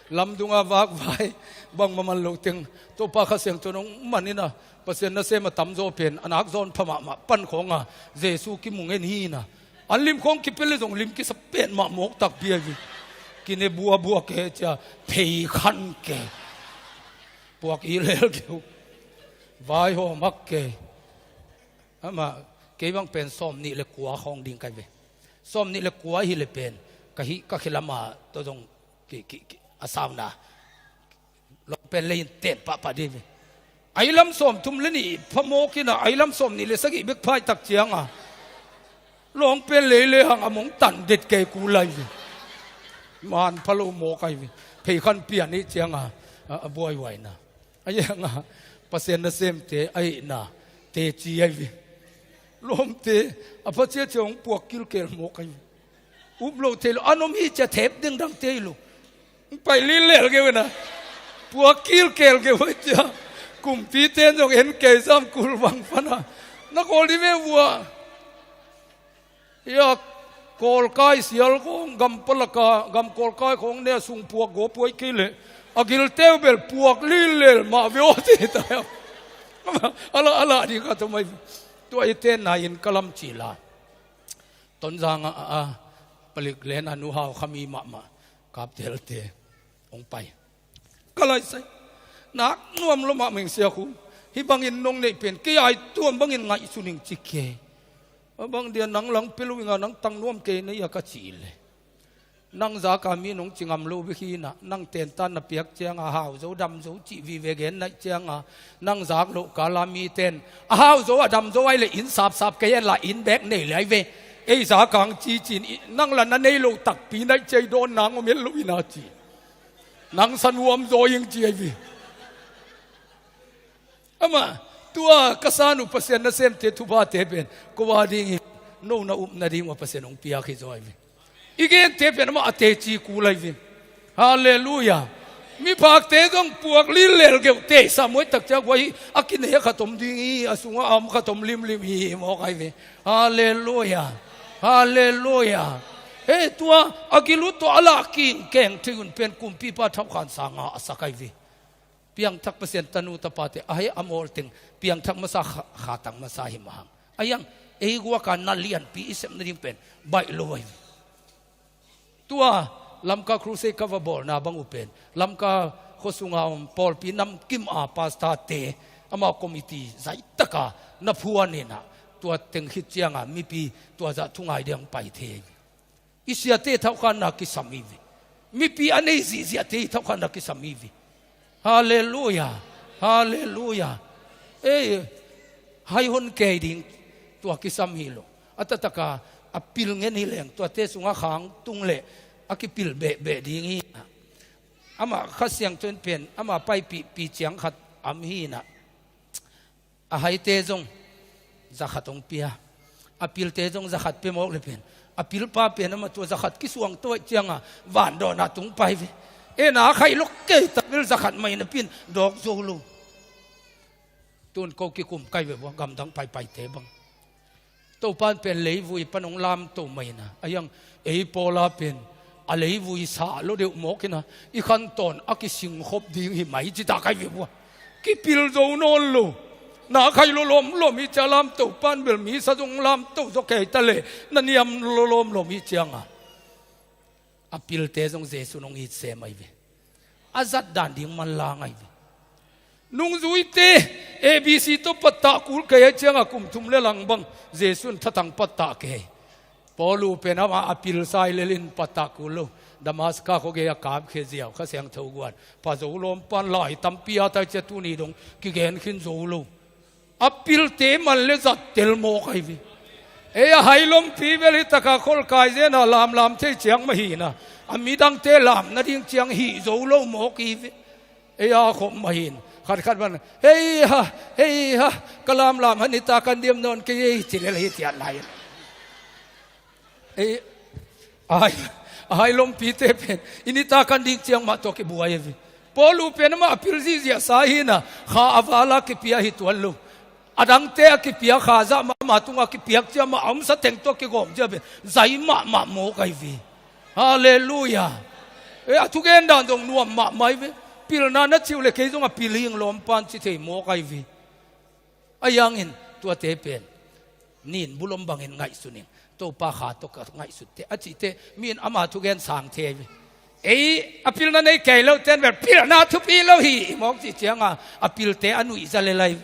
lamdunga vakvai bangmah man lo teng Topa Kha Siangtho nong man ina Pasian nasem a tamzaw pen a nak zawn pha mahmah pan khawnga Jesu kimu ngen hi ina an lim khawng kipel le zong lim kisa pen mah mawk takpi ahi. Kine buabua ke cia phei khan ke puak i lel keu vaihawm hak ke. Amah kei bang pen sawm nih le kua khawng ding kai ve. Sawm nih le kua hi le pen ka hi ka khilama tawh zong ki, ki, ki, a sauna lawng pen leiin ten pahpah dih ve. A i lam sawm thum le nih phamawk ina a i lam sawm nih le sagih bek phaitak cianga lawng pen lei le hang a mong tan det kei ku lai ve. Man pha lo mawk ai ve. Phei khan pian ih cianga a, a buaihuaina. A ianga Pasian nasemte a ihna teci ai ve. Lawmte a phacia cia hong puak kilkel mawk ai ve. Up lo thei lo an om hi cia thep dengdang tei lo. Pai lilel keu ina puak kilkel keu ai cia. Kumpite in zong en kei sam kul bang pana na kawl dih ve vua. Ia kawlkai sial khawng gam palaka gam kawlkai khawng ne a sung puak gaw puai kei leh a gilteu bel puak lilel mah ve aw ti ta. Ala ala ding kha thumai tua i tenna in ka lam cila. Tonzang a a palik len a nu hau khami mahmah kaptelte hong pai. Ka laisai nak nuam lo mah meng sia khu. Hih bangin nong neih pen kei ai tuam bangin ngaihsun ing ci kei. A bang dia nang lang pia lo inga nang tang nuam kei na ia ka ci le. Nang zaka mi nong ci ngam lo bik hi na nang tentan na piak cianga hau zo dam zo cih vive gen naih cianga nang zak loh kala mi ten a hau zo a dam zo ai le inn sapsap kei en la inn bek nei le ai ve. Ei zaka ang ci cin nang la na nei lo takpi naih cia i dawn nang om en lo ina ci. Nang sa nuam zaw ing ci ai vi. Amah tua ka san uh Pasian nasemte thuphate pen ko a dingin no na upna ding uh a Pasian hong piak hi zaw ai vi. I gente pen amah a teci kul ai vi. Halleluia. Miphakte zong puak lilel geuh te samuai takciak uh ahi a kine khat om ding hi a sungah a om khat om limlim hi mawk ai vi. Halleluia. Halleluia. Hei tua a gil uh tawh a lah kingkeng thei un pen kumpipa thauhkhan sanga a sak ai vi. Piangthak Pasian tanu tapate a hei a mawl teng piangthak masa kha, khatang masa hi mahang. A iang ei guaka na lianpi i sep nading pen baih lo ai vi. Tua Lamka Crusade ka va bawlna bang uh pen Lamka khuasunga om pawlpi namkim a pastate ama committee zaitaka na phuan inah tua teng khit cianga mipi tua zah thungai ding pai thei. I siate thauhkhanna kisam hi ve. Mipi a nei zihziahte i thauhkhanna kisam hi ve. Halleluia. Halleluia. Ei, hai hon kei ding tua kisam hi lo. A tataka a pil ngen hi leng tuate sunga khang tung le a kipil behbeh ding hi. Amah Kha Siangtho in pen amah paipih pi ciang khat am hi na. A haite zong zakhat hong pia. A pilte zong zakhat pia mawk le pen a pilpa pen amah tua zakhat kisuang tuaih cianga vandawnah tung pai ve. Ena a khaih lok kei tak bel zakhat mai napi in dawk zo lo. Tun ko kikum kai ve bua gamdang paipaite bang. Topan pen leivui pan hong lamto maina a hiang ei pawla pen a leivui sah lo deuh mawk in a, i khantawn a kisingkhop ding hi mai ci ta kai ve bua. Kipil zo nawn lo. Na khai lo lawmlawm hi cia lamto pan bel misa zong lamto zaw kei ta le, na niam lo lawmlawm hi cianga a pilte zong Jesu nong it sem ai ve. A zat dan ding manlang ai ve. Nungzuite A B C tawh pattah kul kei ai cianga kum thum le lang bang Jesu in thatang pattah kei. Paulu pen amah a pilsa i lelin pattah kul lo. Damaska khuagei a kapkhia ziau Kha Siangtho guan pha zo lawm pan lai tampi a tai cia tuni dong kigen khin zo lo. A pilte man le zat tel mawk ai ve. Ei a hai lompi bel hi taka kholkai zena lamlam thei ciang mah hina, a midangte lam nading ciang hih zo lo mawk i ve. Ei a khop mahin khatkhat man hei ha, hei ha, ka lamlam han hita kan diam nawn kei ei ci lel hi ciat lai. Ei, a hai, a hai lompite pen i nita kan ding ciang mah tawh kibuai a ve. Paulu pen amah a pil zihziah sa hina, kha a vala kipia hi tuan lo. A dangte a kipia kha zah mah amah tungah kipiak ciah mah a omsa teng tawh kigawm ciah pen zai mahmah mawk ai ve. Halleluia. E, a thugen dan zong nuam mahmah ai ve. Pilna na ciuh le kei zong a pil hing lawm pan ci thei mawk ai ve. A yangin tuate pen nin bulom bangin ngaihsun in, Topa kha tawh ka ngaihsutte a cihte mi in ama thugen sang thei ve. Ei a pilna nei kei lo ten bel pilna thupi lo hi mawk cih cianga a pilte a nuihza le lai.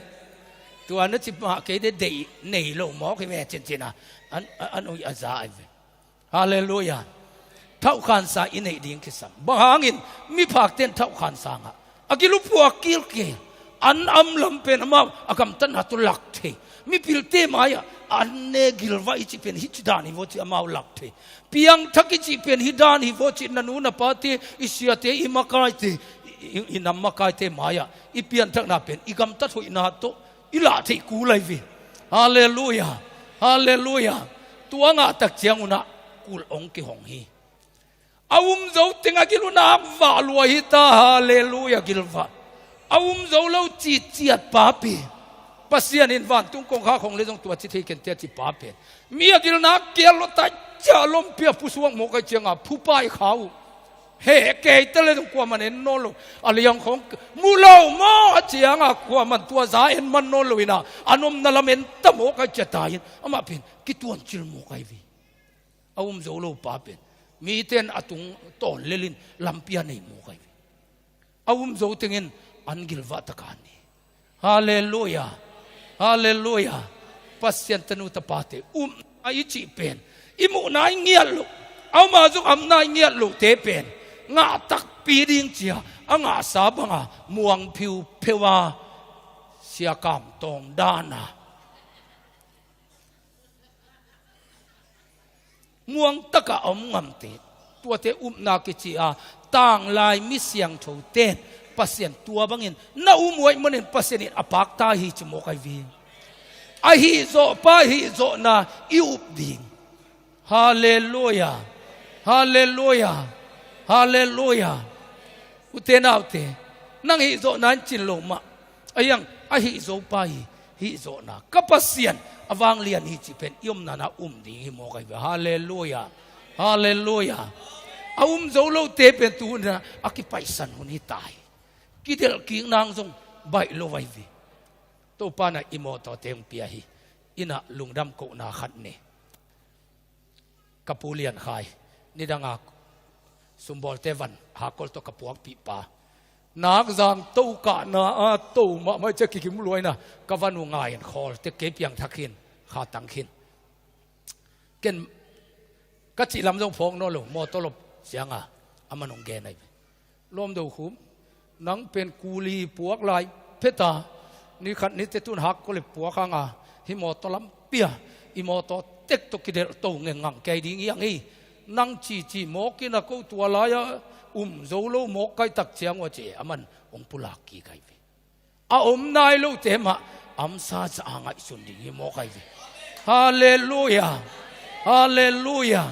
Tua na ci mah kei de deih nei lo mawk hi ve cincina a, a, a nuih a za ai ve. Halleluia. Thauhkhansa i neih ding kisam. Bang hangin miphakte in thauhkhansa ngah a gil uh puak kilkel. An am lam pen amau a gamtatna tawh lak thei. Mipilte mai-ah an ne gilvah i cih pen hih ci dan hi vaw cih amau lak thei. Piangthak i cih pen hih dan hi vaw cih na nu na pate, i siate, i makaite, i, i nam makaite mai-ah i pianthakna pen i gamtat hoihna tawh i lah theih kul ai ve. Halleluia. Halleluia. Tua ngah tak ciang unah kulh hong kihong hi. A um zo teng a gil uh nak vah lua hi ta. Halleluia. Gilvah. A um zo lo citciat pa pen Pasian in vantung kongkhak hong le zong tua ci thei kente a ci pa pen mi a gil nak kial lo tai ciah lompi a pusuak mawk ai cianga phupai kha uh. He kei ta le zong kuaman en nawn lo. A liang khong mu lo maw a cianga kuaman tua za en man nawn lo ina a nomna lam en ta mawk ai cia ta in amah pen kituancil mawk ai ve. A um zo lo pa pen mite in a tung tawn lelin lampi a nei mawk ai ve. A um zo tengin an gilvah taka an hi. Halleluia. Halleluia. Pasian tanu tapate upna i cih pen i muhna i ngiat loh, a um a zong amna i ngiat lohte pen ngah takpi ding cia a ngahsa banga muang phiupheu a siakam tawng dana muang taka a om ngamte, tuate upna kici a tanglai mi siangthote in Pasian tua bangin na um uh ahih manin Pasian in a pakta hi ci mawk ai ve. A hihzawhpa hihzawhna i up ding. Halleluia. Halleluia. Halleluia. Ute naute, nang hihzawhna in cin lo mah. A hiang a hihzopa hi, hihzawhna ka Pasian a vanglian hi cih pen i omna na um ding hi mawk ai ve. Halleluia. Halleluia. A um zo lote pen tu hunah a kipaisan hun hi ta hi. Kidelh kik nang zong baih lo ai ve. Topa na i mawtawte hong pia hi. Innah lungdam kohna khat ne. Ka pu Lian Khai nidanga sumbawlte van hakkol tawh ka puakpih pa, nakzang to kahna a to mahmah cia kikim luaina ka van uh ngai in khawlte kei piangthak khin, khatang khin. Ken ka cih lam zong phawk nawn lo, mawtaw lop cianga a man hong gen ai ve. Lawm Do Khum, nang pen kuli puak lai pheta, ni khat ni te tun hakkol i puak hanga hih mawtaw lampi-a i mawtaw tek tawh kidelh to ngengang kei ding hi ang hi. Nang cici mawk in a ko tua lai-a um zo lo mawk kai tak ciang uh a ci e, a man hong pulak kik ai ve. A om nai lote mah amsa za a ngaihsun ding hi mawk ai ve. Halleluia. Halleluia.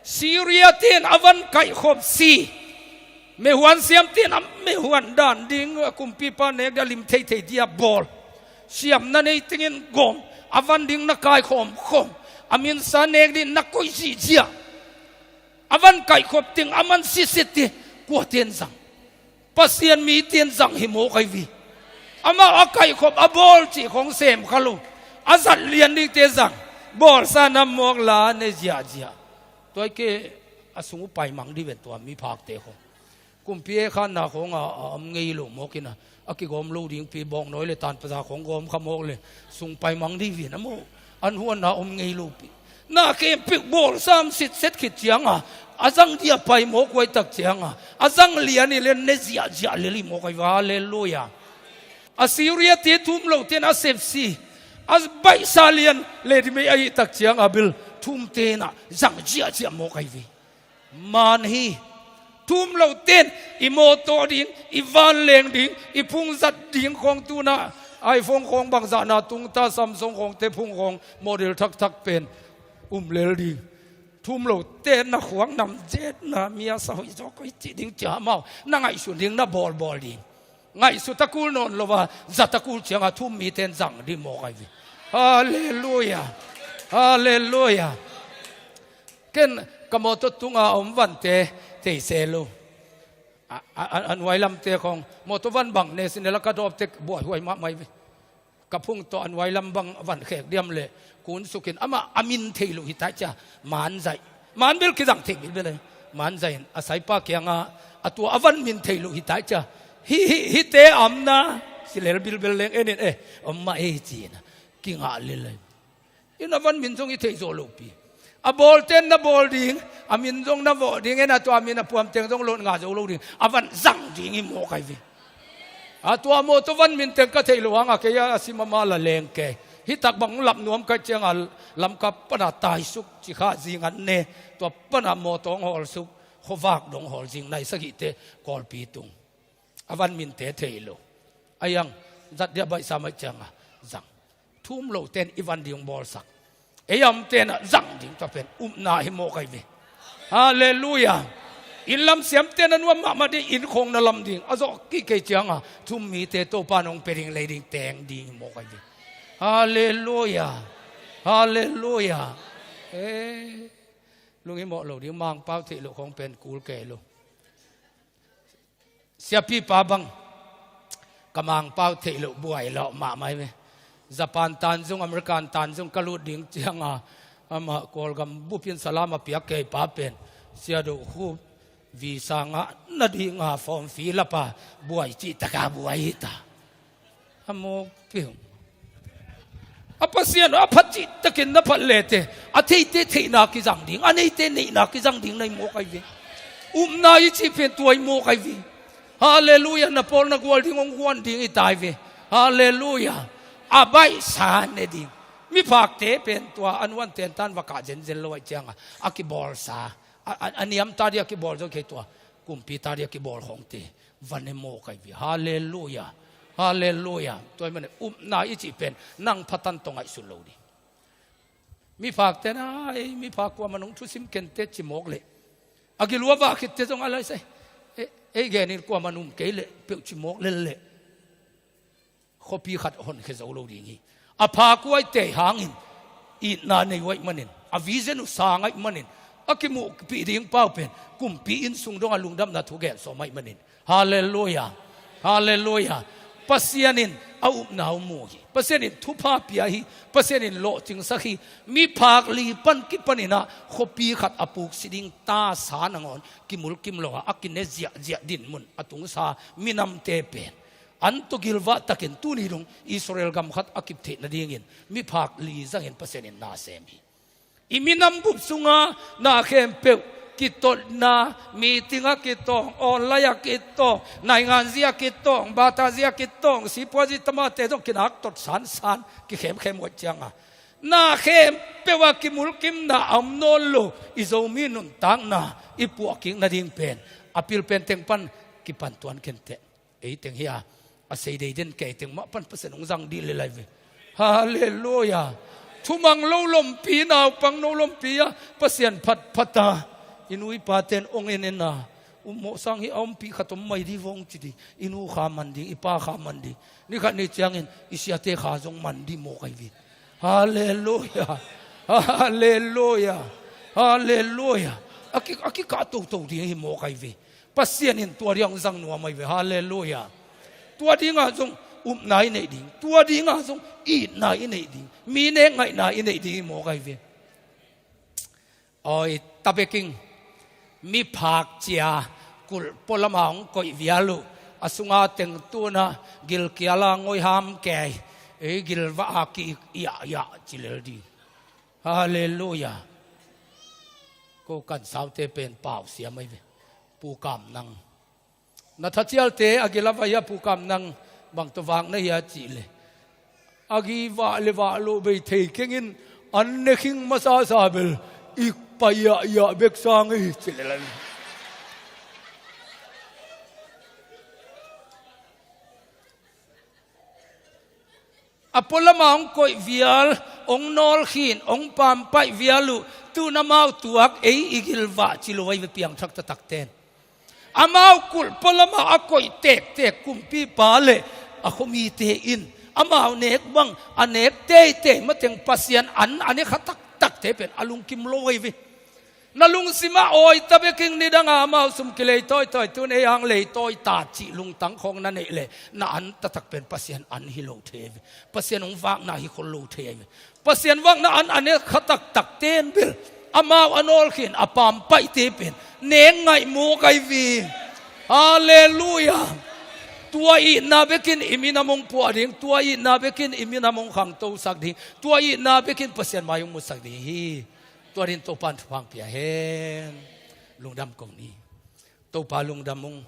Syria te in a van kaihkhop si. Mehuan siamte in a mehuan dan ding a kumpipa nek dia lim theithei dia bawl. Siamna nei tengin gawm a van ding na kaikhawm khawm. A minsa nek ding na koih zihziah. A van kaihkhop teng a man sitsit hi. Kuate in zang? Pasian mite in zang hi mawk ahi ve. Amau a kaihkhop a bawl cih khawng sem kha lo. A zat lian dingte zang. Bawlsa na mawk la ne ziahziah. Tua hi kei a sung uh paimang dih ven tua miphakte khawng. Kumpi e khanna khawng a, a om ngei lo mawk in a, a kigawm lo ding pi bawngnawi le tanpaza khawng gawm kha mawk le sung paimang dih ven a maw. An huanna om ngei lo pi. Na khempeuh bawlsa sitset khit cianga a zang dih a pai mawk huai tak cianga a zang lian hi le ne ziahziah lel hi mawk ahi ve. Halleluiah. Assyria te thum lote in a sepsi a baihsa lian le dih mei ahi tak cianga bil thumte in a zang ziahziah mawk ahi ve. Man hi. Thum lote in i mawtaw ding, i vanleng ding, i phungzat ding khawng tuna iPhone khawng bangzahna tungta Samsung khawngte phung khawng model thakthak pen um lel ding. Thum lote in na khuak nam zetna mi a sa hoih zaw koi cih ding cia amau na ngaihsun ding na bawlbawl ding. Ngaihsut a kul nawn lo a zat a kul cianga thum mite in zang dih mawk ahi ve. Halleluiah. Halleluiah. Ken ka mawtaw tunga a om vante thei se lo. A, a, a, a nuai lamte khawng mawtaw van bang ne sinela ka dawpte buaihuai mahmah hi ve. Ka phung tawh a nuai lam bang van khek diam le kun sukin amah a min thei lo hi tai cia. Manzaih. Man bel kizang thei bilbel e. Manzaih in a saipa kianga a tua a van min thei lo hi tai cia. Hi, hi, hite a omna silel bilbel leng en in e. Om mah ei ci-in a kingah lel e. In a van min zong i theih zawh lopi. A bawlte in na bawl ding, a min zong na vawh ding, en a tua min a puamteng zong lot ngah zo lo ding. A van zang ding hi mawk ahi ve. A tua mawtaw van min teng ka theih lo hanga kei a sim ama la leng kei. Hitak bang lap nuam kaih cianga Lamka pana taisuk cikha zingan ne. Tua pana mawtaw hong hawlsuk, khuavak dong hawl zing nai sagihte Kawlpi tung. A van minte thei lo. A iang zat dia baihsa maih cianga zang. Thum lote in i van ding bawlsak. Ei a omte in a zang ding tua pen upna hi mawk ahi ve. Halleluiah. Inn lam siamte na nuam mahmah ding inn khawng na lam ding. A zawh kik kei cianga thum mite Topa in hong pia ding lei ding teng ding hi mawk ahi ve. Halleluiah. Halleluiah. Eh, lunghimawh lo ding Mangpau theih loh khawng pen kul kei lo. Siapipa bang ka Mangpau theih loh buai lawh mahmah hi ve. Japan tanzung, American tanzung ka lut ding cianga amah Kawlgam bupin salam a piak kei pa pen Sia Do Khup visa ngah nadinga form fill up a buai cihtaka buai hi ta. A mawk piu. A Pasian a phat cihtakin na phat lete a theite theihna kizang ding, a neite neihna kizang ding na hi mawk ahi ve. Upna i cih pen tua hi mawk ahi ve. Halleluiah. Na pawl na gual ding hong huan ding hi ta hi ve. Halleluiah. A baihsa ne ding. Miphakte pen tua an huan tentan va kah zenzen lo aih cianga a kibawlsa a, a, a niam ta dih a kibawl zo kei tua kumpi ta dih a kibawl khawngte va ne mawk ahi ve. Halleluiah. Halleluiah. Tua hi mane upna i cih pen nang phatan tawh ngaihsun lo ding. Miphakte na ei miphak kuaman hong thusim kente ci mawk leh a gilua vah khitte zong a laisai ei genin kuaman um kei leh peuh ci mawk lel leh khuapi khat honkhia zo lo ding hi. A pha kuai tei hangin itna nei uh aih manin a vision uh sang aih manin a kimuhpih ding pau pen kumpi inn sung dong a lungdamna thu gen sawm aih manin. Halleluiah. Halleluiah. Pasian in a upna uh mu hi. Pasian in thupha pia hi. Pasian in lawhcingsak hi. Miphak li pan kipanin ah khuapi khat a puksi ding tasa nangawn kimulkim lo a a kine ziahziah dinmun a tungsa minamte pen an tawh gilvah takin tuni dong Israel gam khat a kip theih nadingin miphak li zangin Pasian in na sem hi. I minam bup sunga na khempeuh kitotna, meeting a kitawng, online a kitawng, nainganzi a kitawng, batazi a kitawng, sipuazi tamate zong kinak tot sansan kikhemkhem uh aih cianga na khempeuh a kimulkimna a om nawn lo i Zomi nuntakna i puahkik nading pen a pil pen teng pan kipan tuan kenteh. Ei teng hi a, a sei dei den kei teng mah pan Pasian hong zang dih lel ahi ve. Halleluiah. Thumang lo lompi, naupang no lompi a Pasian phatphat a i nu i pate'n hong en en a, ummawh sang hi a ompih khat om mai dih vong ci dih. I nu kha man ding, i pa kha man ding. Ni khat ni ciangin i siate kha zong man dih mawk ahi ve. Halleluiah. Halleluiah. Halleluiah. A ki, a kikah toto ding hi mawk ahi ve. Pasian in tua ding hong zang nuam ahi ve. Halleluiah. Tua dingah zong upna i neih ding, tua dingah zong itna i neih ding, mi nek ngaihna i neih ding hi mawk ahi ve. Awi, tabeking, miphak cia kulh pualama hong koih vial uh, a sunga tengtuna gilkiala ngoiham kei, ei gilvah a ki-ik iah iah ci lel ding. Halleluiah. Ko kan saute pen pau siam ahi ve. Pu Kam Nang. Na thacialte a gila vai a Pu Kam Nang bang tawh vak na hia cih le, a gi vah le vah loh bei thei kengin an ne khing masasa bel ik pai iah iah bek sang ei ci le lai. A pualama hong koih vial, hong nawlkhin, hong pampaih vial uh, tun amau tuak ei i gilvah ci lo ahi ve piangthak taktakten. Amau kulh pualama a koih tektek kumpipa le a khomite in amau nek bang a nek teitei mateng Pasian an a ne kha taktakte pen a lungkim lo ahi ve. Na lungsimah awi tabeking nidanga amau sum kilei tawitawi tun ei hang lei tawi ta cih lungtang khawng na neih le na an taktak pen Pasian an hi lo thei ve. Pasian hong vakna hi khol lo thei ve. Pasian vakna an a ne kha taktak ten bel amau a nawlkhin a pampaihte pen nek ngaih mawk ahi ve. Halleluiah. Tua itna bekin i minam hong puah ding, tua itna bekin i minam hong khangtosak ding, tua itna bekin Pasian mai hong musak ding hi. Tua din Topan thupha pia hen. Lungdam ko ni. Topa lungdam ung.